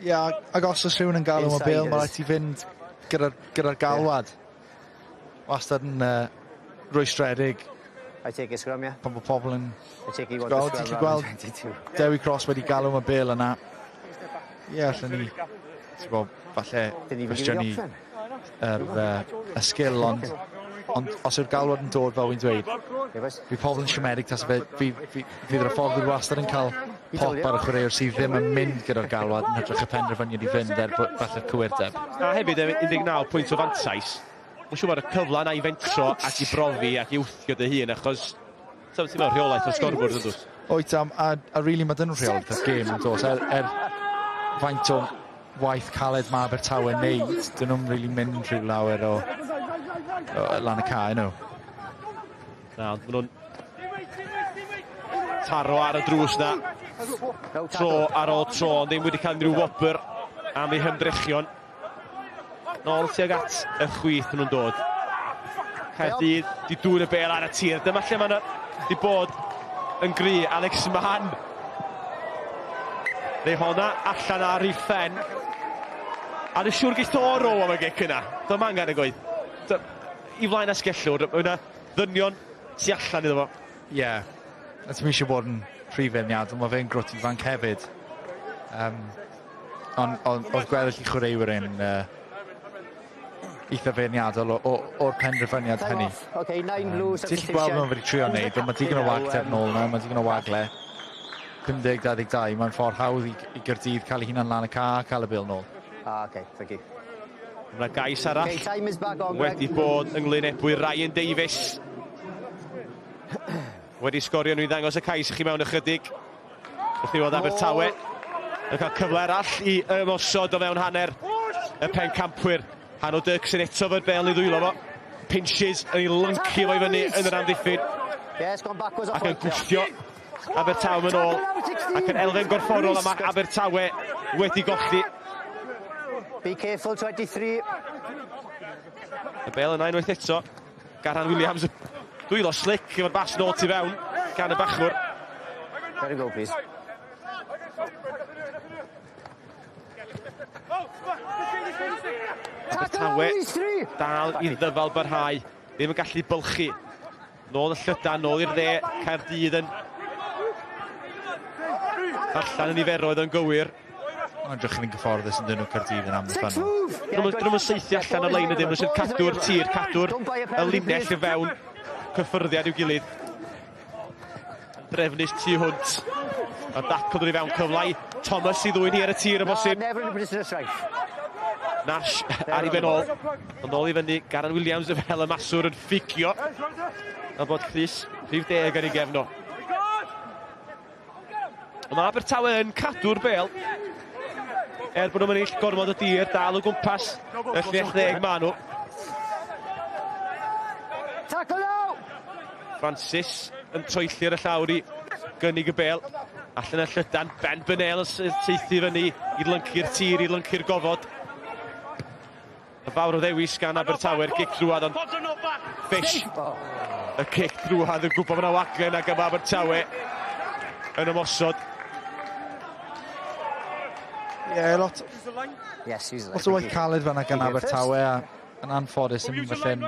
Speaker 6: Ie, ac os oes rhywun yn galw am y bêl, mae rhaid ti fynd gyda'r galwad. Wastad yn rwystredig.
Speaker 11: I take a scrum, yeah.
Speaker 6: Pan bod pobl yn...
Speaker 11: I take you want the scrum.
Speaker 6: Ti'n gweld Dewi Cross wedi galw am y bêl yna. Ie, allan ni... Ti'n gwybod, falle cwestiynu y sgil, ond os yw'r galwad yn dod, fel wy'n dweud, fi pobl yn siomedig tas fe, fydd yr hyfforddwyr wastad yn cael pop ar y chwaraewr sydd ddim yn mynd gyda'r galwad yn hytrach y penderfyniad i fynd er falle'r cywirdeb.
Speaker 10: A hefyd 19 pwynt o fantais, mae'n siŵr bod y cyfle yna i fentro ac i brofi ac i wthio dy hun, achos ti'n meddwl rheolaeth o'r sgorfwrdd yn dod.
Speaker 6: Oet, a really mae dyn nhw'n rheolaeth o'r gêm yn dod. Er faint o waith caled mae Abertawe wneud, dyn nhw'n really mynd rhyw lawer o lan y cae nhw.
Speaker 10: Na, ond maen nhw'n taro ar y drws na. Tro ar ôl tro, ond ddim wedi cael unrhyw wobr am eu hymdrechion. Nôl tuag at y chwith nhw'n dod. Caerdydd di dwyn y bêl ar y tir. Dyma lle maen nhw wedi bod yn gry. Alex Mann. Neu honna allan ar ei phen. A dwi'n siŵr geith o row am y gic yna. Dyma angen y gwaith. I flaen asgellwr, mae yna ddynion tu allan iddo fo.
Speaker 6: Ie. Yeah. A ti'n eisiau bod yn rhy feirniadol, mae fe'n grwt ifanc hefyd. Ond oedd gweddill i chwaraewyr yn eitha feirniadol o'r penderfyniad hynny. Ti'n gallu gweld nhw'n wedi trio wneud, ond mae digon o wagter nôl na, mae digon o wagle. 50-22, mae'n ffordd hawdd i Gaerdydd cael ei hunan lan y ca a cael y bêl nôl.
Speaker 11: Okay, thank you.
Speaker 10: Mae gais arall wedi bod ynglyn ebwy Ryan Davies. Wedi sgorio nhw i ddangos y cais i chi mewn ychydig. Wrth i weld Abertawe yn cael cyfle arall i ymosod o fewn hanner y pencampwyr. Hanno Dirksen eto fo'r bel i ddwylo fo. Pinches yn ei lyncu fo i fyny yn yr amddiffyn. Ac yn gwthio Abertawe yn ôl. Ac yn elfen gorfforol yma Abertawe wedi golli.
Speaker 11: Be careful, 23.
Speaker 10: Y bel yna unwaith eto. Garan Williams, dwylo slick efo'r bas nôl tu fewn gan y bachwr.
Speaker 11: Let him go, please.
Speaker 10: Abertawe dal i ddyfal barhau. Ddim yn gallu bylchu. Nôl y llydan, nôl i'r dde. Caerdydd yn allan yn niferoedd yn gywir.
Speaker 6: Mae'n edrych yn gyfforddus yn dyn nhw Caerdydd yn amddiffynnol.
Speaker 10: Dyn nhw'n saethu allan o'r lein ydyn nhw sy'n cadw'r tir, cadw'r y linell i fewn cyffyrddiad i'w gilydd. Drefnus tu hwnt. A dacl dod i fewn cyfle i Thomas i ddwyn hi ar y tir o bosib. Nash ar ei ben ôl. Ond nôl i fyny, Garan Williams fel y maswr yn ffugio. A bod Chris rhif 10 ar ei gefn o. Ond mae Abertawe yn cadw'r bêl. Er bod nhw'n ennill gormod o dir, dal o gwmpas y llinell 10 ma nhw.
Speaker 11: Tackle now!
Speaker 10: Francis yn troelli ar y llawr i gynnig y bel. Allan y llydan, Ben Bennell yn seithi fyny i lyncu'r tir, i lyncu'r gofod. Y fawr o ddewis gan Abertawe'r gic drwad, ond Fish. Y cic drwad yn gwybod fyna waglen ac am Abertawe yn ymosod.
Speaker 6: Ie, yeah, lot,
Speaker 11: yes,
Speaker 6: lot o waith caled fanna gan Abertawe a yn anffodus yn falle'n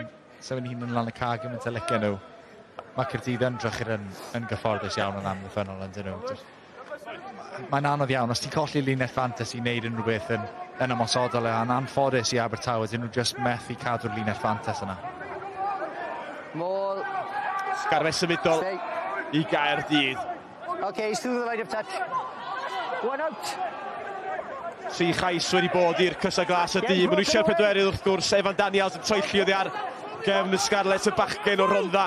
Speaker 6: sefyll hun yn lan y ca gymaint o licio nhw. Mae Caerdydd yn drychu'r yn gyfforddus iawn yn amddiffynnol yn dyn nhw. Mae'n anodd iawn, os ti'n colli linell fantas i wneud unrhyw beth yn ymosodol a'n anffodus i Abertawe, dyn nhw just methu cadw'r linell fantas yna.
Speaker 11: Maul.
Speaker 10: Sgarmes symudol i Gaerdydd.
Speaker 11: Okay, he's through the line of touch. One out.
Speaker 10: 3 chais wedi bod i'r Cysa Glas y dyn. Maen nhw eisiau'r pedwerydd wrth gwrs. Evan Daniels yn troelli oddi ar gefn y Scarlets, y bachgen o Rondda.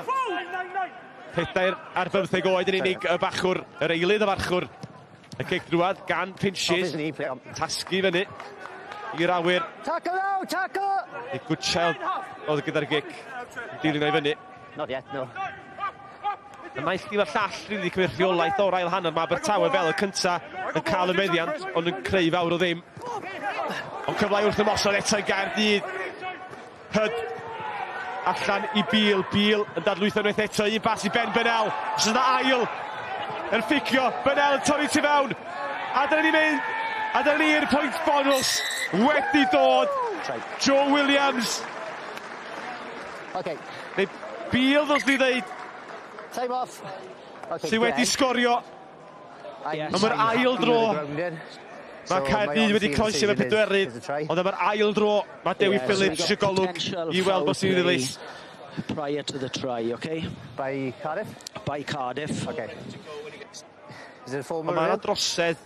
Speaker 10: 4 ar 15 oed yn unig y bachwr, yr eilydd y farchwr. Y cic drwad gan Pinches. Tasgu fyny i'r awyr.
Speaker 11: Tackle now, tackle!
Speaker 10: I Goodchild oedd gyda'r gic. Dilyn o'i fyny.
Speaker 11: Not yet, no.
Speaker 10: Y naill tîm a'r llall rili cymryd rheolaeth o'r ail hanner. Mae Abertawe fel y cynta yn cael y meddiant, ond yn creu fawr o ddim. Ond cyfle wrth ymosod eto i Gaerdydd. Hyd allan i Beale. Beale yn dadlwytho unwaith eto. Un bas i Ben Bennell. Os yna ail yn fficio. Bennell yn torri tu fewn. A dyna ni'n mynd. A dyna ni'r pwynt bonus wedi dod. Joe Williams.
Speaker 11: Okay.
Speaker 10: Neu Beale ddylswn ni ddeud.
Speaker 11: Time off. Okay,
Speaker 10: sydd wedi sgorio am yr ail dro. Mae Caerdydd wedi croesi efo pedwerydd, ond am yr ail dro mae Dewi Phillips eisiau golwg i weld bod sy'n ddilys.
Speaker 13: Prior to the try, okay?
Speaker 11: By Cardiff?
Speaker 13: By Cardiff.
Speaker 11: Okay. Is it a formal?
Speaker 10: Mae yna drosedd.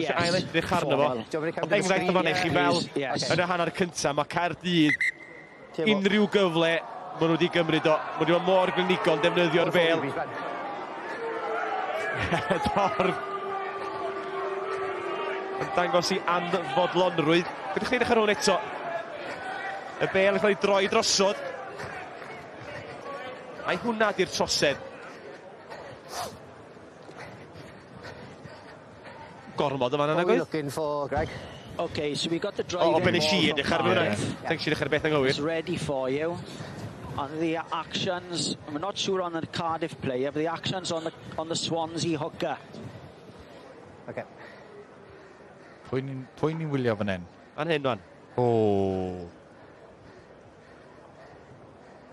Speaker 10: Yes. Ail edrych arno fo. Ond enghraifft o fan i chi fel yn y hanner cyntaf, mae Caerdydd unrhyw gyfle maen nhw wedi gymryd o. Maen nhw wedi bod mor glinigol yn defnyddio'r bel. Dorf yn dangos i anfodlonrwydd. Gydych chi edrych ar hwn eto. Y bel yn cael ei droi drosodd. Ai hwnna di'r trosedd. Gormod yma yna, gwyth?
Speaker 11: Looking for, Greg?
Speaker 13: Okay, so we got the driving
Speaker 10: O, ben i edrych ar hwnna. Thanks, edrych ar beth anghywir.
Speaker 13: It's ready for you. And the actions, I'm not sure on the Cardiff player, but the actions on the Swansea hooker.
Speaker 11: Okay.
Speaker 6: Pwy ni'n wylio fan hyn?
Speaker 10: Fan hyn, wan.
Speaker 6: O.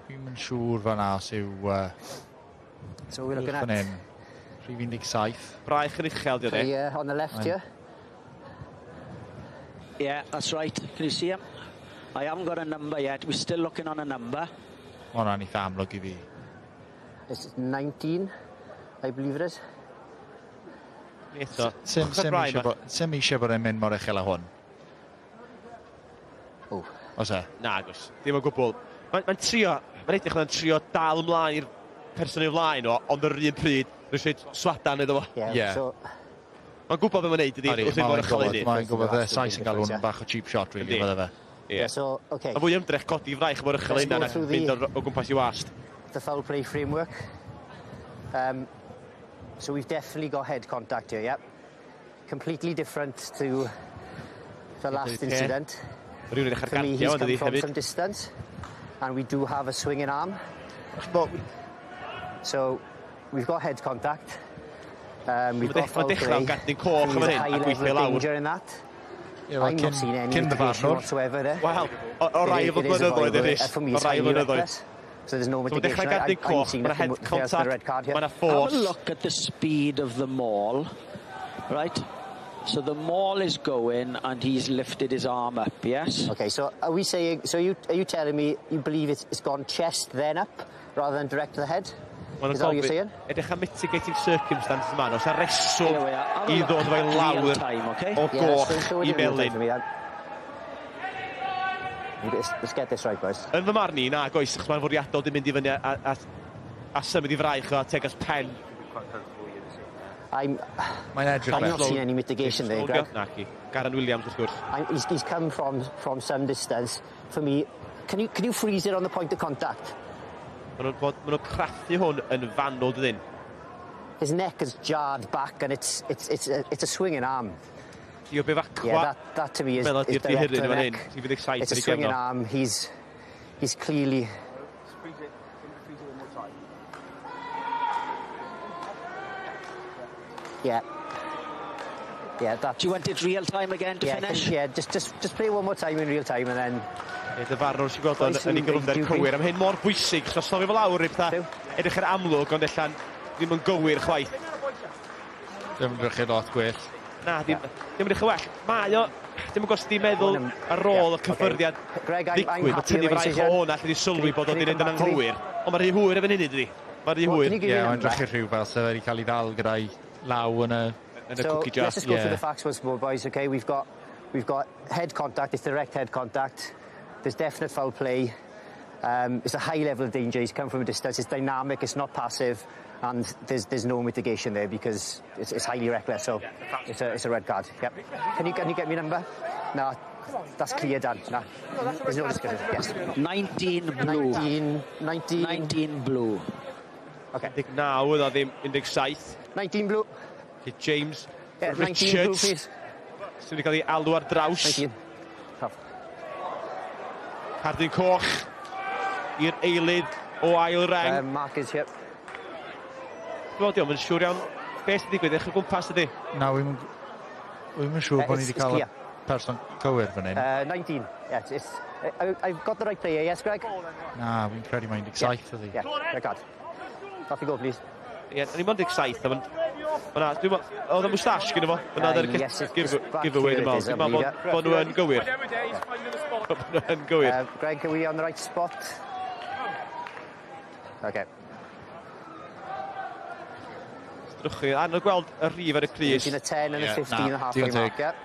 Speaker 6: Dwi'm yn siŵr fan os yw...
Speaker 11: So we're looking at...
Speaker 6: Fan hyn. Rhif 17.
Speaker 10: Braich yn uchel, di o de.
Speaker 11: Yeah, on the left here.
Speaker 13: Yeah, that's right. Can you see him? I haven't got a number yet. We're still looking on a number.
Speaker 6: Ma' hwnna'n eitha amlwg i fi.
Speaker 11: It's 19, I believe it is.
Speaker 10: Eto.
Speaker 6: Sim eisiau bod e'n mynd mor uchel â hwn.
Speaker 11: O.
Speaker 6: Oes e?
Speaker 10: Na, agos. Dim o gwbl. Mae'n trio, mae'n edrych mae'n trio dal ymlaen i'r person i'w flaen o, ond yr un pryd, rwy'n eisiau swadan iddo fo.
Speaker 11: Yeah, so...
Speaker 10: Mae'n gwybod beth mae'n neud, ydi, wrth i fod uchel iddi.
Speaker 6: Mae'n gwybod, y Sais yn gael hwn bach o cheap shot, really, fydde fe.
Speaker 10: Yeah.
Speaker 11: So, okay.
Speaker 10: Mae fwy ymdrech codi fraich mor uchel yna na mynd o gwmpas i wast.
Speaker 11: The foul play framework. So we've definitely got head contact here, yep. Completely different to the last incident.
Speaker 10: Rhywun
Speaker 11: For me, he's come from some distance, and we do have a swinging arm. So we've got head contact. We've got foul play.
Speaker 10: Mae'n dechrau gadw'n coch yma hyn, a gweithio lawr.
Speaker 11: Danger in that. I'm not seeing any mitigation whatsoever there.
Speaker 10: Wel, o rai o flynyddoedd, Rhys. O rai o flynyddoedd.
Speaker 11: So there's no mitigation.
Speaker 10: So dechrau gadw'n coch, mae'n head contact, mae'n force.
Speaker 13: Have a look at the speed of the maul, right? So the maul is going and he's lifted his arm up, yes?
Speaker 11: Okay, so are we saying, so are you telling me you believe it's gone chest then up rather than direct to the head? Is that what you're saying?
Speaker 10: Edrych am mitigating circumstances yma, os a reswm i ddod efo'i lawr o goch i melyn.
Speaker 11: Let's get this right, boys.
Speaker 10: Yn fy marn i, na, goes, achos mae'n fwriadol di mynd i fyny a symud i fraich o tuag at pen.
Speaker 11: I'm,
Speaker 6: Mae'n edrych
Speaker 11: I'm not seeing any mitigation there, Greg.
Speaker 10: Naci. Garen Williams, wrth gwrs.
Speaker 11: He's come from some distance. For me, can you freeze it on the point of contact?
Speaker 10: Maen nhw'n craffu hwn yn fanwl, dydyn.
Speaker 11: His neck is jarred back and it's a swinging arm.
Speaker 10: Yeah,
Speaker 11: that to me is direct to the neck. It's a swinging arm. He's clearly... Yeah. Yeah, that.
Speaker 13: Do you want it real time again to finish?
Speaker 11: Yeah, just play one more time in real time and then...
Speaker 10: Dyfarnwr sy'n gweld o'n yn ei gyflymder cywir. Am hyn mor bwysig, so stofio fel awr, edrych ar amlwg, ond allan ddim yn gywir chwaith.
Speaker 6: Ddim yn edrych lot gwell.
Speaker 10: Na, ddim yn edrych yn well. Mae o, ddim yn gwybod sut i meddwl ar ôl y cyffyrddiad ddigwydd. Mae tynnu fraich o hwnna allan i sylwi bod o wedi gwneud yn anghywir. Ond mae'n rhy hwyr efo'n hynny, dydi? Mae'n rhy hwyr.
Speaker 6: Ie, mae'n edrych rhyw fel sef wedi cael ei ddal gyda'i law yn y cookie jar.
Speaker 11: Let's just go through the facts once more, boys, okay? We've got head contact, it's direct head contact. There's definite foul play. It's a high level of danger. He's come from a distance. It's dynamic. It's not passive, and there's no mitigation there because it's highly reckless. So it's a red card. Yep. Can you get me number? No, that's clear, Dan. No, there's no discussion. Yes.
Speaker 13: 19 blue.
Speaker 11: 19.
Speaker 13: 19 blue.
Speaker 11: Okay.
Speaker 10: 19 oedd o ddim 17.
Speaker 11: 19 blue.
Speaker 10: James
Speaker 11: 19 blue,
Speaker 10: Richards.
Speaker 11: please.
Speaker 10: Sydd wedi cael ei alw ar draws.
Speaker 11: 19.
Speaker 10: Cardyn coch i'r eilydd o ail reng.
Speaker 11: Mark is here.
Speaker 10: Dwi'n meddwl, yn siŵr iawn beth sy'n digwydd, eich o gwmpas ydy?
Speaker 6: Na, wi'm yn siŵr bod ni wedi cael y person cywir fan hyn.
Speaker 11: 19, yes. I've got the right player, yes, Greg?
Speaker 6: Na, fi'n credu mae 17 ydy.
Speaker 11: Yeah, red card. Off you go, please.
Speaker 10: Ie, o'n i'n mond 17, ond oedd y moustache gyda fo. Yna giveaway, dwi'n meddwl. Dwi'n meddwl bod nhw yn gywir. Bod nhw yn gywir.
Speaker 11: Greg, are we on the right spot? Okay.
Speaker 10: Drwch chi, anodd gweld y rhif ar y crys.
Speaker 11: Between the 10 and the 15 and a halfway mark, yeah.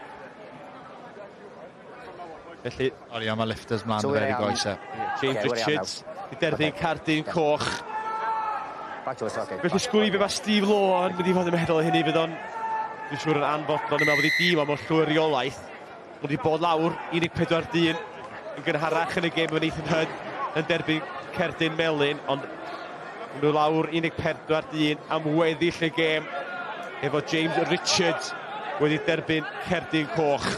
Speaker 10: Felly...
Speaker 6: Ori, mae lifters mlaen dy fe i goesau.
Speaker 10: James Richards, i derbyn cardyn coch. Felly sgwn i be mae Steve Law yn mynd i fod yn meddwl o hynny, fydd o'n, dwi'n siŵr yn anfodlon yn meddwl bod ei dîm am o'r llwyr reolaeth. Mae wedi bod lawr 14 dyn yn gynharach yn y gêm efo Nathan Hudd yn derbyn cerdyn melyn, ond nhw lawr 14 dyn am weddill y gêm efo James Richards wedi derbyn cerdyn coch.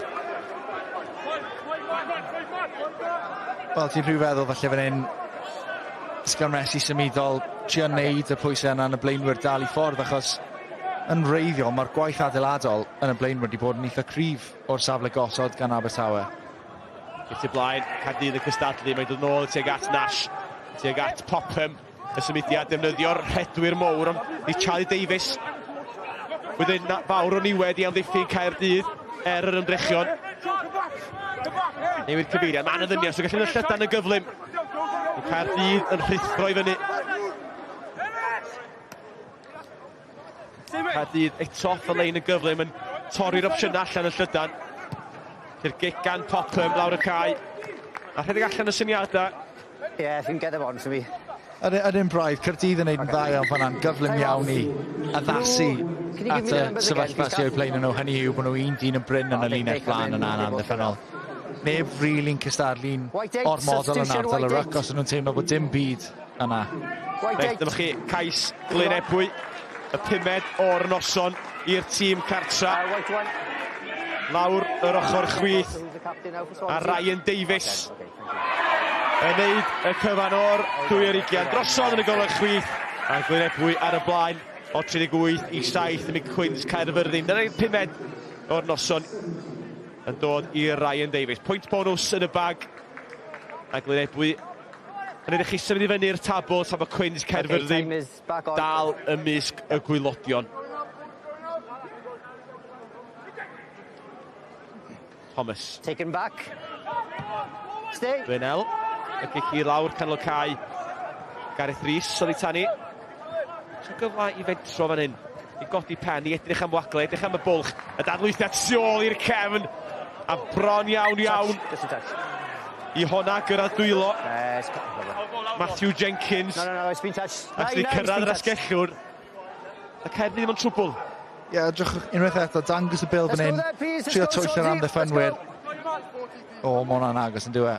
Speaker 6: Wel, ti'n rhyw feddwl falle fan hyn, sgarmesu symudol, trio wneud y pwysau yna yn y blaenwyr dal i ffordd, achos yn wreiddiol mae'r gwaith adeiladol yn y blaenwyr wedi bod yn eitha cryf o'r safle gosod gan Abertawe.
Speaker 10: Gyda blaen, Caerdydd yn cystadlu, mae'n dod nôl tuag at Nash, tuag at Popham, y symudiad defnyddio'r rhedwyr mowr, ond i Charlie Davies wedyn fawr o niwed i amddiffyn Caerdydd er yr ymdrechion. Newid cyfeiriad, mae'n ddynion, so gallu mynd llydan yn gyflym. Caerdydd yn rhuthro i fyny. Caerdydd eto off y lein yn gyflym yn torri'r opsiynau allan yn llydan. I'r gic gan Popham lawr y cae. A rhedeg allan y syniadau.
Speaker 11: Yeah, if you can get them on for me.
Speaker 6: Yr un braidd, Caerdydd yn neud yn dda iawn fan'na'n gyflym iawn i addasu at y sefyllfa sy'n eu blaen nhw. Hynny yw bod nhw un dyn yn brin yn y linell flaen yn amddiffynnol. Neb really'n cystadlu'n ormodol yn ardal y ryc os ydyn nhw'n teimlo bod dim byd yna.
Speaker 10: Reit, dyma chi cais Glyn Ebwy, y pumed o'r noson i'r tîm cartra. Lawr yr ochr chwith a Ryan Davies yn neud y cyfan o'r 22 drosodd yn y golwg chwith a Glyn Ebwy ar y blaen o 38 i 7 yn y Cwins Caerfyrddin. Dyna'r pumed o'r noson yn dod i Ryan Davies. Pwynt bonws yn y bag a Glyn Ebwy yn edrych i symud i fyny'r tabl tra bod Cwins Caerfyrddin dal ymysg y gwaelodion. Thomas.
Speaker 11: Taken back. Stay.
Speaker 10: Brynel. Y gic i lawr canol cae. Gareth Rhys oddi tani. So gyfle i fentro fan hyn. I godi pen, i edrych am wagle, edrych am y bwlch. Y dadlwythiad tu ôl i'r cefn. A bron iawn iawn.
Speaker 11: Just a touch.
Speaker 10: I honna gyrraedd dwylo. Matthew Jenkins.
Speaker 11: No, no, no, it's been touched.
Speaker 10: Ac wedi cyrraedd yr asgellwr. A Caerdydd ddim yn trwbl.
Speaker 6: Ie, yeah, edrych unwaith eto, dangos y bil fan hyn, trio twyllo'r amddiffynwyr. O, mae hwnna'n agos yn dyw e.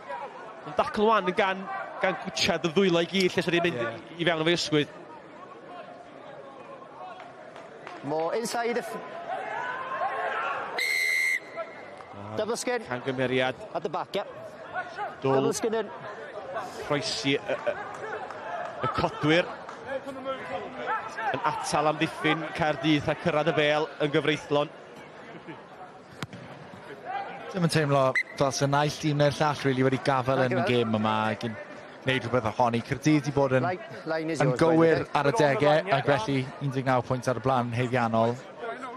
Speaker 10: Yn dacl wan gan gwtsiad y ddwylo i gyd, lle sydd wedi mynd i fewn o fe ysgwydd.
Speaker 11: More inside the... Double skin.
Speaker 10: Cangymeriad.
Speaker 11: At the back, yep.
Speaker 10: Dwl.
Speaker 11: Double skin in.
Speaker 10: Croesi y codwyr. Yn atal amddiffyn Caerdydd a cyrraedd y bêl yn gyfreithlon.
Speaker 6: Ddim yn teimlo fel sy'n naill dîm neu'r llall really wedi gafael yn y gêm yma ac yn gwneud rhywbeth ohoni. Caerdydd wedi bod yn gywir ar y degau ac felly 19 pwynt ar y blaen haeddiannol.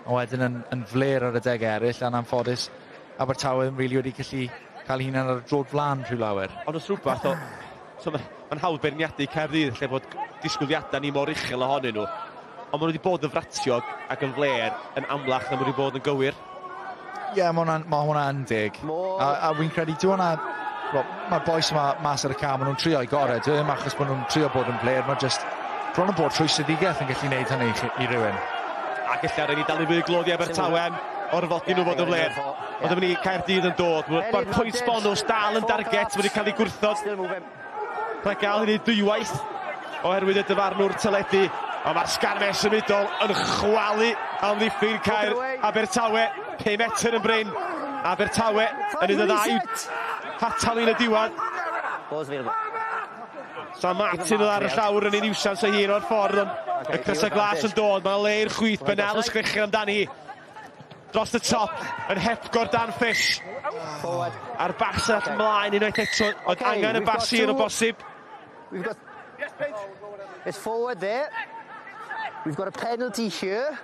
Speaker 6: A wedyn yn fler ar y degau eraill, a'n anffodus Abertawe ddim really wedi gallu cael hunan ar y drod flaen rhyw lawer.
Speaker 10: Ond os rhywbeth, so mae'n hawdd beirniadu Caerdydd lle bod disgwyliadau ni mor uchel ohonyn nhw. Ond maen nhw wedi bod yn fratiog ac yn fler yn amlach na maen nhw wedi bod yn gywir.
Speaker 6: Ie, yeah, mae hwnna'n deg. A wy'n credu, dyw hwnna... Well, mae'r bois yma mas ar y cae, maen nhw'n trio i gorau. Dyw ddim achos bod nhw'n trio bod yn fler, mae'n just bron o bod trwy syddigaeth yn gallu gwneud hynny i rywun.
Speaker 10: Ac ella rhaid ni dal i fwy glod i Abertawe am orfodi nhw fod yn fler. Ond dyma ni Caerdydd yn dod. Mae'r pwynt bonws dal yn darget wedi cael ei gwrthod. Rhaid gael hynny dwywaith oherwydd y dyfarnwr teledu. Ond mae'r sgarmes symudol yn chwalu amddiffyn Caer Abertawe. 5 metr yn brin. Abertawe yn un o ddau hatal yn y diwedd. Sam Martin oedd ar y llawr yn ei niwsans ei hun o'r ffordd, ond y crysau glas yn dod. Mae'n le i'r chwith, Bennell yn sgrechian amdani. Dros y top, yn hepgor Dan Fish. A'r bas at ymlaen unwaith eto, ond angen y bas hir o bosib.
Speaker 11: It's forward there. We've got a penalty here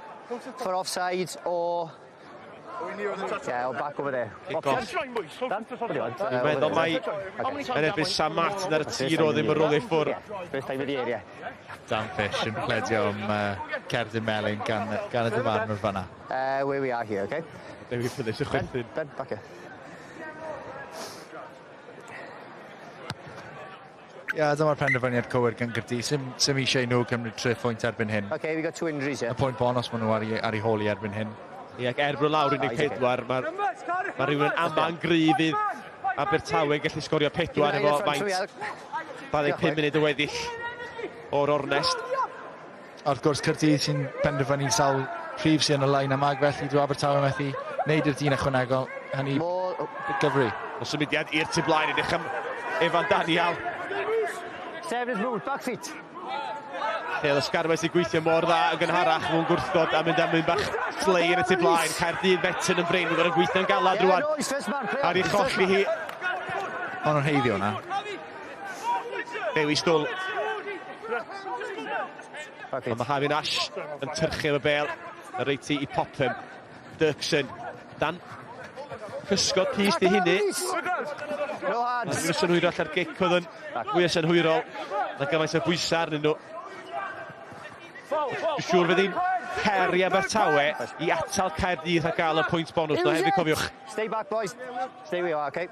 Speaker 11: for offside or... Yeah, or back over there.
Speaker 10: Kick-off. Dwi'n meddwl mai yn erbyn Sam Martin ar y tir o ddim yn rolio ffwrdd.
Speaker 11: First time in the area.
Speaker 6: Dan Fish yn pledio am cerdyn melyn gan y dyfarnwr fanna.
Speaker 11: Where we are here, okay?
Speaker 10: Dewi Phillips y chwerthin.
Speaker 11: Ben, back here.
Speaker 6: Ie, dyma'r penderfyniad cywir gan Gaerdydd. Sim eisiau nhw cymryd 3 pwynt erbyn hyn.
Speaker 11: Okay, we got 2 injuries here.
Speaker 6: Y pwynt bonus maen nhw ar ei hôl i erbyn hyn.
Speaker 10: Ie, ac er bod lawr 14, mae rhywun yn ama'n gryf fydd Abertawe yn gallu sgorio 4 efo faint 25 munud y weddill o'r ornest.
Speaker 6: A wrth gwrs, Caerdydd sy'n penderfynu sawl rhif sy'n y lein yma, ac felly dyw Abertawe methu wneud yr dyn ychwanegol, hynny gyfri.
Speaker 10: O symudiad i'r tu blaen, edrych am Evan Daniel.
Speaker 11: 7 is moved, back feet.
Speaker 10: Lle oedd y sgarmes i gweithio mor dda yn gynharach, mwyn gwrthod a mynd am un bach slei yn y tu blaen. Caerdydd fetyn yn brin, mae'n gweithio'n galad rwan. Ar ei cholli hi.
Speaker 6: Ond nhw'n heiddio hwnna.
Speaker 10: Dewi Stwl. Ond mae Harvey Nash yn tyrchu am y bel. Y reit i Popham. Dirksen. Dan cysgod pys di hynny. Mae'n synhwyrol allan gic oedd yn fwy o synhwyrol. Na gymaint o bwysau arnyn nhw. Dwi'n siŵr fydd hi'n her i Abertawe i atal Caerdydd a gael y pwynt bonws. No hefyd cofiwch.
Speaker 11: Stay back, boys. Stay where you are, okay?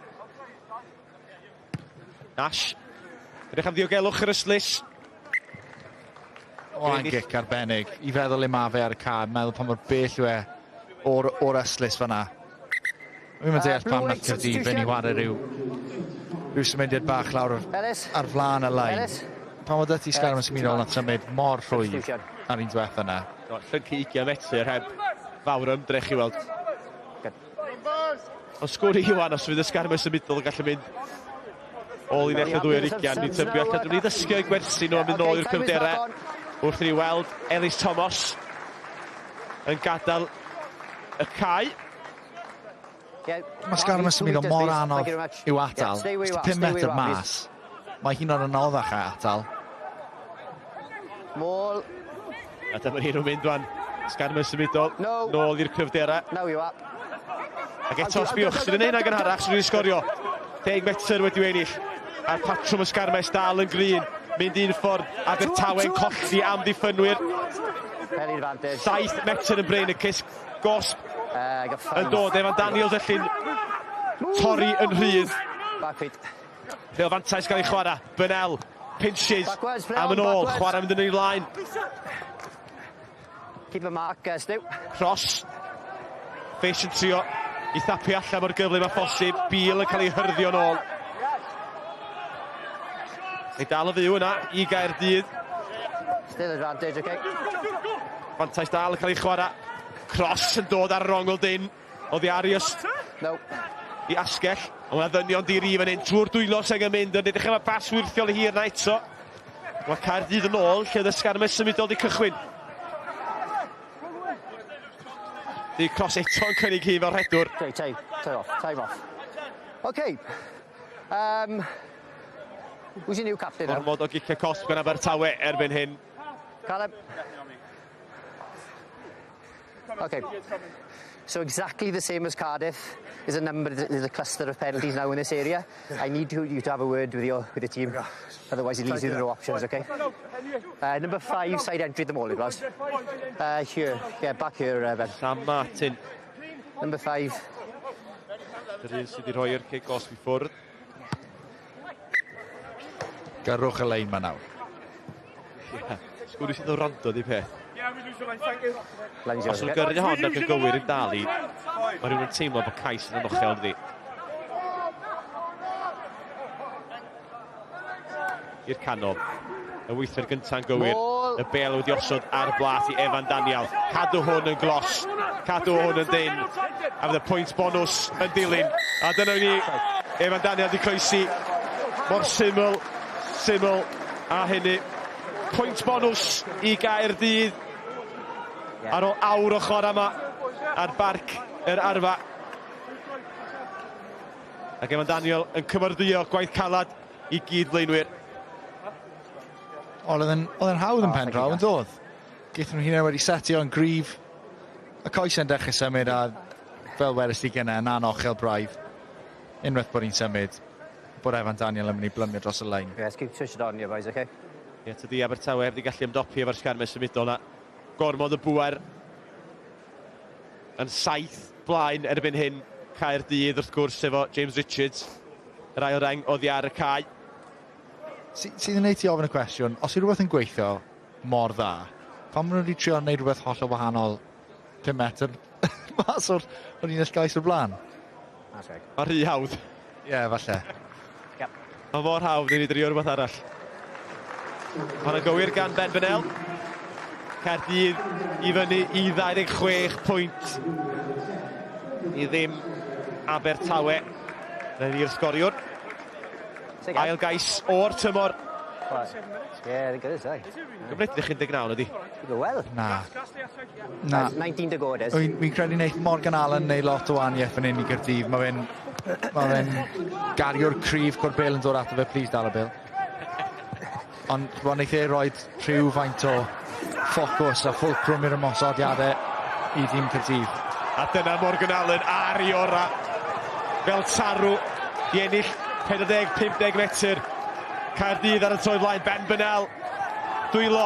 Speaker 10: Nash. Edrych am ddiogelwch yr ystlys.
Speaker 6: O, yn gic arbennig. I feddwl le ma fe ar y cae, meddwl pa mor bell yw e o'r ystlys fanna. Dwi'n mynd deall pam nath Caerdydd fynd i chwarae rhyw symudiad bach lawr ar flaen y lein. Pan oedd ti sgarmes symudol nath symud mor rhwydd ar un diwetha yna.
Speaker 10: Llyncu 20 metr heb fawr ymdrech i weld. Ond sgwr i Iwan os fydd y sgarmes symudol yn gallu mynd ôl i ddechrau 2 ar 20. Ni'n tybio allan nhw'n i ddysgu o'i gwersi nhw am mynd nôl i'r cryfderau. Wrth i ni weld Elis Thomas yn gadael y cae.
Speaker 6: Mae sgarmes symudol mor anodd i'w atal. 5 metr mas, mae hi'n o'r anoddach a atal.
Speaker 11: Môl.
Speaker 10: A dyma ni nhw'n mynd wan. Sgarmes symudol, nôl i'r cryfderau. Ac eto, sbiwch, sydd yn ein ag yn harach, sydd wedi sgorio. 10 metr wedi ennill. A'r patrwm y sgarmes dal yn gryn. Mynd un ffordd, Abertawe'n colli am ddiffynwyr. 7 metr yn brin, y cisg gosb yn dod. Evan Daniels felly'n torri yn rhydd. Lle o fantais gael ei chwarae. Bennell pinches am yn ôl, chwarae mynd yn ei flaen.
Speaker 11: Keep a mark, Stu.
Speaker 10: Cross. Fish yn trio i thapio allan mor gyflym â phosib. Beale yn cael ei hyrddio nôl. Ei dal y fyw yna i Gaerdydd.
Speaker 11: Still advantage, okay.
Speaker 10: Fantais dal yn cael ei chwarae. Cross yn dod ar yr ongl dyn. Oddi ar i
Speaker 11: No.
Speaker 10: I asgell. Ond mae ddynion di-ri fan hyn. Trwy'r dwylo sy'n mynd. Yn edrych am y bas wyrthiol i hir na eto. Mae Caerdydd yn ôl lle oedd y sgarmes symudol di cychwyn. Di Cross eto'n cynnig hi fel rhedwr.
Speaker 11: Okay, time off, time off. Okay. Who's your new captain now?
Speaker 10: Gormod o giciau cosb gan Abertawe erbyn hyn.
Speaker 11: Caleb. Okay. So exactly the same as Cardiff. There's a number, there's a cluster of penalties now in this area. I need you to have a word with your with the team. Otherwise it leaves you with no options, okay? Number 5, side entry at the moment, lads. Here, yeah, back here, Ben.
Speaker 10: Sam Martin.
Speaker 11: Number 5.
Speaker 10: Yr un sydd wedi rhoi'r cic gosb i ffwrdd.
Speaker 6: Gyrrwch y lein ma nawr.
Speaker 10: Yeah. Sgwrw sydd o rando di peth. Os nhw'n gyrru hon ac yn gywir yn dal i, mae rhywun yn teimlo bod cais yn anochel ynddi. I'r canol. Y weithred gynta'n gywir. Y bel wedi osod ar blat i Evan Daniel. Cadw hwn yn glos. Cadw hwn yn dyn. A fydd y pwynt bonws yn dilyn. A dyna ni, Evan Daniel wedi croesi. Mor syml, syml a hynny. Pwynt bonws i Gaerdydd. Ar ôl awr o chwarae yma ar barc yr Arfa. Ac Evan Daniel yn cymyrddio gwaith calad i gyd flaenwyr.
Speaker 6: Oedd yn hawdd yn pen draw yn dod. Gaethon nhw hynna wedi setio yn gryf. Y coes yn dechrau symud a fel wedys di gynna yn anochel braidd. Unwaith bod hi'n symud, bod Evan Daniel yn mynd i blymio dros y lein.
Speaker 11: Yeah, let's keep switched on here, boys, okay?
Speaker 10: Ie, tydi Abertawe heb wedi gallu ymdopi efo'r sgarmes symudol na. Gormod o bŵer yn 7 blaen erbyn hyn. Caerdydd wrth gwrs efo James Richards. Yr ail reng oddi ar y cae.
Speaker 6: Sydd yn neud ti ofyn y cwestiwn, os yw rhywbeth yn gweithio mor dda, pam maen nhw wedi trio wneud rhywbeth hollol wahanol 5 metr mas o'r unell gais o'r blaen?
Speaker 10: Mae rhy hawdd.
Speaker 6: Ie, yeah, falle.
Speaker 10: Mae mor hawdd i ni drio rhywbeth arall. Mae'n gywir gan Ben Bennell. Caerdydd i fyny i 26 pwynt i ddim Abertawe. Dyna ni'r sgoriwr. Ail gais o'r tymor.
Speaker 11: Yeah, they're good, eh?
Speaker 10: Gymru edrych 19 ydi.
Speaker 11: Wel.
Speaker 6: Na. Na.
Speaker 11: 19 to go, it is.
Speaker 6: Wy'n credu wneud Morgan Allen neu lot o wahaniaeth fan hyn i Gaerdydd. Mae fe'n gariwr cryf cwr bel yn dod ato fe, please dal y bel. Ond wneith e roi rhywfaint o ffocws a ffwlcrwm i'r ymosodiadau i dîm Caerdydd.
Speaker 10: A dyna Morgan Allen ar ei ora. Fel tarw i ennill 40-50 metr. Caerdydd ar y troed flaen, Ben Bennell. Dwylo,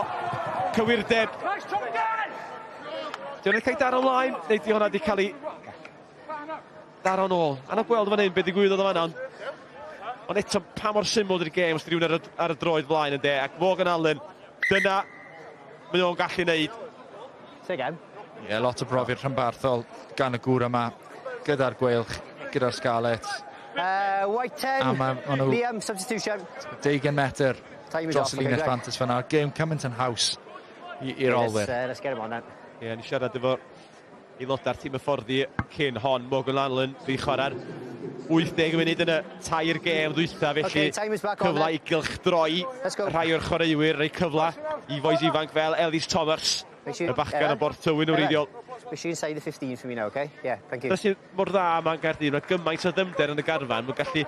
Speaker 10: cywirdeb. Di hwnna cael ei daro ymlaen, neu di hwnna di cael ei daro nôl. Anodd gweld fan hyn beth ddigwyddodd o fan'na, ond eto pa mor syml ydy'r gêm os di rhywun ar y droed flaen yn de. Ac Morgan Allen, dyna mae o'n gallu neud.
Speaker 11: Say again.
Speaker 6: Ie, lot o brofiad rhanbarthol gan y gŵr yma, gyda'r Gweilch, gyda'r Scarlets.
Speaker 11: White 10, Liam, substitution.
Speaker 6: 20 metr dros y linell fantas fan'na. Game cymaint yn haws i'r olwyr.
Speaker 11: Let's get him on then.
Speaker 10: Ie, ni siarad efo aelodau'r tîm hyfforddi cyn hon. Morgan Allen di chwarae'r 80 munud yn y tair gêm ddwytha, felly cyfle i gylchdroi rhai o'r chwaraewyr, rhoi cyfle i fois ifanc fel Ellis Thomas, y bachgen o Borth Tywyn wreiddiol.
Speaker 11: We're inside the 15 for me now, okay? Yeah, thank you.
Speaker 10: Dyna sydd mor dda yma yn Gaerdydd, mae gymaint o ddyfnder yn y garfan, mae'n gallu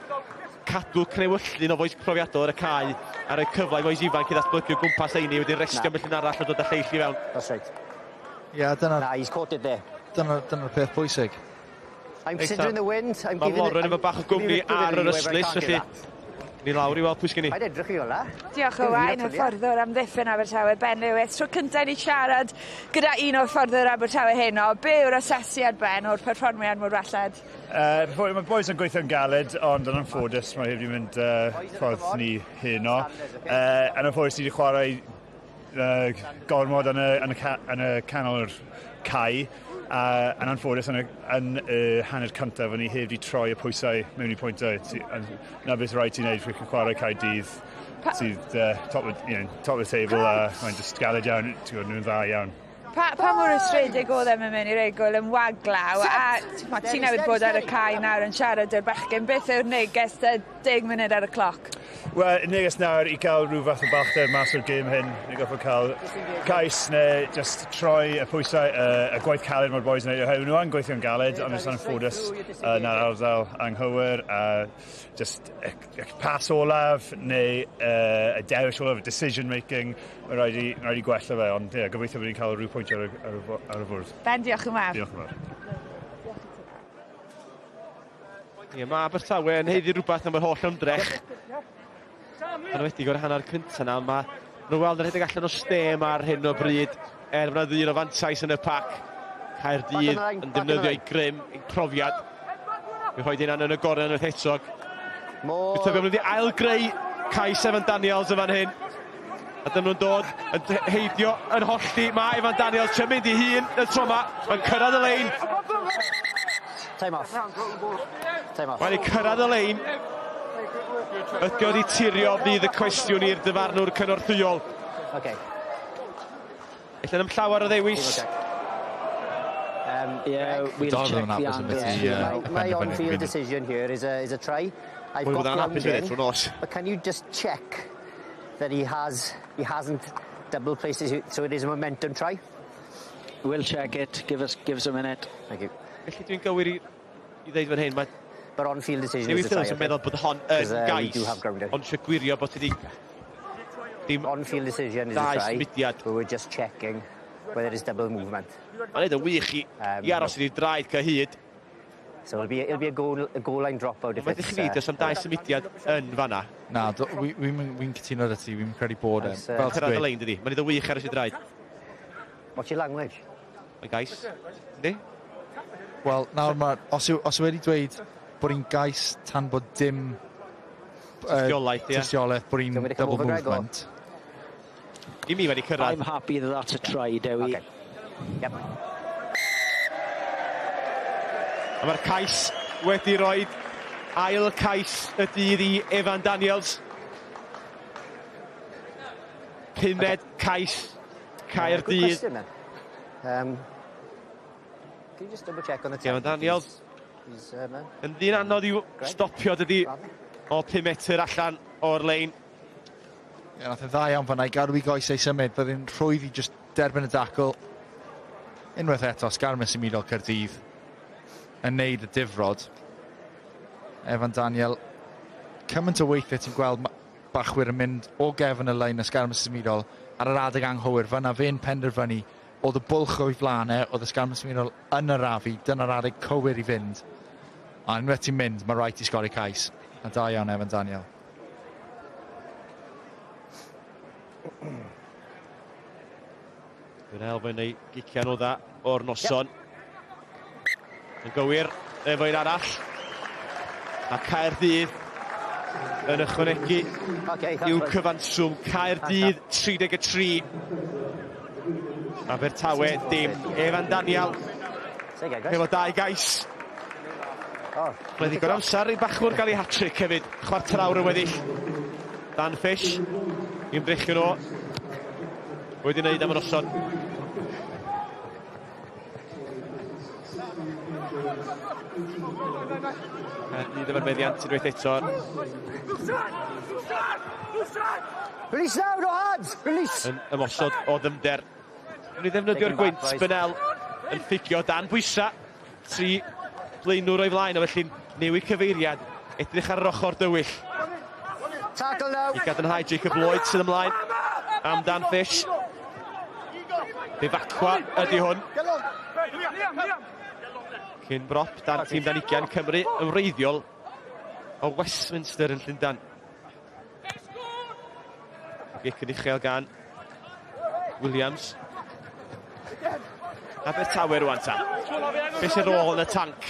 Speaker 10: cadw cnewyllyn o fois profiadol ar y cae, a rhoi cyfle i fois ifanc i ddatblygu o gwmpas eini, wedyn restio ambell un arall a dod â lleill i fewn.
Speaker 11: That's right.
Speaker 6: Yeah, dyna...
Speaker 11: Na, he's caught it there.
Speaker 6: Dyna'r peth pwysig.
Speaker 11: I'm considering the wind. I'm
Speaker 10: Mae Lauren efo bach o gwmni ar yr ystlys, felly ni lawr i weld pwy sgen i.
Speaker 11: Paid edrych i hwnna.
Speaker 4: Diolch Owain, hyfforddwr amddiffyn Abertawe, Ben Lewis. Tro cyntaf ni siarad gyda un o hyfforddwyr Abertawe heno. Be yw'r asesiad, Ben, o'r perfformiad mor welled?
Speaker 16: Mae boys yn gweithio'n galed, ond yn anffodus mae wedi mynd ffordd ni heno. Yn anffodus ni wedi chwarae gormod yn y canol yr cae. A yn anffodus yn y hanner cyntaf, o'n i heb di troi y pwysau mewn i pwyntau. Na beth rhaid ti'n neud pryd chi'n chwarae Caerdydd sydd top of the table a mae'n just galed iawn, ti'n gwybod, nhw'n dda iawn.
Speaker 4: Pa mor rwystredig oedd e'n mynd i'r egwyl yn waglaw a ti newydd bod ar y cae nawr yn siarad i'r bechgyn, beth yw'r neges 10 munud ar y cloc?
Speaker 16: Wel, neges nawr i gael rhyw fath o balchder mas o'r gêm hyn. Ni'n gorfod cael cais neu just troi y pwysau, y gwaith caled mae'r boys yn neud. Oherwydd nhw yn gweithio'n galed, ond jyst anffodus yn yr ardal anghywir. Just y pas olaf neu y dewis olaf, y decision making, mae rhaid i gwella fe, ond ie, gobeithio bod ni'n cael rhyw pwynt ar y fwrdd.
Speaker 4: Ben, diolch yn fawr.
Speaker 16: Diolch yn fawr.
Speaker 10: Ie, mae Abertawe yn haeddu rhywbeth am yr holl ymdrech. Yn enwedig o'r hanner cyntaf yna, mae nhw'n weld yn rhedeg allan o stêm ar hyn o bryd, er bod 'na ddyn o fantais yn y pac. Caerdydd yn defnyddio ei grym, ei profiad. I rhoi hynna'n yn y gorau unwaith eto. Dwi'n tybio maen nhw wedi ail-greu cais Evan Daniels yn fan hyn. A dyma nhw'n dod yn heidio yn hollti. Mae Evan Daniels yn mynd i hun y tro yma. Mae'n cyrraedd y lein.
Speaker 11: Time off. Time off.
Speaker 10: Mae'n cyrraedd y lein. Ydy o wedi tirio fydd y cwestiwn i'r dyfarnwr cynorthwyol.
Speaker 11: Okay.
Speaker 10: Ella ddim llawer o ddewis.
Speaker 13: Yeah, we'll check the angle.
Speaker 11: My on-field decision here is a try. I've got ground in, but can you just check that he hasn't double placed it, so it is a momentum try?
Speaker 13: We'll check it. Give us a minute.
Speaker 11: Thank you.
Speaker 10: Felly dwi'n gywir i ddeud fan hyn, mae
Speaker 11: But on-field decision is a try.
Speaker 10: Dewi Phillips yn meddwl bod hon yn gais, ond eisiau gwirio bod ti di
Speaker 11: On-field decision is a try. But we're just checking whether it's double movement.
Speaker 10: Mae'n neud yn wych i aros i'r draed cyhyd.
Speaker 11: So it'll be a goal line dropout if it's...
Speaker 10: Mae'n ddech chi, does am dau symudiad yn fanna.
Speaker 6: Na, wy'n cytuno â ti, wy'n credu bod e.
Speaker 10: Fel cyrraedd y lein, dydi? Mae'n neud yn wych aros i'r draed.
Speaker 11: What's your language?
Speaker 10: Mae'n gais. Yndi?
Speaker 6: Wel, nawr mae... Os yw wedi dweud bod hi'n gais tan bod dim
Speaker 10: tystiolaeth, ie.
Speaker 6: Tystiolaeth bod hi'n double movement.
Speaker 10: I mi wedi cyrraedd.
Speaker 13: I'm happy that that's a try, Dewi.
Speaker 11: Okay. Yep.
Speaker 10: A mae'r cais wedi rhoi ail cais y dydd i Evan Daniels. Pumed cais Caerdydd.
Speaker 11: Can you just double check on the
Speaker 10: Evan Daniels yn ddyn anodd i'w stopio, dydi, o 5 metr allan o'r lein.
Speaker 6: Ie, nath e dda iawn fan'na i gadw i goes ei symud. Bydd hi'n rhwydd i just derbyn y dacl. Unwaith eto, sgarmes symudol Caerdydd yn neud y difrod. Evan Daniel, cymaint o weithiau ti'n gweld bachwyr yn mynd o gefn y lein y sgarmes symudol ar yr adeg anghywir. Fan'na fe'n penderfynu, oedd y bwlch o'i flaen e, oedd y sgarmes symudol yn yr afu, dyna'r adeg cywir i fynd. A unwaith ti'n mynd, mae rhaid i sgori cais. A da iawn Evan Daniel.
Speaker 10: Dwi'n elfen ei gician o dda o'r noson. Yn gywir efo un arall. A Caerdydd yn ychwanegu i'w cyfanswm. Caerdydd 33. Abertawe dim. Evan Daniel efo dau gais. Mae'n ddigon amser i bachwr gael ei hat-trick hefyd. Chwarter awr yn weddill. Dan Fish i ymdrechu nhw. Wedi wneud am y noson. Caerdydd efo'r meddiant unwaith eto.
Speaker 11: Release now, no hands! Release!
Speaker 10: Yn ymosod o ddyfnder. Yn ei ddefnyddio'r gwynt, Bennell yn ffugio dan bwysa. Tri blaenwr o'i flaen, a felly'n newid cyfeiriad. Edrych ar yr ochr dywyll.
Speaker 11: Tackle now!
Speaker 10: I gadarnhau Jacob Lloyd sydd ymlaen am Dan Fish. Bivacqua ydy hwn. Cyn brop dan tîm dan 20 Cymru yn wreiddiol o Westminster yn Llundain. Gic yn uchel gan Williams. Abertawe rwan ta. Be sy'n rôl yn y tanc?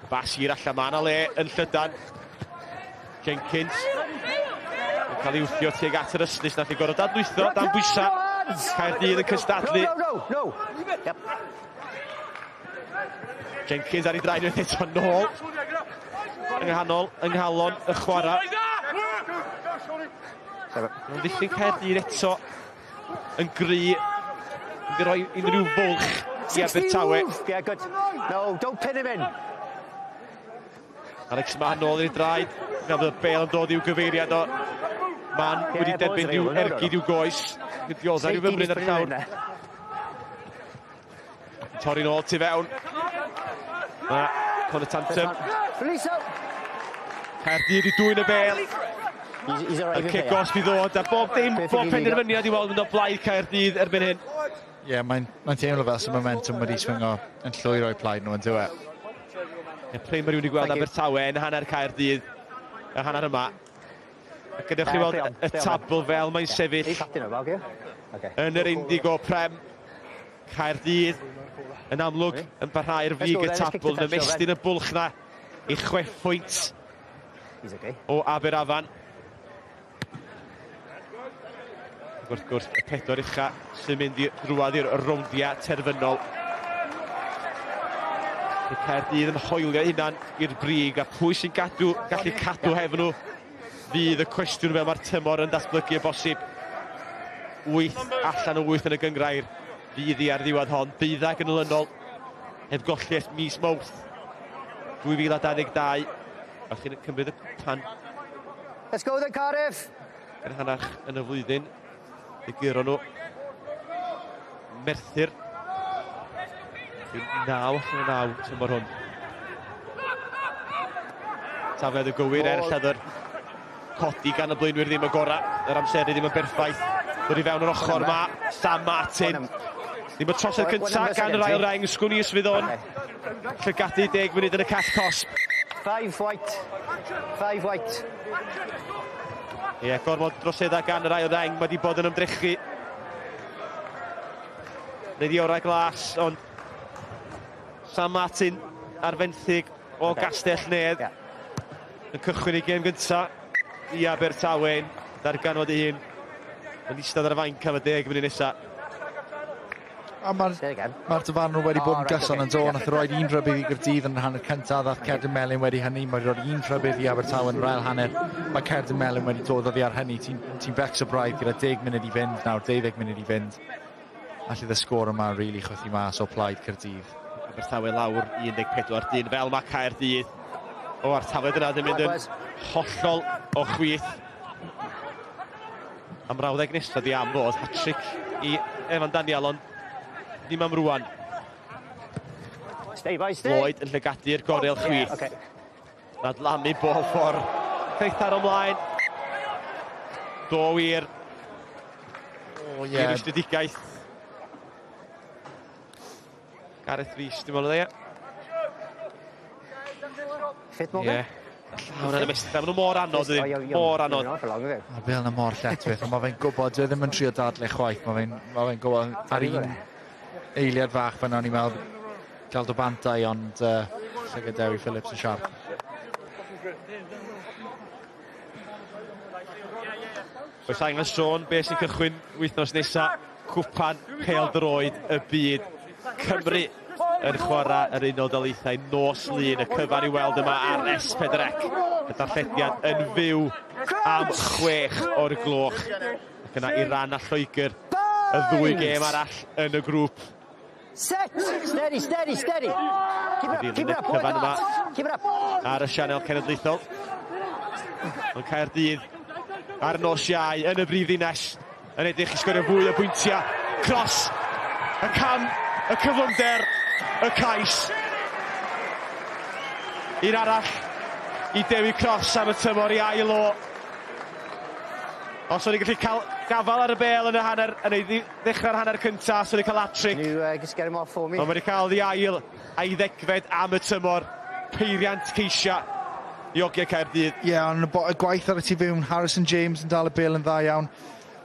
Speaker 10: Bas hir allan, ma' 'na le yn llydan. Jenkins. Cael ei wthio tuag at yr ystlys, nath ei gorfod dadlwytho dan bwysa. Caerdydd yn cystadlu. Jenkins ar ei draed unwaith eto nôl. Yng nghanol, yng nghalon y chwarae. Amddiffyn Caerdydd eto yn gry. Mynd i roi unrhyw fwlch i Abertawe.
Speaker 11: Yeah, good. No, don't pin him in.
Speaker 10: Alex Mann nôl i'r draed. Nawr bydd y bêl yn dod i'w gyfeiriad o. Mann wedi derbyn rhyw ergyd i'w goes. Dioddef rhyw fymryn ar y llawr. Torri nôl tu fewn. Mae Conor Tantum. Caerdydd i dwyn y bêl. Y cic gosb i ddod a bob dim, bob penderfyniad i weld yn mynd o blaid Caerdydd erbyn hyn.
Speaker 6: Ie, yeah, mae'n teimlo fel sy'n momentum wedi swingo yn llwyr o'i plaid nhw yn dywe.
Speaker 10: Y prin mae rhywun wedi gweld Abertawe yn hanner Caerdydd, y hanner yma. A gadewch chi weld y tabl fel mae'n sefyll yn yr Indigo Prem. Caerdydd yn amlwg yn parhau'r frig y tabl, yn ymestyn y bwlch na i 6 pwynt o Aberafan. Ac wrth gwrs, y 4 ucha sy'n mynd i drwadd i'r rowndiau terfynol. Caerdydd yn hoelio hunan i'r brig, a pwy sy'n gallu cadw hefo nhw fydd y cwestiwn fel mae'r tymor yn datblygu o bosib. 8 allan o 8 yn y gynghrair fydd hi ar ddiwedd hon. 12 yn olynol heb golli ers mis Mawrth 2022. A chi'n cymryd y cwpan.
Speaker 11: Let's go then, Cardiff!
Speaker 10: Yn hanach yn y flwyddyn, i guro nhw. Merthyr. 9 allan o 9 tymor hwn. Tafliad y gywir er lledr. Codi gan y blaenwyr ddim y gorau. Yr amseru ddim yn berffaith. Dod i fewn yr ochr ma. Sam Martin. Ddim y trosedd cyntaf gan yr ail reng. Sgwn i os fydd o'n llygadu 10 munud yn y cell cosb.
Speaker 11: 5 white. 5 white.
Speaker 10: Ie, gorfod drosedda gan yr ail reng. Mae wedi bod yn ymdrechu. Nid i orau glas, ond Sam Martin ar fenthyg o Gastell Nedd yn cychwyn ei gêm gynta i Abertawe, darganfod ei hun yn eistedd ar y fainc am y 10 munud nesa.
Speaker 6: A mae'r dyfarnwr wedi bod yn gyson yn do, nath roi un rhybudd i Gaerdydd yn hanner cyntaf, ddath Cerdyn Melyn wedi hynny, mae wedi rhoi un rhybudd i Abertawe yn yr ail hanner, mae Cerdyn Melyn wedi dod oddi ar hynny, ti'n becso braidd gyda 10 munud i fynd nawr, 12 munud i fynd. Allydd y sgôr yma rili chwythu mas o plaid Caerdydd.
Speaker 10: Abertawe lawr 14 dyn fel mae Caerdydd. O, a'r tafled yna ddim mynd yn hollol o chwith. Am brawddeg nesaf di am fod hat-trick i Evan Daniel, ond ddim am rwan.
Speaker 11: Stay by stay.
Speaker 10: Lloyd yn llygadu'r gorel chwith. Nadlamu bob ffordd. Ceithar ymlaen. Do wir. I'r ystadigaeth. Gareth Rhys, dim ond o dde.
Speaker 11: Fit Morgan?
Speaker 10: Ie. Llawn yn ymestyn. Maen nhw mor anodd, ydyn. Mor anodd.
Speaker 6: Mae'r bêl yna mor lletchwith, ond mae fe'n gwybod, dwi ddim yn trio dadle chwaith, mae fe'n gwybod ar un eiliad fach fan o'n i'n meddwl gael do bantau, ond llygad Dewi Phillips yn siarp.
Speaker 10: Oes angen sôn beth sy'n cychwyn wythnos nesa, cwpan pêl-droed y byd. Cymru yn chwarae yr Unol Daleithiau nos Lun, y cyfan i weld yma ar S4C. Y darllediad yn fyw am 6 o'r gloch. Ac yna Iran a Lloegr, y ddwy gêm arall yn y grŵp.
Speaker 11: Set! Steady, steady, steady! Keep it up, keep it up,
Speaker 10: cyfan yma
Speaker 11: keep it up.
Speaker 10: Ar y sianel cenedlaethol. Ond Caerdydd ar nos Iau yn y brif ddinas yn edrych i sgorio fwy o bwyntiau. Cross! Y cam, y cyflymder, y cais. Un arall i Dewi Cross am y tymor i ail o. Os o'n i'n gallu cael gafal ar y bêl yn y hanner, yn ei ddechrau'r hanner cyntaf, os o'n i'n cael hat-trick.
Speaker 11: Can you just get him off for me?
Speaker 10: Ond wedi cael ei ail a'i ddegfed am y tymor. Peiriant ceisia i ogiau Caerdydd.
Speaker 6: Ie, ond y gwaith ar y tu fewn, Harrison James yn dal y bêl yn dda iawn.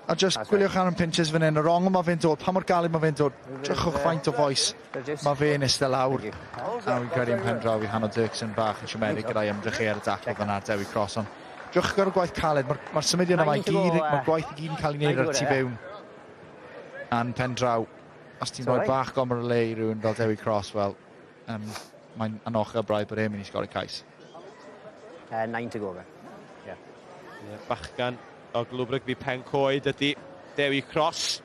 Speaker 6: A just gwyliwch Aaron Pinches fan hyn, yr ongl mae fe'n dod, pa mor galed mae fe'n dod, drychwch faint o fois mae fe'n eistedd lawr. A fi'n credu yn pen draw i Hanno Dirksen bach yn siomedig gyda'i ymdrech ar y dacl fan'na, Dewi Cross, ond Drwch ar y gwaith caled, mae'r ma symudiad yma i gyd, mae'r gwaith i gyd yn cael ei wneud ar y tu fewn. A'n pen draw, os ti'n rhoi bach gomor o le i rhywun fel Dewi Cross, wel, mae'n anochel braidd bod e'n mynd i sgori cais.
Speaker 11: 9 to go, fe. Yeah.
Speaker 10: Yeah, bachgan o glwb rygbi Pencoed ydy Dewi Cross.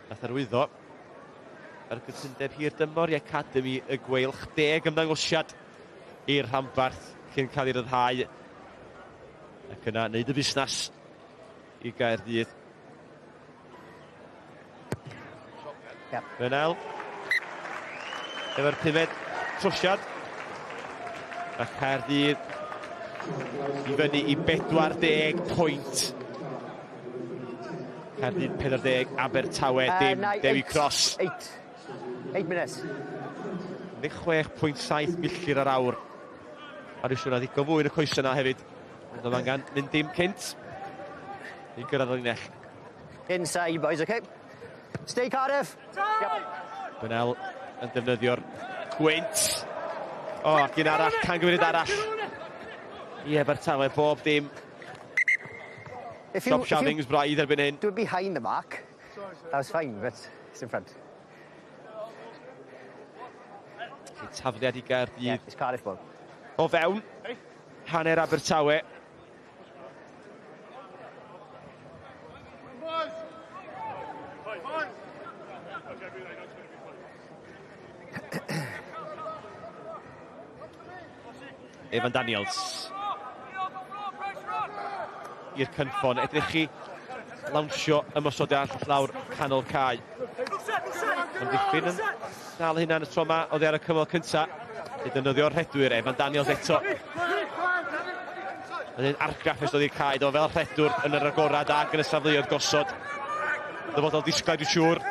Speaker 10: Nath arwyddo ar gytundeb hir dymor i Academi y Gweilch. 10 ymddangosiad i'r rhanbarth cyn cael ei ryddhau. Ac yna wneud y busnes i Gaerdydd.
Speaker 11: Yep.
Speaker 10: Bennell. Efo'r pumed trosiad. A Caerdydd i fyny i 40 pwynt. Caerdydd 40, Abertawe dim, Dewi Cross.
Speaker 11: 8 minutes.
Speaker 10: 16.7 milltir ar awr. A dwi'n siŵr na ddigon fwy yn y coesau yna hefyd. Ond oedd angen mynd dim cynt i gyrraedd y linell.
Speaker 11: Inside, boys, okay? Stay Cardiff! Yep.
Speaker 10: Bennell yn defnyddio'r gwynt. O, ac un arall, cangymeriad arall. I Abertawe, bob dim. Stop shavings braidd erbyn hyn.
Speaker 11: Do it behind the mark. That was fine, but it's in front.
Speaker 10: Tafliad i Gaerdydd.
Speaker 11: Yeah, it's Cardiff ball.
Speaker 10: O fewn, hanner Abertawe. Evan Daniels i'r cynffon. Edrych chi lawnsio ymosodiad lawr canol cae. Amddiffyn yn dal hynna yn y tro yma oddi ar y cymal cynta. I defnyddio'r rhedwyr, Evan Daniels eto. Yn un argraff ers dod i'r cae, do fel rhedwr yn yr agorad ac yn y safleoedd gosod. Dyfodol disglair dwi'n siŵr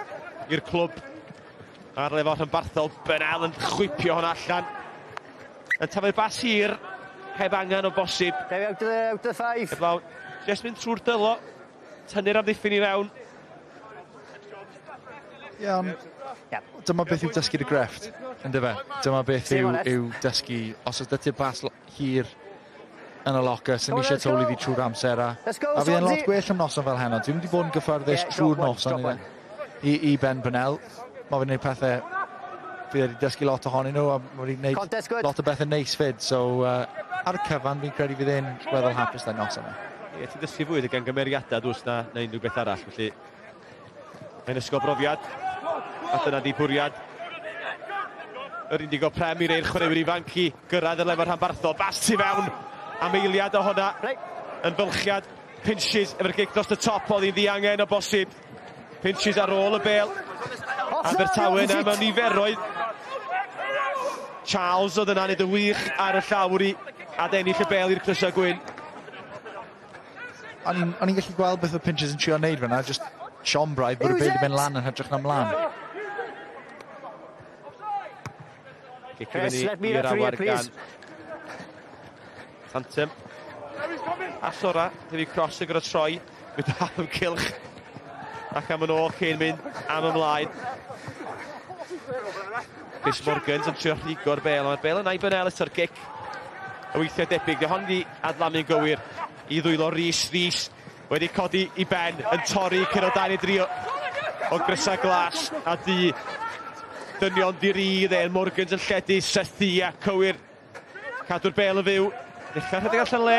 Speaker 10: i'r clwb ar lefel rhanbarthol. Bennell yn chwipio hwnna allan. Yn taflu bas hir, heb angen o bosib.
Speaker 11: Out of the five.
Speaker 10: Heblaw, jyst mynd trwy'r dylo, tynnu'r amddiffyn i fewn.
Speaker 6: Ie, ond dyma beth yw dysgu dy grefft, yndyfe? Dyma beth yw dysgu, os oes dyty'r bas hir yn y locker, sy'n eisiau towlu fi trwy'r amser a fydd e'n lot gwell am noson fel heno. Dwi'n mynd i fod yn gyfforddus trwy'r noson i Ben Bennell. Mae fe'n gwneud pethau, fi wedi dysgu lot ohonyn nhw a mae wedi gwneud lot o bethau neis fyd. So ar y cyfan fi'n credu fydd e'n weddol hapus da'n noson yma.
Speaker 10: Ie, ti'n dysgu fwy gan gymeriadau dwys na unrhyw beth arall, felly mae'n ysgol brofiad, a dyna di bwriad yr Indigo Prem i rei'r chwaraewyr ifanc i gyrraedd y lefel rhanbarthol. Bas tu fewn am eiliad o hwnna yn fylchiad. Pinches efo'r gic dros y top, oedd hi'n ddiangen o bosib. Pinches ar ôl y bel. Abertawe yna mewn niferoedd. Charles oedd yna'n neud y wych ar y llawr i adennill y bel i'r crysau gwyn.
Speaker 6: O'n i'n gallu gweld beth oedd Pinches yn trio wneud fyna, just siom braidd bod y bel wedi mynd lan yn hytrach na mlaen.
Speaker 10: Gic i fyny i'r awr gan Tantum. A Sora, Dewi Cross yn gorfod troi, mynd am cylch ac am yn ôl cyn mynd am ymlaen. Chris Morgans yn trio rhigo'r bel, mae'r bel yn i Bennell eto'r gic. Y weithiau debyg, di hon di adlamu'n gywir i ddwylo Rhys. Rhys wedi codi i ben, yn torri cyn o dan i drio o grysau glas a du. Dynion di-ri, dde, Morgans yn lledu, sythu a cywir. Cadw'r bel yn fyw, dechrau rhedeg allan le.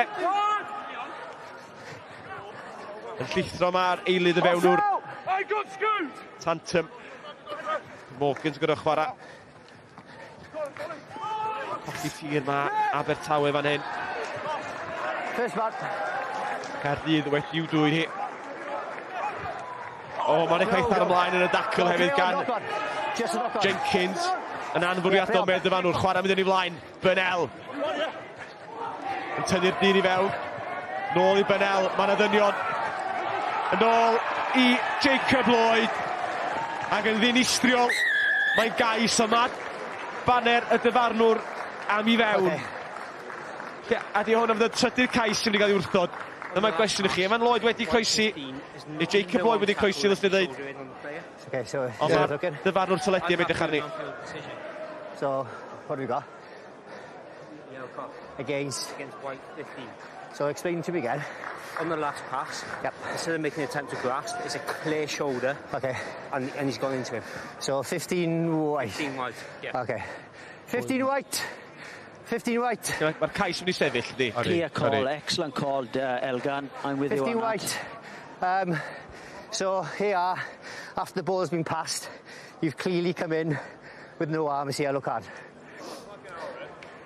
Speaker 10: Yn llithro mae'r eilydd y fewnwr. Tantum. Morgans gyda chwarae. Colli tir mae Abertawe fan hyn.
Speaker 11: First mark.
Speaker 10: Caerdydd wedi'w dwyn hi. O, mae'n effaith ar ymlaen yn y dacl hefyd gan Jenkins. Yn anfwriadol medd y fanwr. Chwarae mynd yn ei flaen. Bennell. Yn tynnu'r dyn i fewn. Nôl i Bennell. Mae yna ddynion. Yn ôl i Jacob Lloyd. Ac yn ddinistriol, mae'n gais yma. Baner y dyfarnwr am i fewn. Okay. A di hwn am y trydydd cais sy'n mynd i gael ei wrthod. Dyma gwestiwn i chi. Evan Lloyd wedi croesi, neu Jacob Lloyd wedi croesi, ddylswn i ddweud.
Speaker 11: Okay, so,
Speaker 10: Ond mae'r dyfarnwr teledu am edrych arni.
Speaker 11: So, what have we got? Against.
Speaker 17: Against white 15.
Speaker 11: So explain to me again. On the last pass, yep. Instead of making an attempt to grasp, it's a clear shoulder. Okay. And he's gone into him. So 15 white. 15 white, yeah. Okay. 15 white. 15 white.
Speaker 10: Mae'r cais mynd i sefyll, ydi?
Speaker 13: Clear call, excellent call, Elgan. I'm with you on that.
Speaker 11: 15 white. So here are, after the ball has been passed, you've clearly come in with no arm, it's a yellow card.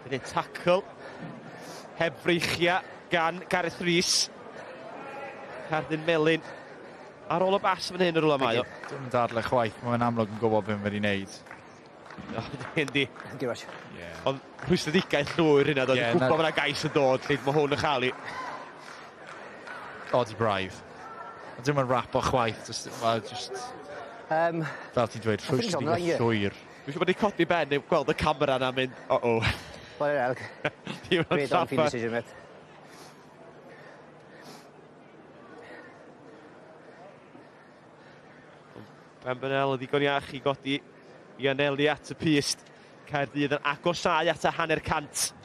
Speaker 10: Bydd tackle heb freichiau gan Gareth Rhys. Cardyn melyn ar ôl y bas fan hyn yr ola mae o.
Speaker 6: Dim yn dadle chwaith, mae'n amlwg yn gwybod beth mae'n wedi wneud.
Speaker 10: Yndi. Ond rhwystredigaeth llwyr hynna, dwi'n gwybod bod yna gais yn dod, lle mae hwn yn chael i.
Speaker 6: Odd i braidd. Ond dim yn rap o chwaith, just, fel ti'n dweud, rhwystredigaeth llwyr.
Speaker 10: Dwi'n siŵr bod wedi codi ben neu gweld y camera na'n mynd, o-o.
Speaker 11: Well, Elg. Great on-field decision, mate.
Speaker 10: Ben Bennell yn ddigon iach i godi i anelu at y pyst. Caerdydd yn agosáu at y 150.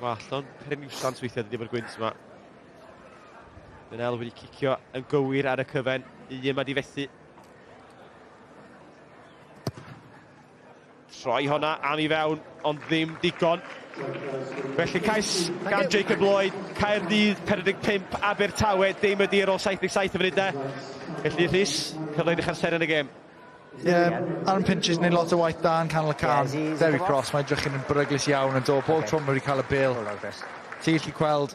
Speaker 10: Wallon, pen niwsans weithiau dydy efo'r gwynt yma. Bennell wedi cicio yn gywir ar y cyfen. Un mae di fethu. Troi honna am i fewn, ond ddim digon. Felly cais gan Jacob Lloyd, Caerdydd 45, Abertawe, dim ydi ar ôl 77 y funudau. Felly Rhys, cyfle i ddechrau'r seren y gêm.
Speaker 6: Yeah, Aaron Pinches yn neud lot o waith da yn canol y can. Dewi Cross, mae'n edrych yn beryglus iawn yn dod. Bob tro mae wedi cael y bêl. Ti'n gallu gweld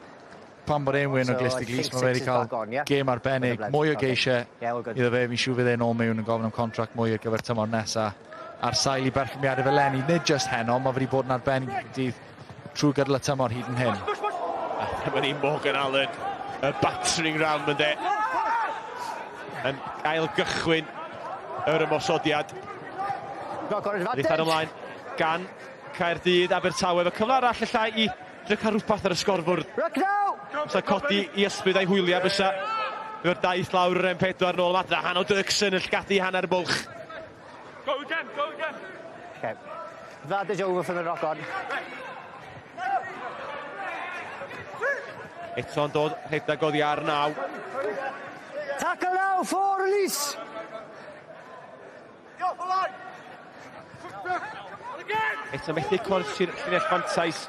Speaker 6: pan bod e'n wyn o glust i glust, mae wedi cael gêm arbennig, mwy o geisiau iddo fe, fi'n siŵr fydd e'n ôl mewn yn gofyn am contract mwy ar gyfer tymor nesaf. Ar sail i berfformiadau fel Lenny, nid just heno, mae wedi bod yn arbennig dydd trwy gydol y tymor hyd yn hyn.
Speaker 10: A dyma ni Morgan Allen, y battering ram yn de. Yn ail gychwyn yr ymosodiad. Rhith ymlaen gan Caerdydd, Abertawe. Efo cyfle arall ella i drio cael rhywbeth ar y sgorfwrdd. Fysa codi i ysbryd a'i hwyliau fysa. Efo'r daith lawr yr M4 nôl adra. Hanno Dirksen yn llgadu hanner bwlch.
Speaker 8: Go again, go again.
Speaker 11: Okay. That is over for the knock on.
Speaker 10: Eto'n dod rhedeg oddi ar 9.
Speaker 11: Tackle now for release.
Speaker 10: Eto methu corsi'r llinell fantais.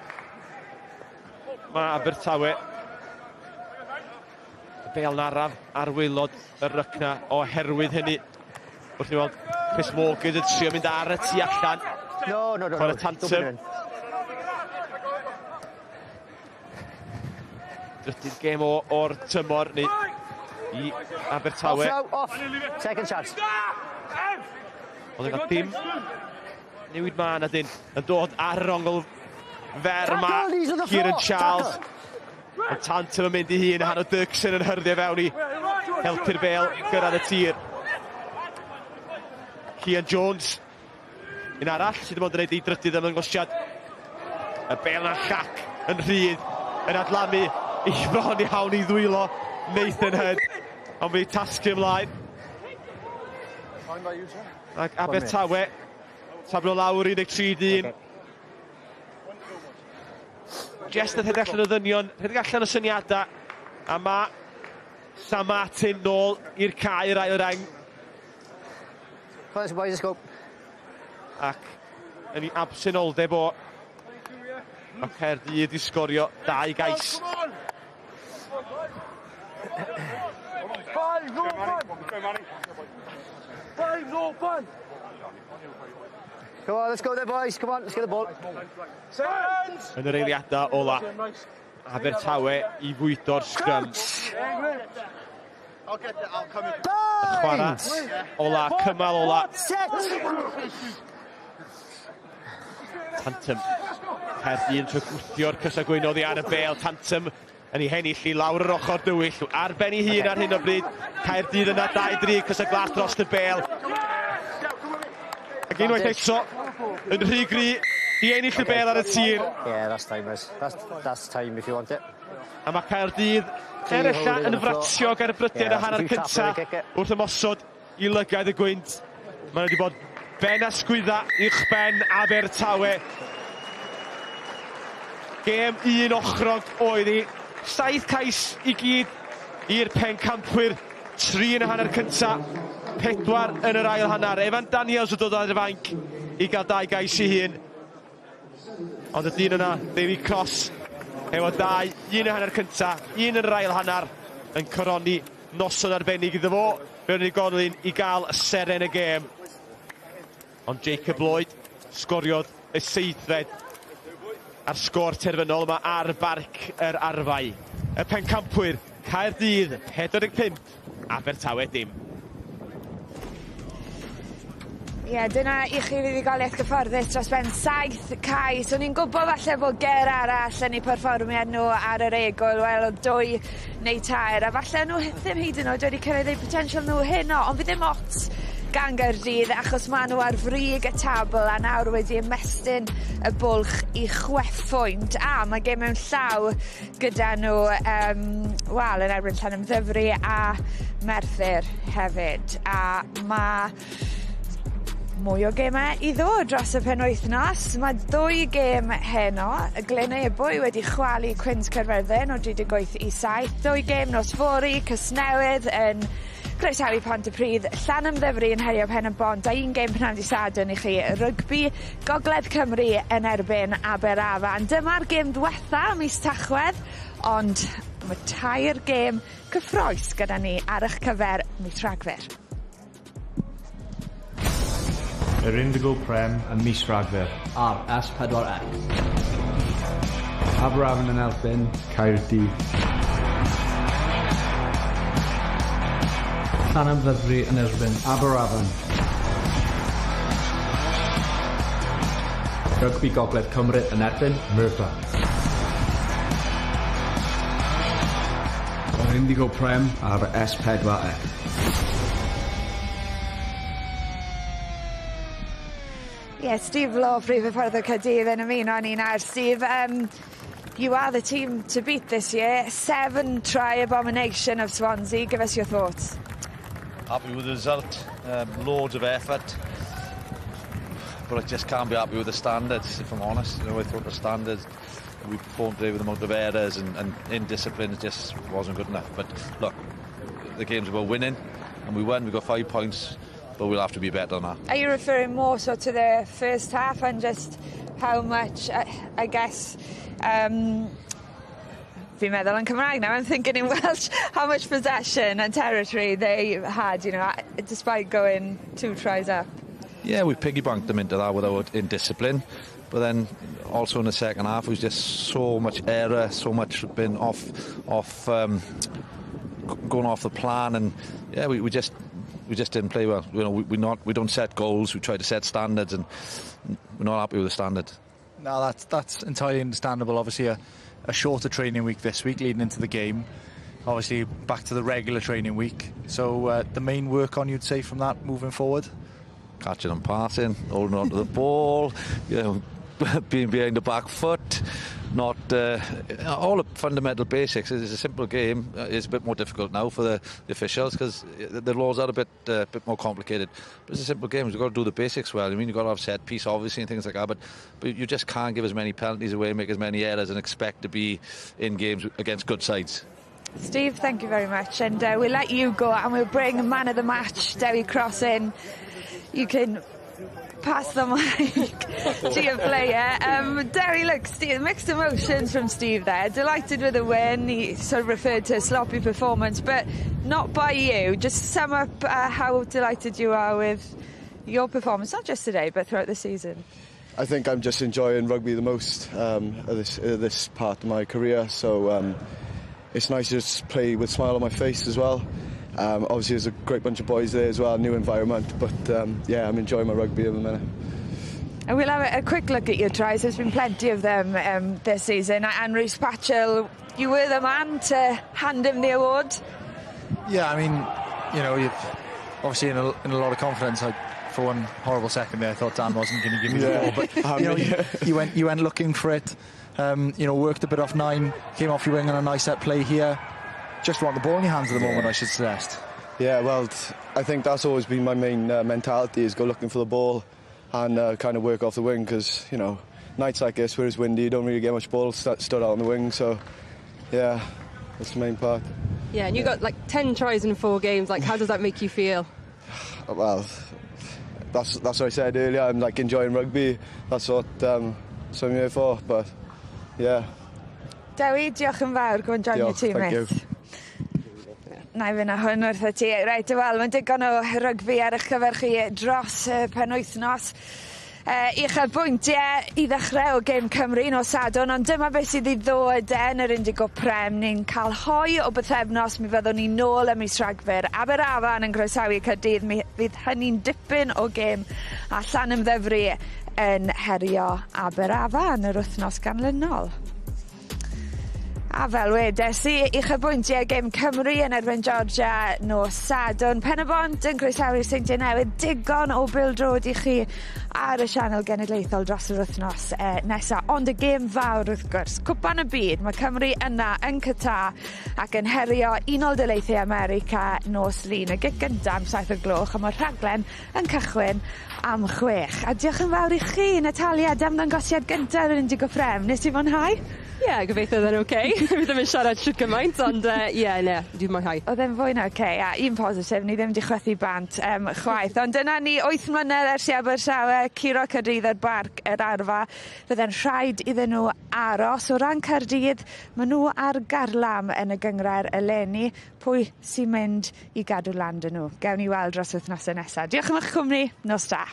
Speaker 10: Mae Abertawe. Y bêl yn araf ar waelod y rycna oherwydd hynny. Wrth i weld Chris Morgan yn trio mynd ar y tu allan.
Speaker 11: No, no, no.
Speaker 10: Chwarae tantrum. Drydydd gêm o'r tymor ni i Abertawe.
Speaker 11: Off now, off. Second chance.
Speaker 10: Ond yna dim newid ma na dyn yn dod ar yr ongl fer yma. Kieran Charles. Ond Tantum yn mynd i hun, Hanno Dirksen yn hyrddio fewn i helpu'r bêl gyrraedd y tir. Cian Jones, un arall sydd wedi bod yn gwneud ei drydydd ymddangosiad. Y bêl na'n llac yn rhydd, yn adlamu i bron iawn i ddwylo Nathan Head. Ond fe tasgu ymlaen. Ac Abertawe, tablo lawr 13-1. Jest yn rhedeg allan o ddynion, rhedeg allan o syniadau. A mae Sam Martin nôl i'r cae yr ail reng.
Speaker 11: Boys, let's go.
Speaker 10: Ac yn ei absenoldeb o, mae Caerdydd i sgorio 2 gais.
Speaker 11: Come on, let's go there, boys. Come on, let's get the ball.
Speaker 10: Yn yr eiliadau ola, Abertawe i fwydo'r sgrym. Chwarae ola, cymal ola. Tantum. Caerdydd yn trio gwthio'r cysa gwyn oddi ar y bêl. Tantum yn ei hennill i lawr yr ochr dywyll. Ar ben ei hun ar hyn o bryd. Caerdydd yna 2-3, cysa glas dros y bêl. Ac unwaith eto, yn rhy gry i ennill y bêl ar y tir.
Speaker 11: Yeah, that's time, Rhys. That's time if you want it.
Speaker 10: A mae Caerdydd er ella yn fratiog ar y brydiau yn y hanner cyntaf wrth ymosod i lygaid y gwynt. Mae wedi bod Ben a sgwydda uwch ben Abertawe. Gêm un ochrog oedd hi. 7 cais i gyd i'r pencampwyr. 3 yn y hanner cynta, 4 yn yr ail hanner. Evan Daniels yn dod ar y fainc i gael 2 gais i hun. Ond y dyn yna, Dewi Cross, efo 2, 1 yn y hanner cynta, 1 yn yr ail hanner, yn coroni noson arbennig iddo fo. Fewn i Gonlin i gael seren y gêm. Ond Jacob Lloyd sgoriodd y 7fed a'r sgôr terfynol yma ar Barc yr Arfau. Y pencampwyr, Caerdydd 45, Abertawe dim.
Speaker 4: Ie, yeah, dyna i chi fuddugoliaeth gyfforddus dros ben 7 cais. O'n i'n gwybod falle bod ger arall yn eu perfformiad nhw ar yr egwyl, wel, oedd 2 neu 3, a falle nhw ddim hyd yn oed wedi cyrraedd eu potensial nhw heno, ond fydd ddim ots gan Gaerdydd achos maen nhw ar frig y tabl a nawr wedi ymestyn y bwlch i 6 phwynt. A mae gêm mewn llaw gyda nhw, wel, yn erbyn Llanymddyfri a Merthyr hefyd. A mae mwy o gemau i ddod dros y penwythnos. Mae 2 gêm heno. Y Glyn Ebwy wedi chwalu Cwins Caerfyrddin o 38 i 7. 2 gêm nos fory, Casnewydd yn croesawu Pontypridd, Llanymddyfri yn herio Pen y Bont, a 1 gêm pnawn dydd Sadwrn i chi, rygbi Gogledd Cymru yn erbyn Aberafan. Dyma'r gêm ddiwetha mis Tachwedd, ond mae 3 gêm cyffrous gyda ni ar eich cyfer mis Rhagfyr.
Speaker 2: Yr Indigo Prem
Speaker 1: ym mis Rhagfyr
Speaker 17: ar S4C.
Speaker 1: Aberafan yn erbyn Caerdydd.
Speaker 17: Llanymddyfri yn erbyn
Speaker 1: Aberafan.
Speaker 17: Rygbi Gogledd Cymru yn erbyn
Speaker 1: Merthyr. Yr Indigo Prem ar S4C.
Speaker 4: Ie, Steve Law, Prif Hyfforddwr Caerdydd yn ymuno â ni nawr. Steve, you are the team to beat this year. 7 try abomination of Swansea. Give us your thoughts.
Speaker 7: Happy with the result, loads of effort, but I just can't be happy with the standards, if I'm honest. You know, I thought the standards we performed today with the amount of errors and indiscipline, it just wasn't good enough. But look, the game's about winning, and we won. We got 5 points, but we'll have to be better than that.
Speaker 4: Are you referring more so to the first half and just how much, I guess, fi'n meddwl yn Cymraeg now, I'm thinking in Welsh, how much possession and territory they had, you know, despite going 2 tries up?
Speaker 7: Yeah, we piggy-banked them into that with our indiscipline, but then also in the second half it was just so much error, so much been off going off the plan, and yeah, we just didn't play well. You know, we don't set goals, we try to set standards, and we're not happy with the standard.
Speaker 6: No, that's entirely understandable. Obviously, a shorter training week this week leading into the game. Obviously, back to the regular training week. So the main work on, you'd say, from that moving forward?
Speaker 7: Catching and passing, holding on to the ball, you know, being behind the back foot, not all the fundamental basics. It's a simple game. It's a bit more difficult now for the officials because the laws are a bit more complicated. But it's a simple game. You've got to do the basics well. I mean, you've got to have set piece, obviously, and things like that. But you just can't give as many penalties away, make as many errors, and expect to be in games against good sides.
Speaker 4: Steve, thank you very much. And we'll let you go, and we'll bring man of the match, Dewi Cross, in. You can pass the mic to your player. Dewi, look, Steve, mixed emotions from Steve there. Delighted with the win. He sort of referred to a sloppy performance, but not by you. Just sum up how delighted you are with your performance, not just today, but throughout the season.
Speaker 1: I think I'm just enjoying rugby the most at this part of my career, so it's nice to just play with a smile on my face as well. Obviously there's a great bunch of boys there as well, new environment, but yeah, I'm enjoying my rugby at the minute.
Speaker 4: And we'll have a quick look at your tries. There's been plenty of them this season. And Rhys Patchell, you were the man to hand him the award.
Speaker 6: Yeah, I mean, you know, you've obviously in a lot of confidence. For one horrible second there, I thought Dan wasn't going to give you the ball, but you know, you went looking for it. You know, worked a bit off nine, came off your wing on a nice set play here. Just want the ball in your hands at the moment, I should suggest.
Speaker 1: Yeah, well, I think that's always been my main mentality, is go looking for the ball and kind of work off the wing, because, you know, nights like this where it's windy, you don't really get much ball stood out on the wing, so, yeah, that's the main part.
Speaker 5: Yeah, and you got like 10 tries in 4 games. Like, how does that make you feel?
Speaker 1: Well, that's what I said earlier. I'm like enjoying rugby. That's what I'm here for, but yeah.
Speaker 4: Dewi, diolch yn fawr. Go and join your teammates.
Speaker 1: Thank you.
Speaker 4: Na i fynd â hwn wrtho ti. Reit, wel, mae'n digon o rygbi ar eich cyfer chi dros y penwythnos. Uchelbwyntiau i ddechrau o gêm Cymru nos Sadwrn, ond dyma beth sydd i ddod yn yr Indigo Prem. Ni'n cael hoe o bythefnos, mi fyddwn ni nôl ym mis Rhagfyr. Aberafan yn croesawu Caerdydd, mi fydd hynny'n dipyn o gêm, a Llanymddyfri yn herio Aberafan yr wythnos ganlynol. A fel wedes i, uchelbwyntiau gêm Cymru yn erbyn Georgia nos Sadwrn. Pen-y-bont yn croesawu'r Seintiau Newydd, digon o bêl-droed i chi ar y sianel genedlaethol dros yr wythnos nesa. Ond y gêm fawr wrth gwrs, Cwpan y Byd, mae Cymru yna yn Qatar ac yn herio Unol Daleithiau America nos Lun. Y gic gynta am 7 o'r gloch, a mae'r rhaglen yn cychwyn am 6. A diolch yn fawr i chi, Natalia, am ddangosiad gyntaf yr Indigo Prem. Nes ti fwynhau?
Speaker 5: Ie, yeah, gobeithio oedd e'n oce. Fi ddim yn siarad shwt gymaint, ond ie, ne, dwi'n mwynhau.
Speaker 4: Oedd e'n fwy na oce, a un positif, ni ddim wedi chwythu bant chwaith. Ond dyna ni, 8 mlynedd ers i Abertawe, curo Caerdydd ar Barc yr Arfa. Fydde'n rhaid iddyn nhw aros. O ran Caerdydd, maen nhw ar garlam yn y gynghrair eleni. Pwy sy'n mynd i gadw lan 'da nhw? Gewn ni weld dros wythnosau nesaf. Diolch am eich cwmni, nos da.